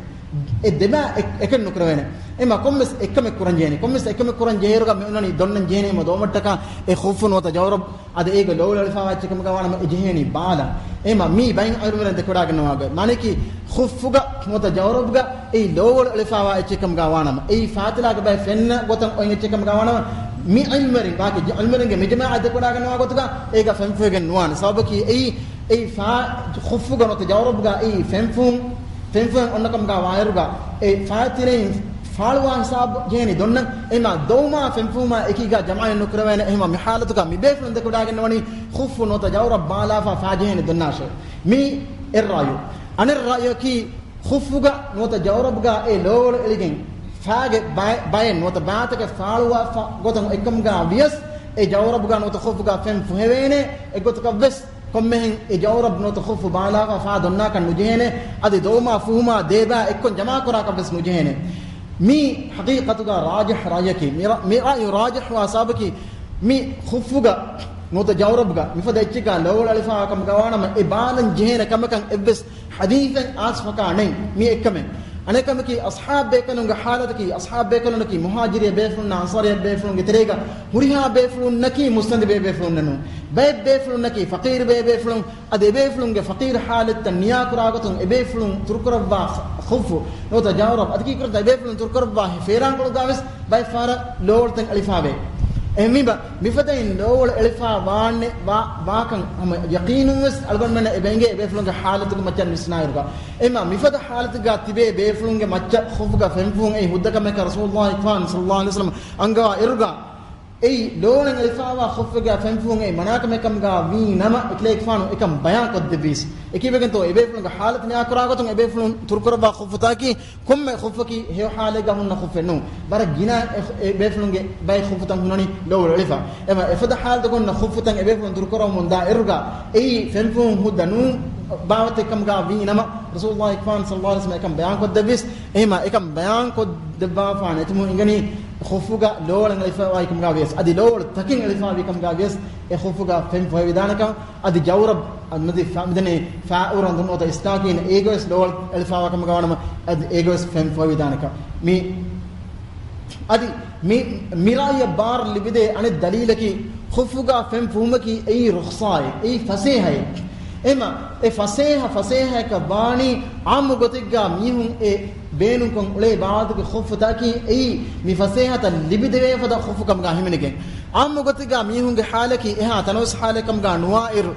އެ ދެބާ އެ، އެކެއް ނުކުރެވޭނެ. އެހެމަ ކޮންމެސް އެއްކަމެއް ކުރަން ޖެހޭނެ. ކޮންމެސް އެއްކަމެއް ކުރަން ޖެހޭއިރުގަ މި އޮންނަނީ ދޮންނަން ޖެހޭނެ. އެހެމަ ދޮވުމަށްޓަކާ އެ ޚުއްފު ނުވަތަ ޖައުރަބު އަދި އޭގަ ލޯވަޅު އެޅިފަވާ އެއްޗެއް ކަމުގަ ވާނަމަ އެ ޖެހޭނީ ބާލަން. އެހެމަ މީ ބައެއް ޢިލްމުވެރިން ދެކެވަޑައިގަންނަވާ ގޮތް. މާނައަކީ ޚުއްފުގަ ނުވަތަ ޖައުރަބުގަ އެއީ ލޯވަޅު އެޅިފަވާ އެއްޗެއް ކަމުގަ ވާނަމަ، އެއީ ފާތިލާގެ ބައެއް ފެންނަ ގޮތަށް އޮތް އެއްޗެއް ކަމުގަ ވާނަމަ، މި ޢިލްމުވެރިން، ބާކީ ޢިލްމުވެރިންގެ މިޖުމާޢަތް ދެކެވަޑައިގަންނަވާ ގޮތުގަ އޭގަ ފެން ފުހެގެން ނުވާނެ. ސަބަބަކީ އެއީ، އެއީ ފާ، ޚުއްފުގަ ނުވަތަ ޖައުރަބުގަ އެއީ ފެން ފުހުން، ފެން ފުހެން އޮންނަ ކަމުގަ ވާއިރުގަ އެ ފާތިލައިން ފާޅުވާ ހިސާބު ޖެހޭނީ ދޮންނަން. އެހެމަ ދޮވުމާ ފެން ފުހުމާ އެކީގަ ޖަމާއިން ނުކުރެވޭނެ. އެހެމަ މި ޙާލަތުގަ މި ބޭފުޅުން ދެކެވަޑައިގަންނަވަނީ ޚުއްފު ނުވަތަ ޖައުރަބު ބާލާފަ ފާ ޖެހޭނީ ދޮންނާށޭ. މީ އެއް ރައުޔު. އަނެއް ރައުޔަކީ، ޚުއްފުގަ ނުވަތަ ޖައުރަބުގަ އެ ލޯވަޅު އެޅިގެން ފާގެ ބައެއް، ބައެއް ނުވަތަ ބާތަކެއް ފާޅުވާފަ ގޮތަށް އެއްކަމުގަ ވިޔަސް، އެ ޖައުރަބުގަ ނުވަތަ ޚުއްފުގަ ފެން ފުހެވޭނެ. އެއްގޮތަކަށް ވެސް ކޮންމެހެން އެ ޖައުރަބު ނުވަތަ ޚުއްފު ބާލާފަ ފާ ދޮންނާކަށް ނުޖެހޭނެ. އަދި ދޮވުމާ ފުހުމާ ދޭބާ އެއްކޮށް ޖަމާކުރާކަށް ވެސް ނުޖެހޭނެ. މީ ޙަޤީޤަތުގަ ރާޖިޙް ރައުޔަކީ. މި ރަ، މި ރައުޔު ރާޖިޙް ވާ ސަބަބަކީ، މި ޚުއްފުގަ ނުވަތަ ޖައުރަބުގަ މިފަދަ އެއްޗެއްގަ ލޯވަޅު އެޅިފަވާ ކަމުގަ ވާނަމަ، އެ ބާލަން ޖެހޭނެ ކަމަކަށް އެއްވެސް ޙަދީޘެއް އާސްފަކާ ނެތް. މީ އެއްކަމެއް. އަނެއްކަމަކީ، އަޞްޙާބު ބޭކަލުންގެ ޙާލަތަކީ، އަޞްޙާބު ބޭކަލުންނަކީ މުހާޖިރި ބޭފުޅުންނާ އަންޞާރީ ބޭފުޅުންގެ ތެރޭގަ ހުރިހާ ބޭފުޅުންނަކީ މުއްސަނދި ބޭބޭފުޅުންނެއް ނޫން. ބައެއް ބޭފުޅުންނަކީ ފަޤީރު ބޭބޭފުޅުން. އަދި އެބޭފުޅުންގެ ފަޤީރު ޙާލަތްތައް ނިޔާކުރާގޮތުން އެބޭފުޅުން ދުރުކުރައްވާ ޚު، ޚުއްފު ނުވަތަ ޖައުރަބު އަދި ކީކުރަންތަ އެބޭފުޅުން ދުރުކުރައްވާ ފޭރާންކޮޅުގަ ވެސް ބައެއް ފަހަރަށް ލޯވަޅުތައް އެޅިފަވޭ. އެހެންވީމަ މިފަދައިން ލޯވަޅު އެޅިފަ ވާނެ، ވާ، ވާކަން ހަމަ ޔަޤީނުން ވެސް އަޅުގަނޑުމެންނަށް އެބަ އެނގޭ އެބޭފުޅުންގެ ޙާލަތުގެ މައްޗަށް ވިސްނާއިރުގަ. އެހެމަ މިފަދަ ޙާލަތުގަ ތިބޭ ބޭފުޅުންގެ މައްޗަށް ޚުއްފުގަ ފެންފުހުން އެއީ ހުއްދަ ކަމެއްކަން ރަސޫލުﷲ އިކްފާން ޞައްލަﷲ ޢަލައިހި ވަސައްލަމަ އަންގަވާ އިރުގަ، އެއީ ލޯވަޅެއް އެޅިފަވާ ޚުއްފުގެ ފެންފުހުން އެއީ މަނާކަމެއް ކަމުގަ ވީ ނަމަ، އެކަލޭގެފާނު އެކަން ބަޔާން ކޮށްދެއްވީސް. އެކީވެގެންތޯ އެބޭފުޅުންގެ ޙާލަތު ނިޔާކުރާ ގޮތުން އެބޭފުޅުން ދުރުކުރައްވާ ޚުއްފުތަކީ ކޮންމެ ޚުއްފަކީ ހެޔޮ ޙާލެއްގަ ހުންނަ ޚުއްފެއް ނޫން. ވަރަށް ގިނަ އެ، އެބޭފުޅުންގެ ބައެއް ޚުއްފުތައް ހުންނަނީ ލޯވަޅު އެޅިފަ. އެމަ އެފަދަ ޙާލަތުގަ ހުންނަ ޚުއްފުތައް އެބޭފުޅުން ދުރުކުރައްވަމުން ދާ އިރުގަ އެއީ ފެންފުހުން ހުއްދަ ނޫން ބާވަތެއް ކަމުގަ ވީ ނަމަ، ރަސޫލުﷲ އިކްފާން ޞައްލަﷲ ޢަލައިހި ވަސައްލަމަ އެކަން ބަޔާން ކޮށްދެއްވީސް. އެހެމަ އެކަން ބަޔާން ކޮށްދެއްވާފާނެ އެތަނުން އިނގެނީ ޚުއްފުގަ ލޯވަޅެއް އެޅިފަވާ ކަމުގަ ވިޔަސް، އަދި ލޯވަޅު ތަކެއް އެޅިފަވި ކަމުގަ ވިޔަސް، އެ ޚުއްފުގަ ފެން ފޮހެވިދާނެކަން، އަދި ޖައުރަބު އަދި މިދަނީ ފާ އުރަ ނުވަތަ އިސްޓާކީން އޭގަވެސް ލޯވަޅު އެޅިފަވާ ކަމުގަ ވާނަމަ، އަދި އޭގަވެސް ފެން ފޮހެވިދާނެކަން. މި އަދި މި، މި ރައުޔަށް ބާރު ލިބިދޭ އަނެއް ދަލީލަކީ، ޚުއްފުގަ ފެން ފުހުމަކީ އެއީ ރުޚްޞާއެއް، އެއީ ފަސޭހައެއް. އެހެމަ އެ ފަސޭހަ ފަސޭހައަކަށް ވާނީ ޢާއްމު ގޮތެއްގަ މީހުން އެ ބޭނުންކޮށް އުޅޭ ބާވަތުގެ ޚުއްފުތަކީ އެއީ މި ފަސޭހަތައް ލިބިދެވޭ ފަދަ ޚުއްފު ކަމުގަ ހިމެނިގެން. ޢާއްމު ގޮތެއްގަ މީހުންގެ ޙާލަކީ އެހާ ތަނަވަސް ޙާލެއް ކަމުގަ ނުވާއިރު،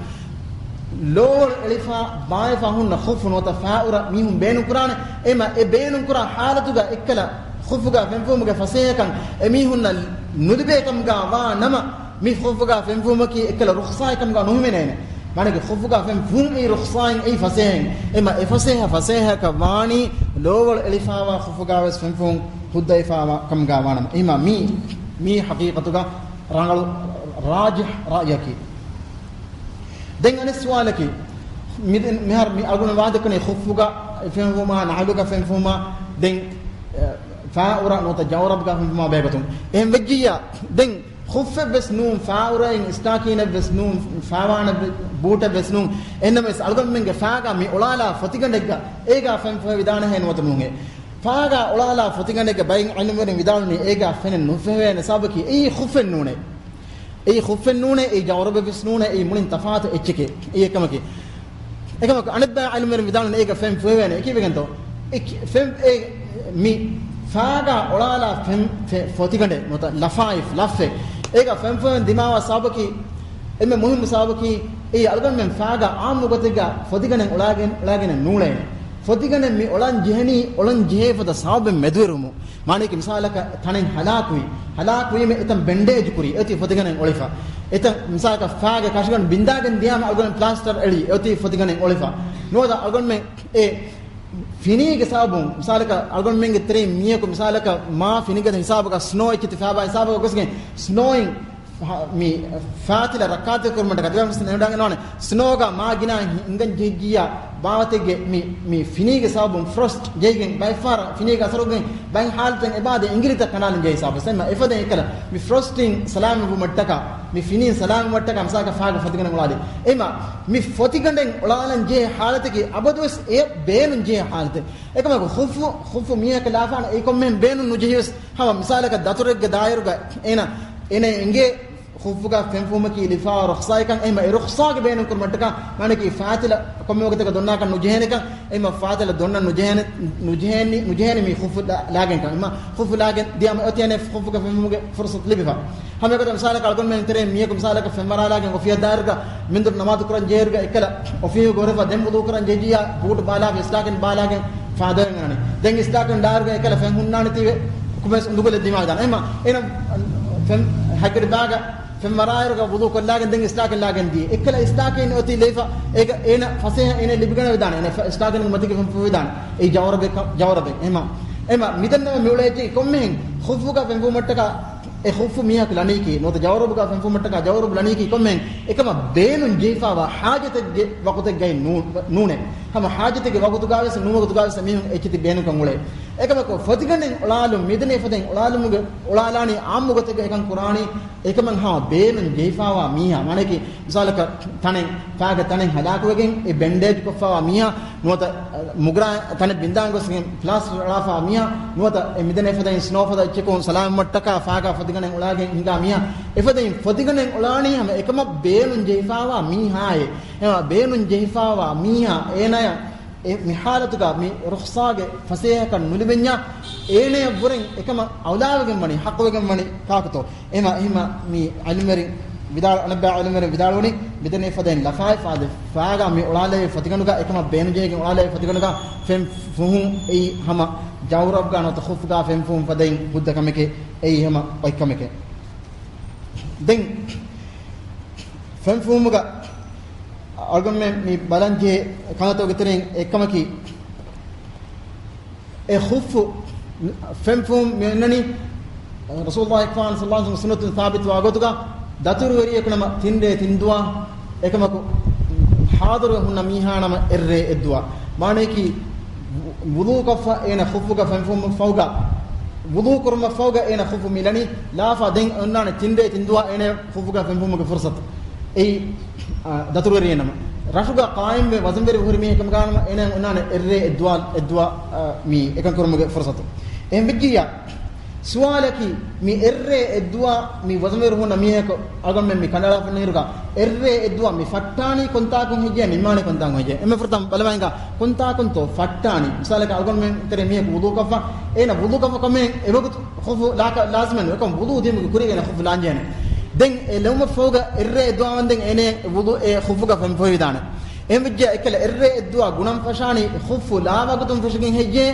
ލޯވަޅު އެޅިފަ ބާވެފަ ހުންނަ ޚުއްފު ނުވަތަ ފާ އުރަ މީހުން ބޭނުން ކުރާނެ. އެމަ އެ ބޭނުން ކުރާ ޙާލަތުގަ އެއްކަލަ ޚުއްފުގަ ފެންފުހުމުގެ ފަސޭހަކަން އެމީހުންނަށް ނުލިބޭ ކަމުގަ ވާ ނަމަ، މި ޚުއްފުގަ ފެންފުހުމަކީ އެއްކަލަ ރުޚްޞާއެއް ކަމުގަ ނުހިމެނޭނެ. މާނައަކީ ޚުއްފުގަ ފެން ފުހުން އެއީ ރުޚްޞާއިން އެއީ ފަސޭހައިން. އެމަ އެ ފަސޭހަ ފަސޭހައަކަށް ވާނީ ލޯވަޅު އެޅިފަވާ ޚުއްފުގަ ވެސް ފެން ފުހުން ހުއްދައެފަވާ ކަމުގަ ވާނަމަ. އެހެމަ މީ، މީ ޙަޤީޤަތުގަ ރަނގަޅު ރާޖިޙް ރައުޔަކީ. ދެން އަނެއް ސުވާލަކީ، މި، މިހާރު މި އަޅުގަނޑު ވާދަކުނީ ޚުއްފުގަ ފެންފުހުމާ، ނަޢުލުގަ ފެންފުހުމާ، ދެން، އެ، ފާ އުރަ ނުވަތަ ޖައުރަބުގަ ފެންފުހުމާ ބެހޭގޮތުން. އެހެން ވެއްޖިއްޔާ، ދެން ޚުއްފެއްވެސް ނޫން، ފާ އުރައިން އިސްޓާކީނެއްވެސް ނޫން، ފާވާނެ ބޫޓެއްވެސް ނޫން. އެހެންނަމަވެސް އަޅުގަނޑުމެންގެ ފާގަ މި އޮޅާލާ ފޮތިގަނޑެއްގަ އޭގަ ފެން ފޮހެވިދާނެހޭ ނުވަތަ ނޫންހޭ. ފާގާ އޮޅާލާ ފޮތިގަނޑެއްގެ ބައިން އިލްމުވެރިން ވިދާޅުވަނީ އޭގާ ފެނެއް ނުފެހޭނެ ސަބަބަކީ އެއީ ޚުއްފެއް ނޫނޭ. އެއީ ޚުއްފެއް ނޫނޭ، އެއީ ޖައުރަބެއް ވެސް ނޫނޭ، އެއީ މުޅިން ތަފާތު އެއްޗެކޭ. އެއީ އެކަމަކީ. އެކަމަކު އަނެއްބައި އިލްމުވެރިން ވިދާޅުވަނީ އޭގަ ފެން ފުހެވޭނެ. އެކީ ވެގެންތޯ؟ އެ ކި-، ފެން އެ މި ފާގާ އޮޅާލާ ފެން ފެ-، ފޮތިގަނޑެއް ނުވަތަ ލަފާއިފް، ލަފްއެއް. އޭގަ ފެން ފުހެވެން ދިމާވާ ސަބަބަކީ، އެންމެ މުހިއްމު ސަބަބަކީ، އެއީ އަޅުގަނޑުމެން ފާގާ އާއްމު ގޮތެއްގަ ފޮތިގަނޑެއް އޮޅާގެން، އޮޅާގެނެއް ނޫޅޭނެ. ފޮތިގަނޑެއް މި އޮޅަން ޖެހެނީ، އޮޅަން ޖެހޭ ފަދަ ސަބަބެއް މެދުވެރިވުމުން. މާނައަކީ މިސާލަކަށް ތަނެއް ހަލާކުވި، ހަލާކުވީމަ އެތަން ބެންޑޭޖް ކުރި، އެއޮތީ ފޮތިގަނޑެއް އޮޅިފަ. އެތަން މިސާލަކަށް ފާގެ ކަށިގަނޑު ބިންދާގެން ދިޔާމަ އަޅުގަނޑު ޕްލާސްޓަރ އެޅި، އެއޮތީ ފޮތިގަނޑެއް އޮޅިފަ. ނުވަތަ އަޅުގަނޑުމެން އެ ފިނީގެ ސަބަބުން، މިސާލަކަށް އަޅުގަނޑުމެންގެ ތެރެއިން މީހަކު މިސާލަކަށް މާ ފިނިގަދަ ހިސާބަކަށް ސްނޯ އެއްޗެތި ފާބާ ހިސާބަކަށް ގޮސްގެން ސްނޯއިން މި ފާތިލަ ރައްކާތެރި ކުރުމަށްޓަކާ ދިވެހި މުސްލިމް ނެރެން ނޯނެ، ސްނޯގަ މާ ގިނަ ހިނގަން ޖެހިއްޖިއްޔާ ބާވަތެއްގެ މި، މި ފިނީގެ ސަބަބުން ފްރޮސްޓް ޖެހިގެން ބައެއްފަހަރަށް ފިނީގެ އަސަރުގެން ބައެއް ހާލަތެއް އެބާދެ އިނގިލިތައް ކަނޑާލަން ޖެހި ސަބަބު. އެމަ އެފަދަ އެކަލަ މި ފްރޮސްޓިން ސަލާމަތްވުމަށްޓަކާ، މި ފިނީން ސަލާމަތްވުމަށްޓަކާ މިސާލަކަށް ފާގަ ފޮތިގަނޑެއް އޮޅާލި. އެމަ މި ފޮތިގަނޑެއް އޮޅާލަން ޖެހޭ ހާލަތަކީ އަބަދުވެސް އެ ބޭނުން ޖެހޭ ހާލަތެއް. އެކަމަކު ޚުއްފު، ޚުއްފު މީހަކަށް ލާފާނަ އެއީ ކޮންމެހެން ބޭނުން ނުޖެހިވެސް ހަމަ މިސާލަކަށް ދަތުރެއްގެ ދާއިރުގަ އޭނަ، އޭނަ އެނގޭ ޚުއްފުގަ ފެންފުހުމަކީ ލިފާ ރުޚްސާއެކަން، އެހެންމަ އެ ރުޚްސާގެ ބޭނުން ކުރުމަށްޓަކާ، މާނައަކީ ފާތިލަ ކޮންމެ ވަގުތަކަށް ދޮންނާކަށް ނުޖެހޭނެކަން، އެހެންމަ ފާތިލަ ދޮންނަން ނުޖެހޭނެ، ނުޖެހޭނީ މި ޚުއްފު ލާ-، ލާގެންކަން. އެހެންމަ ޚުއްފު ލާގެން ދިޔާމަ އޮތީ އޭނަ ޚުއްފުގަ ފެންފުހުމުގެ ފުރުޞަތު ލިބިފަ. ހަމައެގޮތަށް މިސާލަކަށް އަޅުގަނޑުމެން ތެރޭ މީހަކު މިސާލަކަށް ފެންމަރާލާގެން އޮފީހަށް ދާއިރުގަ މިންދުރު ނަމާދު ކުރަން ޖެހޭއިރުގަ އެކަލަ އޮފީހުގަ ހުރެފަ ދެން ވުޟޫ ކުރަން ޖެހިއްޖިއްޔާ ބޫޓު ބާލާފަ އިސްލާކިން ބާލާގެން ފާދަވެގެން އަންނަނީ. ދެން އިސްލާކިން ދާއިރުގަ އެކަލަ ފެން ހުންނާނެތީވެ ކުމެސް އުނދުގުލެއް ދިމާވެދާނެ. އެހެންމަ އޭނަ ފެން ހައްގަޑި ބާގަ ފެން މަރާއިރުގަ ވުޟޫ ކޮށްލާގެން ދެން އިސްލާކިން ލާގެން ދިޔަ. އެކަލަ އިސްލާކިން އޮތީ ލިފަ އޭގަ އޭނަ ފަސޭހަ އޭނަ ލިބިގަނެވިދާނެ. އޭނަ ފަ-، އިސްލާކިން މަތީގަ ފެން ފުހެވިދާނެ. އެއީ ޖައުރަބެއް ކަ-، ޖައުރަބެއް. އެހެންމަ، އެހެންމަ މިދެންނެވި މިއުޅޭތީ ކޮންމެހެން ޚުއްފުގަ ފެންފުހުމަށްޓަކާ އެ ޚުއްފު މީހަކު ލަނީކީ، ނުވަތަ ޖައުރަބުގަ ފެންފުހުމަށްޓަކާ ޖައުރަބު ލަނީކީ ކޮންމެހެން އެކަމަށް ބޭނުން ޖެހިފާވާ ޙާޖަތެއްގެ ވަގުތެއްގައި ނޫ-، ނޫނޭ. ހަމަ ޙާޖަތެއްގެ ވަގުތުގަވެސް ނޫން ވަގުތުގަވެސް މީހުން އެއްޗެތި ބޭނުންކަން އުޅޭ. އެކަމަކު ފޮތިގަނޑެއް އޮޅާލުން މިދެންނެވި ފަދައިން އޮޅާލުމުގެ އޮޅާލާނީ އާއްމު ގޮތެއްގަ އެކަން ކުރާނީ އެކަމަށް ހަމަ ބޭނުން ޖެހިފާވާ މީހާ. މާނައަކީ މިސާލަކަށް ތަނެއް، ފާގަ ތަނެއް ހަލާކުވެގެން އެ ބެންޑޭޖް ކޮށްފާވާ މީހާ، ނުވަތަ މުގުރާ ތަނެއް ބިންދާން ގޮސްގެން ޕްލާސްޓަރ އަޅާފާ މީހާ، ނުވަތަ އެ މިދެންނެވި ފަދައިން ސްނޯ ފަދަ އެއްޗަކުން ސަލާމަތްވުމަށްޓަކާ ފާގަ ފޮތިގަނޑެއް އޮޅާގެން ހިނގާ މީހާ، އެފަދައިން ފޮތިގަނޑެއް އޮޅާނީ ހަމަ އެކަމަށް ބޭނުން ޖެހިފާވާ މީހާއޭ. އެހެންމަ ބޭނުން ޖެހިފާވާ މީހާ އޭނަޔަށް އެ މި ޙާލަތުގަ މި ރުޚްޞާގެ ފަސޭހަކަން ނުލިބެންޏާ، އޭނަޔަށްވުރެން އެކަމަށް އައުލާވެގެން ވަނީ، ޙައްޤުވެގެން ވަނީ ކާކުތޯ؟ އެހެންމަ، އެހެންމަ މި ޢިލްމުވެރިން ވިދާޅު، އަނެއްބައި ޢިލްމުވެރިން ވިދާޅުވަނީ، މިދެންނެވި ފަދައިން ލަފާއިފާދެ ފާގަ މި އޮޅާލެވި ފޮތިގަނޑުގަ އެކަމަށް ބޭނުންޖެހިގެން އޮޅާލެވި ފޮތިގަނޑުގަ ފެން ފުހުން އެއީ ހަމަ ޖައުރަބްގަ ނުވަތަ ޚުއްފުގަ ފެން ފުހުން ފަދައިން ހުއްދަ ކަމެކޭ، އެއީ ހަމަ އޮތް ކަމެކޭ. ދެން ފެން ފުހުމުގަ އަޅުގަނޑުމެން މި ބަލަންޖެހޭ ކަންތައްތަކުގެ ތެރެއިން އެއްކަމަކީ، އެ ޚުއްފު ފެން ފުހުން މި އޮންނަނީ ރަސޫލުﷲ ޞައްލަﷲ ޢަލައިހި ވަސައްލަމަ ސުންނަތުން ސާބިތުވާ ގޮތުގަ، ދަތުރުވެރިޔަކު ނަމަ ތިން ރޭ ތިން ދުވާ، އެކަމަކު ޙާޟިރުވެ ހުންނަ މީހާ ނަމަ އެއްރޭ އެއްދުވާ. މާނައަކީ، ވުޟޫކޮށްފަ އޭނަ ޚުއްފުގަ ފެންފުހުމަށްފަހުގަ، ވުޟޫ ކުރުމަށްފަހުގަ އޭނަ ޚުއްފު މިލަނީ، ލާފަ ދެން އޮންނާނެ ތިން ރޭ ތިން ދުވާ އޭނަ ޚުއްފުގަ ފެންފުހުމުގެ ފުރުޞަތު. އެއީ، އާ، ދަތުރުވެރިޔެއް ނަމަ. ރަށުގަ ޤާއިމްވެ ވަޒަންވެރި ހުރި މީހެއް ކަމުގަ ނަމަ އޭނަ އޮންނާނެ އެއްރޭ އެއްދުވާ، އެއްދުވާ، އާ، މި އެކަން ކުރުމުގެ ފުރުޞަތު. އެހެން ވެއްޖިއްޔާ، ސުވާލަކީ، މި އެއްރޭ އެއްދުވާ މި ވަޒަންވެރި ހުންނަ މީހަކު އަޅުގަނޑުމެން މި ކަނޑައަޅާފަ އިންނައިރުގަ، އެއްރޭ އެއްދުވާ މި ފައްޓާނީ ކޮންތާކުން ހެއްޔޭ، ނިންމާނީ ކޮންތާކުން ހެއްޔޭ؟ އެންމެ ފުރަތަމަ ބަލަމާއިގަ ކޮންތާކުންތޯ ފައްޓާނީ؟ މިސާލަކަށް އަޅުގަނޑުމެން ތެރޭ މީހަކު ވުޟޫކޮށްފަ، އޭނަ ވުޟޫކޮށްފަ ކަމެއް އެވަގުތު ޚުއްފު ލާކަށް ލާޒިމެއް ނުވޭ. އެކަމަކު ވުޟޫ ދިމުގެ ކުރީގަ އޭނަ ޚުއްފު ލާންޖެހޭނެ. ދެން އެ ލެވުމަށްފަހުގަ އެއްރޭ އެއްދުވާވަންދެން އޭނަ ވުޟޫ އެ ޚުއްފުގަ ފެންފުހެވިދާނެ. އެހެންވެއްޖެ އެއްކަލަ އެއްރޭ އެއްދުވާ ގުނަން ފަށާނީ ޚުއްފު ލާ ވަގުތުން ފެށިގެން ހެއްޔޭ؟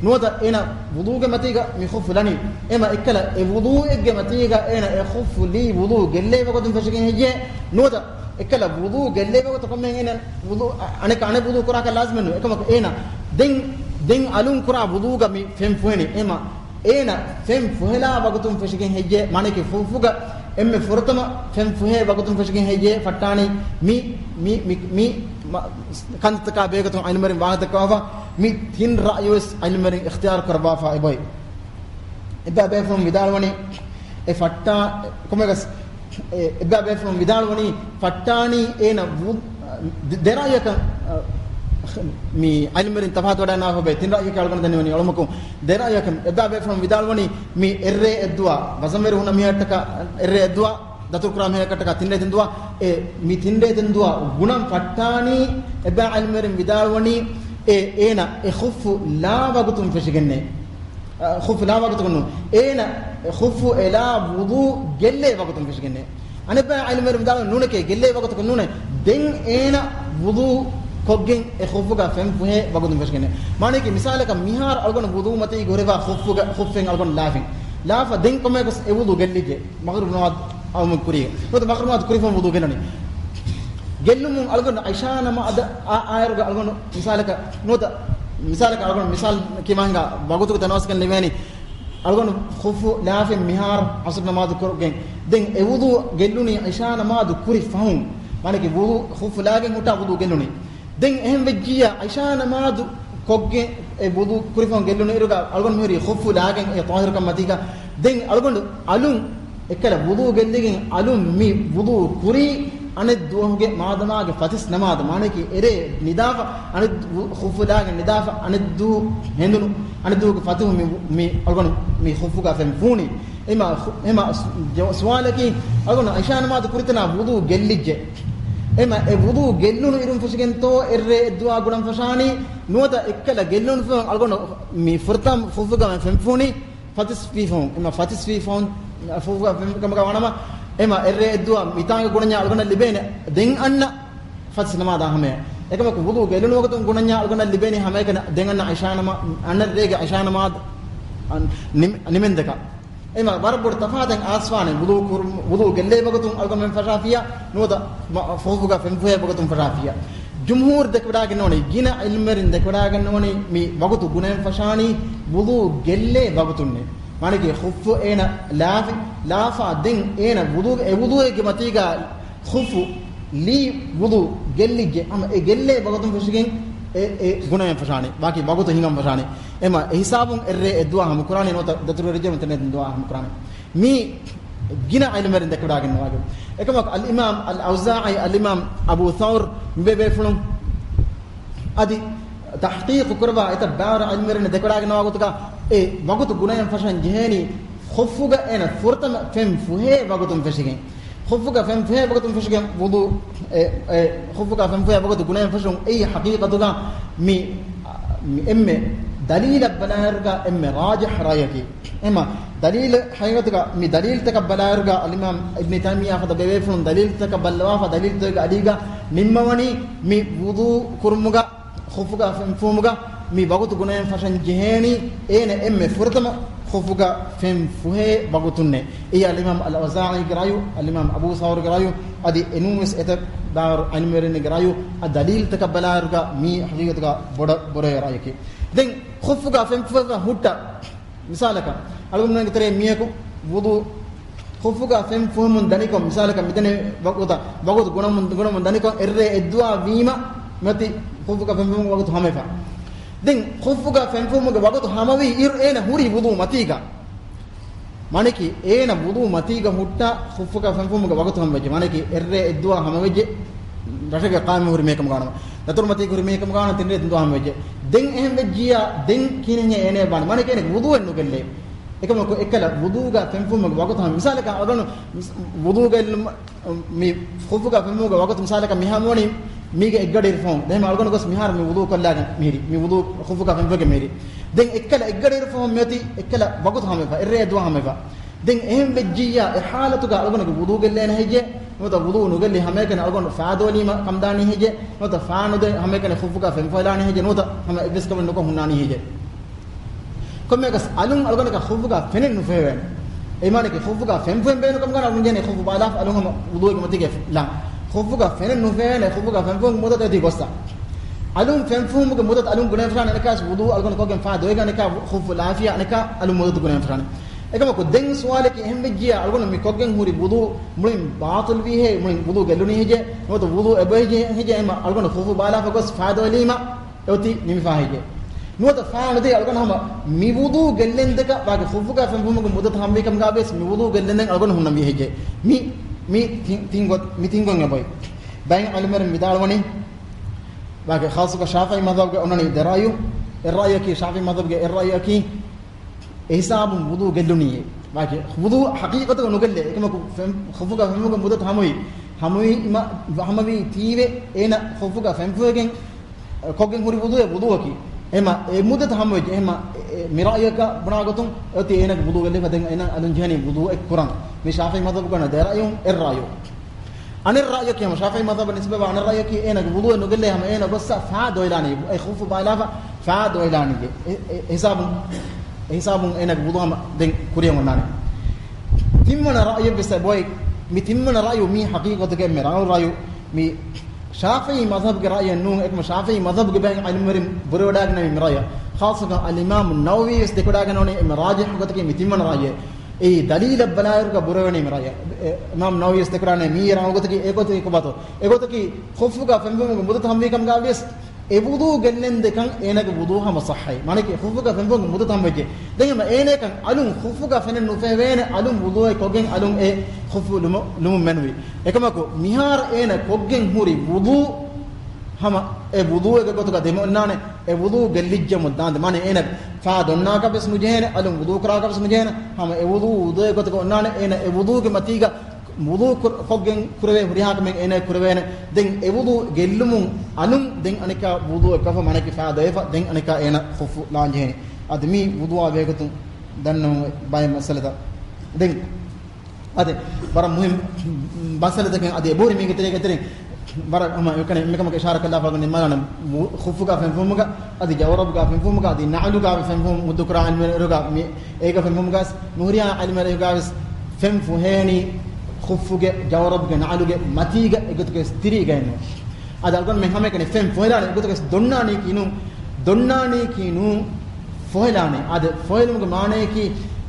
ނުވަތަ އޭނަ ވުޟޫގެ މަތީގަ މި ޚުއްފު ލަނީ. އެމަ އެއްކަލަ އެ ވުޟޫއެއްގެ މަތީގަ އޭނަ އެ ޚުއްފު ލީ ވުޟޫ ގެއްލޭ ވަގުތުން ފެށިގެން ހެއްޔޭ؟ ނުވަތަ އެއްކަލަ ވުޟޫ ގެއްލޭ ވަގުތު ކޮންމެހެން އޭނަ ވުޟޫ، އަނެއްކާ އަނެއް ވުޟޫ ކުރާކަށް ލާޒިމެއް ނުވޭ. އެކަމަކު އޭނަ ދެން، ދެން އަލުން ކުރާ ވުޟޫގަ މި ފެން ފުހެނީ. އެމަ އޭނަ ފެން ފުހެލާ ވަގުތުން ފެށިގެން ހެއްޔޭ؟ މާނައަކީ ޚުއްފުގަ އެންމެ ފުރަތަމަ ފެން ފުހޭ ވަގުތުން ފެށިގެން ހެއްޔޭ ފައްޓާނީ؟ މި، މި، މި، މި މަ-، ކަންތައްތަކާ ބެހޭގޮތުން ޢިލްމުވެރިން ވާހަކަދައްކަވާފަ، މި ތިން ރައުޔުވެސް ޢިލްމުވެރިން އިޚްތިޔާރު ކުރައްވާފަ އެބައޮތް. އެއްބައި ބޭފުޅުން ވިދާޅުވަނީ، އެ ފައްޓާ-، ކޮންމެއަކަސް، އެ-، އެއްބައި ބޭފުޅުން ވިދާޅުވަނީ، ފައްޓާނީ އޭނަ ވު-، ދެ-، ދެ ރައުޔަކަށް، އަ، މި ޢިލްމުވެރިން ތަފާތު ވަޑައިގަންނަވާފަ އޮތް ތިން ރައްޔަކީ އަޅުގަނޑު ދެންނެވުނީ އޮޅުމަކުން ދެ ރައްޔަކަށް. އެއްބައި ބޭފުޅުން ވިދާޅުވަނީ މި އެއްރޭ އެއްދުވާ ވަޒަންވެރި ހުންނަ މީހަކަށްޓަކާ އެއްރޭ އެއްދުވާ ދަތުރު ކުރާ މީހަކަށްޓަކާ ތިން ރޭ ތިން ދުވާ، އެ މި ތިން ރޭ ތިން ދުވާ ގުނަން ފައްޓާނީ. އެއްބައި ޢިލްމުވެރިން ވިދާޅުވަނީ އެ އޭނަ އެ ޚުއްފު ލާ ވަގުތުން ފެށިގެންނޭ. އަ، ޚުއްފު ލާ ވަގުތުކޮށް ނޫން. އޭނަ ޚުއްފު އެލާ ވުޟޫ ގެއްލޭ ވަގުތުން ފެށިގެންނޭ. އަނެއްބައި ޢިލްމުވެރިން ވިދާޅުވަނީ ނޫނެކޭ، ގެއްލޭ ވަގުތުކޮށް ނޫނޭ. ދެން އޭނަ ވުޟޫ ކޮށްގެން އެ ޚުއްފުގަ ފެން ފުހޭ ވަގުތުން ފެށިގެންނޭ. މާނައަކީ މިސާލަކަށް މިހާރު އަޅުގަނޑު ވުޟޫ މަތީގަ ހުރެފާ ޚުއްފުގަ، ޚުއްފެއް އަޅުގަނޑު ލާފިން. ލާފަ ދެން ކޮންމެއަކަސް އެ ވުޟޫ ގެއްލިއްޖެ. މަޣްރިބު ނަމާދު އައުމުގެ ކުރީގަ. ނުވަތަ މަޣްރިބު ނަމާދު ކުރިފަހުން ވުޟޫ ގެއްލުނީ. ގެއްލުމުން އަޅުގަނޑު ޢިޝާ ނަމާދަށް އާ، އާއިރުގަ އަޅުގަނޑު މިސާލަކަށް ނުވަތަ، މިސާލަކަށް އަޅުގަނޑު މިސާލް ކިޔަމާ ހިނގާ ވަގުތުގެ ތަނަވަސްކަން ލިބޭނީ. އަޅުގަނޑު ޚުއްފު ލާފިން މިހާރު ޢަޞްރު ނަމާދު ކުރުގެން. ދެން އެ ވުޟޫ ގެއްލުނީ ޢިޝާ ނަމާދު ކުރި ފަހުން. މާނައަކީ ވުޟޫ، ޚުއްފު ލާގެން ހުއްޓާ ވުޟޫ ގެއްލުނީ. ދެން އެހެން ވެއްޖިއްޔާ، ޢިޝާ ނަމާދު ކޮށްގެން އެ ވުޟޫ ކުރިފަހުން ގެއްލުނު އިރުގަ އަޅުގަނޑު މިހުރީ ޚުއްފު ލާގެން އެ ޠާހިރުކަން މަތީގަ. ދެން އަޅުގަނޑު އަލުން އެއްކަލަ ވުޟޫ ގެއްލިގެން އަލުން މި ވުޟޫ ކުރީ އަނެއް ދުވަހުގެ މާދަމާގެ ފަތިސް ނަމާދަށް. މާނައަކީ އެރޭ ނިދާފަ އަނެއް ދު-، ޚުއްފު ލާގެން ނިދާފަ އަނެއް ދުވަހު ހެނދުނު، އަނެއް ދުވަހުގެ ފަތުހު މި، މި އަޅުގަނޑު މި ޚުއްފުގަ ފެން ފޫނީ. އެމަ ޚު-، އެމަ ސު-، ޖަ-، ސުވާލަކީ، އަޅުގަނޑު ޢިޝާ ނަމާދު ކުރިތަނާ ވުޟޫ ގެއްލިއްޖެ. އެމަ އެ ވުޟޫ ގެއްލުނު އިރުން ފެށިގެންތޯ އެއްރޭ އެއްދުވާ ގުނަން ފަށާނީ؟ ނުވަތަ އެއްކަލަ ގެއްލުނު ފެން އަޅުގަނޑު މި ފުރަތަމަ ފުފުގަ ފެން ފޫނީ ފަތިސް ވީ ފަހުން. އެމަ ފަތިސް ވީ ފަހުން ފުފުގަ ފެން ކަމަކަށް ވާނަމަ، އެމަ އެއްރޭ އެއްދުވާ މިތާނގަ ގުނަންޏާ އަޅުގަނޑަށް ލިބޭނެ ދެން އަންނަ ފަތިސް ނަމާދާ ހަމަޔަށް. އެކަމަކު ވުޟޫ ގެއްލުނު ވަގުތުން ގުނަންޏާ އަޅުގަނޑަށް ލިބޭނީ ހަމައެކަނި ދެން އަންނަ ޢިޝާ ނަމާ-، އަންނަ ރޭގެ ޢިޝާ ނަމާދު ނިމް-، ނިމެންދެކަށް. އެމަ ވަރަށް ބޮޑު ތަފާތެއް އާސްވާނެ ވުޟޫ ކުރު-، ވުޟޫ ގެއްލޭ ވަގުތުން އަޅުގަނޑުމެން ފަށާފިޔާ، ނުވަތަ މަ-، ފުފުގަ ފެންފުހޭ ވަގުތުން ފަށާފިޔާ. ޖުމްހޫރު ދެކެވަޑާގެންނަވަނީ، ގިނަ ޢިލްމުވެރިން ދެކެވަޑާގެންނަވަނީ މި ވަގުތު ގުނައެއް ފަށާނީ ވުޟޫ ގެއްލޭ ވަގުތުންނޭ. މާނައަކީ ޚުއްފު އޭނަ ލާފި، ލާފާ ދެން އޭނަ ވުޟޫ، އެ ވުޟޫއެއްގެ މަތީގަ ޚުއްފު ލީ ވުޟޫ ގެއްލިއްޖެ. ހަމަ އެ ގެއްލޭ ވަގުތުން ފެށިގެން އެ، އެ ގުނައެއް ފަށާނެ. ބާކީ ވަގުތު ހިނގަން ފަށާނެ. އެމަ އެ ހިސާބުން އެއްރޭ އެއްދުވާ ހަމަކުރާނެ ނުވަތަ ދަތުރުވެރިއްޖެ ތިން ރޭ ތިން ދުވާ ހަމަކުރާނެ. މީ ގިނަ ޢިލްމުވެރިން ދެކެވަޑާގެންނަވާގެ. އެކަމަކު އަލްއިމާމް އަލްއައުޒާޢީ، އަލްއިމާމް އަބޫ ޘައުރު، މި ބޭބޭފުޅުން އަދި ތަޙްޤީޤު ކުރައްވާ އެތައް ބާރަ ޢިލްމުވެރިން ދެކެވަޑާގެންނަވާ ގޮތުގަ އެ ވަގުތު ގުނައެއް ފަށަން ޖެހޭނީ ޚުއްފުގަ އޭނަ ފުރަތަމަ ފެން ފުހޭ ވަގުތުން ފެށިގެން. ޚުއްފުގަ ފެން ފުހޭ ވަގުތުން ފެށިގެން ވުޟޫ، އެ، އެ، ޚުއްފުގަ ފެން ފުހޭ ވަގުތު ގުނައެއް ފެށުން އެއީ ޙަޤީޤަތުގަ މި، މި އެންމެ ދަލީލަށް ބަލާއިރުގަ އެންމެ ރާޖިޙް ރައުޔަކީ. އެމަ ދަލީލު ޙަޤީޤަތުގަ މި ދަލީލުތަކަށް ބަލާއިރުގަ އަލްއިމާމް އިބްނު ތައިމިއްޔާ ފަދަ ބޭބޭފުޅުން ދަލީލުތަކަށް ބައްލަވާފަ ދަލީލުތަކުގެ އަޑީގަ ނިންމަވަނީ މި ވުޟޫ ކުރުމުގަ ޚުއްފުގަ ފެން ފުހުމުގަ މި ވަގުތު ގުނައެއް ފަށަން ޖެހޭނީ، އޭނަ އެންމެ ފުރަތަމަ ޚުއްފުގަ ފެން ފުހޭ ވަގުތުންނޭ. އެއީ އަލްއިމާމް އަލްއައުޒާޢީގެ ރައުޔު، އަލްއިމާމް އަބޫ ޘައުރުގެ ރައުޔު، އަދި އެނޫންވެސް އެތައް ބާރު ޢިލްމުވެރިންގެ ރައުޔު، އަ، ދަލީލުތަކަށް ބަލާއިރުގަ މީ ޙަޤީޤަތުގަ ބޮޑަށް ބުރޭ ރައުޔަކީ. ދެން ޚުއްފުގަ ފެން ފުހެފަ ހުއްޓަ މިސާލަކަށް، އަޅުގަނޑުމެންގެ ތެރޭ މީހަކު ވުޟޫ ޚުއްފުގަ ފެން ފުހެމުން ދަނިކޮށް، މިސާލަކަށް މިދެނެ ވަގުތަށް، ވަގުތު ގުނަމުން، ގުނަމުން ދަނިކޮށް އެއްރޭ އެއްދުވާ ވީމަ، މަތި ޚުއްފުގަ ފެން ފުހުމުގެ ވަގުތު ހަމަވެފަ. ދެން ޚުއްފުގަ ފެން ފުހުމުގެ ވަގުތު ހަމަވީ އިރު އޭނަ ހުރީ ވުޟޫ މަތީގަ. މާނައަކީ އޭނަ ވުޟޫ މަތީގަ ހުއްޓާ ޚުއްފުގަ ފެން ފުހުމުގެ ވަގުތު ހަމަވެއްޖެ. މާނައަކީ އެއްރޭ އެއްދުވާ ހަމަވެއްޖެ. ރަށެއްގަ ޤާއިމް ހުރި މީހަކަށް ގާނަމަ. ދަތުރު މަތީ ހުރި މީހަކަށް ގާނަ ތިން ރޭ ތިން ދުވާ ހަމަވެއްޖެ. ދެން އެހެން ވެއްޖިއްޔާ، ދެން ކިހިނެއް އޭނަ ވާނެ؟ މާނައަކީ އޭނަ ވުޟޫއެއް ނުގެއްލޭ. އެކަމަކު އެއްކަލަ ވުޟޫގަ ފެން ފުހުމުގެ ވަގުތު ހަމަ. މިސާލަކަށް އަޅުގަނޑު ވުޟޫ ގެއްލުމަށް މި ޚުއްފުގަ ފެން ފުހުމުގެ ވަގުތު މިސާލަކަށް މި ހަމަވަނީ މީގެ އެއްގަޑި އިރު ފަހުން. ދެން އަޅުގަނޑު ގޮސް މިހާރު މި ވުޟޫ ކޮށްލާގެން މިހިރީ. މި ވުޟޫ ޚުއްފުގަ ފެން ފުހެގެން މިހިރީ. ދެން އެއްކަލަ އެއްގަޑި އިރު ފަހުން މިއޮތީ އެއްކަލަ ވަގުތު ހަމަވެފަ. އެއްރޭ އެއްދުވާ ހަމަވެފަ. ދެން އެހެން ވެއްޖިއްޔާ، އެ ޙާލަތުގަ އަޅުގަނޑުގެ ވުޟޫ ގެއްލޭނެ ހެއްޔޭ؟ ނުވަތަ ވުޟޫ ނުގެއްލި ހަމައެކަނި އަޅުގަނޑު ފާދޯލީމަ ކަންދާނީ ހެއްޔޭ؟ ނުވަތަ ފާނުދޭ ހަމައެކަނި ޚުއްފުގަ ފެން ފުހެލާނީ ހެއްޔޭ؟ ނުވަތަ ހަމަ އެއްވެސް ކަމެއް ނުކޮށް ހުންނާނީ ހެއްޔޭ؟ ކޮންމެއަކަސް އަލުން އަޅުގަނޑަކަށް ޚުއްފުގަ ފެނެއް ނުފެހެވޭނެ. އެ މާނައަކީ ޚުއްފުގަ ފެން ފުހެން ބޭނުން ކަމުގަ އަޅުގަނޑު ޖެހޭނެ ޚުއްފު ބާލާފަ އަލުން ހަމަ ވުޟޫގެ މަތީގަ ލާން. ޚުއްފުގަ ފެނެއް ނުފެހޭނެ، ޚުއްފުގަ ފެން ފުހުމުގެ މުއްދަތު އެތި ގޮއްސަ. އަލުން ފެން ފުހުމުގެ މުއްދަތު އަލުން ގުނައެއް ފަށާނެ އަނެކާ ވުޟޫ އަޅުގަނޑު ކޮށްގެން ފާ ދޮވެގެން އަނެކާ ޚުއްފު ލާފިޔާ އަނެކާ އަލުން މުއްދަތު ގުނައެއް ފަށާނެ. އެކަމަކު ދެން ސުވާލަކީ އެހެން ވެއްޖިއްޔާ އަޅުގަނޑު މި ކޮށްގެން ހުރި ވުޟޫ މުޅިން ބާޠިލް ވީ ހޭ، މުޅިން ވުޟޫ ގެއްލުނީ ހެއްޔޭ، ނުވަތަ ވުޟޫ އެބަ ހެއްޔޭ، ހެއްޔޭ އެމަ އަޅުގަނޑު ޚުއްފު ބާލާފަ ގޮސް ފާ ދޮވެލީމަ އެއޮތީ ނިމިފާ ހެއްޔޭ؟ ނުވަތަ ފާ ނުދޭ އަޅުގަނޑު ހަމަ މި ވުޟޫ ގެއްލެންދެކަ ވާގި ޚުއްފުގަ ފެން ފުހުމުގެ މުއްދަތު ހަމަވީ ކަމުގަ ވެސް މި ވުޟޫ ގެއްލެންދެން އަޅުގަނޑު ހުންނަންވީ ހެއްޔޭ؟ މި، މި ތިން، ތިން ގޮތް، މި ތިން ގޮތް އެބައޮތް. ބައެއް ޢިލްމުވެރިން ވިދާޅުވަނީ، ވާގެ ޚާއްޞަކޮށް ޝާފިޢީ މަޛްހަބުގެ އޮންނަނީ ދެ ރައުޔު، އެއް ރައުޔަކީ، ޝާފިޢީ މަޛްހަބުގެ އެއް ރައުޔަކީ، އެ ހިސާބުން ވުޟޫ ގެއްލުނީއޭ. ވާގެ ވުޟޫ ޙަޤީޤަތުގަ ނުގެއްލޭ. އެކަމަކު ފެން، ޚުއްފުގަ ފެންފުމުގެ މުއްދަތު ހަމަވި، ހަމަވީ، އިމާ، ހަމަވީ ތީވެ، އޭނަ ޚުއްފުގަ ފެންފުވެގެން، ކޮށްގެން ހުރި ވުޟޫއެއް ވުޟޫއަކީ. އެހެމަ އެ މުއްދަތު ހަމަވެއްޖެ. އެހެމަ އެ، އެ، މި ރައުޔަކަށް ބުނާ ގޮތުން އޮތީ އޭނަގެ ވުޟޫ ގެއްލިފަ ދެން އޭނަ އަލުން ޖެހެނީ ވުޟޫއެއް ކުރަން. މި ޝާފިޢީ މަޛްހަބުގަ އޮންނަ ދެ ރައުޔުން އެއް ރައުޔު. އަނެއް ރައުޔަކީ ހަމަ ޝާފިޢީ މަޛްހަބަށް ނިސްބަތްވާ އަނެއް ރައުޔަކީ އޭނަގެ ވުޟޫއެއް ނުގެއްލޭ ހަމަ އޭނަ ގޮއްސަ ފާ ދޮއިލާނީ. އެ ޚުއްފު ބާލާފަ ފާ ދޮއިލާނީ. އެ، އެ، އެ ހިސާބުން، އެ ހިސާބުން އޭނަގެ ވުޟޫ ހަމަ ދެން ކުރިޔަށް އޮންނާނެ. ތިންވަނަ ރައުޔެއް ވެސް އެބޮތް. މި ތިންވަނަ ރައުޔު މީ ޙަޤީޤަތުގެ އެންމެ ރަނގަޅު ރައުޔު. މި ޝާފިޢީ މަޛްހަބުގެ ރައުޔެއް ނޫން. އެކަމަ ޝާފިޢީ މަޛްހަބުގެ ބައެއް ޢިލްމުވެރިން ބުރެވަޑައިގަންނަވީ މި ރައުޔަށް. ޚާއްޞަކޮށް އަލްއިމާމު ނަވަވީ ވެސް ދެކެވަޑައިގަންނަވަނީ އެންމެ ރާޖިޙު ގޮތަކީ މި ތިންވަނަ ރައުޔޭ. އެއީ ދަލީލަށް ބަލާއިރުގަ ބުރެވެނީ މި ރައުޔަށް. އެ، އިމާމު ނަވަވީ ވެސް ދެކެވަޑައިގަންނަވީ މިއީ ރަނގަޅު ގޮތަކީ. އެ ގޮތަކީ ކޮބާތޯ؟ އެ ގޮތަކީ ޚުއްފުގަ ފެންފުމުގެ މުއްދަތު ހަމަވީ ކަމުގަ ވިޔަސް އެ ވުޟޫ ގެއްލެން ދެކަން އޭނަގެ ވުޟޫ ހަމަ ޞައްޙައި. މާނައަކީ ޚުއްފުގަ ފެންފުމުގެ މުއްދަތު ހަމަވެއްޖެ. ދެން ހަމަ އޭނައަކަށް އަލުން ޚުއްފުގަ ފެނެއް ނުފެހެވޭނެ، އަލުން ވުޟޫއެއް ކޮށްގެން އަލުން އެ ޚުއްފު ލުމު-، ލުމުން މެނުވީ. އެކަމަކު މިހާރު އޭނަ ކޮށްގެން ހުރި ވުޟޫ ހަމަ އެ ވުޟޫއެއްގެ ގޮތުގަ ދެމި އޮންނާނެ، އެ ވުޟޫ ގެއްލިއްޖަމުން ދާންދެން. މާނަ އޭނަ ފާ ދޮންނާކަށް ވެސް ނުޖެހޭނެ، އަލުން ވުޟޫ ކުރާކަށް ވެސް ނުޖެހޭނެ، ހަމަ އެ ވުޟޫ ވުޟޫއެއްގެ ގޮތުގަ އޮންނާނެ. އޭނަ އެ ވުޟޫގެ މަތީގަ ވުޟޫ ކުރ-، ކޮށްގެން ކުރެވޭ ހުރިހާ ކަމެއް އޭނަ ކުރެވޭނެ. ދެން އެ ވުޟޫ ގެއްލުމުން އަލުން ދެން އަނެއްކާ ވުޟޫއެއް ކޮށްފަ މާނައަކީ ފާ ދޮވެފަ ދެން އަނެއްކާ އޭނަ ޚުއްފު ލާން ޖެހޭނެ. އަދި މީ ވުޟޫއާ ބެހޭގޮތުން ދަންނަވަން ބައެއް މައްސަލަތައް. ދެން އަދި ވަރަށް މުހިންމު މައްސަލަތަކެއް. އަދި އެބަހުރި މީގެ ތެރޭގަ ތެރެއިން ވަރަށް ހަމަ އެކަނި މިކަމަކަށް އިޝާރާތް ކޮށްލާފަ ނިންމާލާނަން. މު-، ޚުއްފުގަ ފެންފުމުގަ އަދި ޖައުރަބުގަ ފެންފުމުގަ އަދި ނަޢުލުގަ ފެންފުމު މުއްދަ ކުރާ ޢިލްމުވެރިން އިރުގަ މި އޭގަ ފެންފުމުގަސް ނުހުރިހާ ޢިލްމުވެރިން އިރުގަ ވެސް ފެން ފުހޭނީ ޚުއްފުގެ، ޖައުރަބުގެ، ނަޢުލުގެ މަތީގަ އެގޮތުގަ ވެސް ތިރީގައެއްނު. އަދި އަޅުގަނޑުމެން ހަމައެކަނި ފެން ފޮހެލާނެ އެގޮތަކަސް ދޮންނާނީކީ ނޫން، ދޮންނާނީކީ ނޫން، ފޮހެލާނެ. އާދެ، ފޮހެލުމުގެ މާނަޔަކީ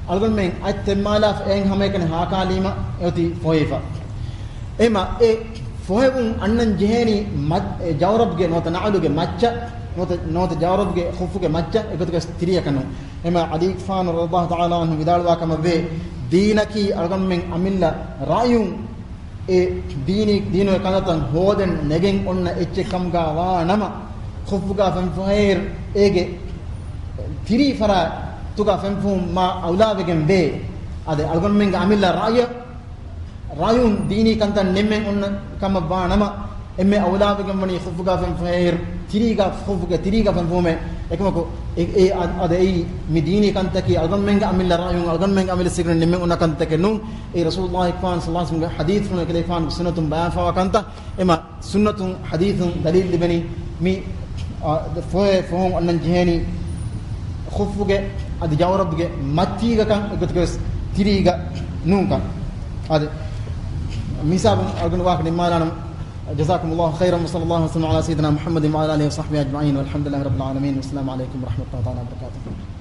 އަޅުގަނޑުމެން އަތް ތެއްމާލާފަ އެއިން ހަމައެކަނި ހާކާލީމަ އެއޮތީ ފޮހެފަ. އެހެމަ އެ ފޮހެވުން އަންނަން ޖެހޭނީ މަ-، އެ ޖައުރަބްގެ ނުވަތަ ނަޢުލުގެ މައްޗަށް، ނުވަތަ، ނުވަތަ ޖައުރަބްގެ ޚުއްފުގެ މައްޗަށް އެގޮތަކަސް ތިރިއަކަށް ނޫން. އެހެމަ ޢަލީގެފާނު ރަޟިޔަﷲ ތަޢާލާ ޢަންހު ވިދާޅުވާ ކަމަށްވޭ، ދީނަކީ އަޅުގަނޑުމެން އަމިއްލަ ރައުޔުން އެ ދީނީ، ދީނުގެ ކަންތައްތައް ހޯދަން ނެގެން އޮންނަ އެއްޗެއް ކަމުގަ ވާ ނަމަ، ޚުއްފުގަ ފެންފުހޭއިރު އޭގެ ތިރީ ފަރާތުގަ ފެންފުހުން މާ އައުލާވެގެން ވޭ. އަދި އަޅުގަނޑުމެންގެ އަމިއްލަ ރައުޔަށް، ރައުޔުން ދީނީ ކަންތައް ނިންމެން އޮންނަ ކަމަށް ވާ ނަމަ، އެންމެ އައުލާވެގެން ވަނީ ޚުއްފުގަ ފެންފުހޭއިރު ތިރީގަ، ޚުއްފުގެ ތިރީގަ ފެންފުހުމޭ. އެކަމަކު އެ، އެ، އަ-، އަދި އެއީ މި ދީނީ ކަންތަކީ އަޅުގަނޑުމެންގެ އަމިއްލަ ރައުޔުން، އަޅުގަނޑުމެންގެ އަމިއްލަ ސިކުން ނިންމެން އޮންނަ ކަންތަކެއް ނޫން. އެ ރަސޫލުﷲ ފާން ޞައްލަﷲ ޢަލައިހި ވަސައްލަމްގެ ޙަދީޘްފުޅުން އެކަލޭފާނުގެ ސުންނަތުން ބަޔާންފާވާ ކަންތައް. އެމަ ސުންނަތުން ޙަދީޘުން ދަލީލް ލިބެނީ މި، އާ، ފޮހެ-، ފޮހުން އަންނަން ޖެހޭނީ ޚުއްފުގެ އަދި ޖައުރަބްގެ މަތީގަކަން އެގޮތަކަސް ތިރީގަ ނޫންކަން. އާދެ، މިހިސާބުން އަޅުގަނޑު ވާހަކަ ނިންމާލާނަން. جزاكم الله خيرا، وصلى الله وسلم على سيدنا محمد وعلى آله وصحبه أجمعين، والحمد لله رب العالمين، والسلام عليكم ورحمة الله تعالى وبركاته.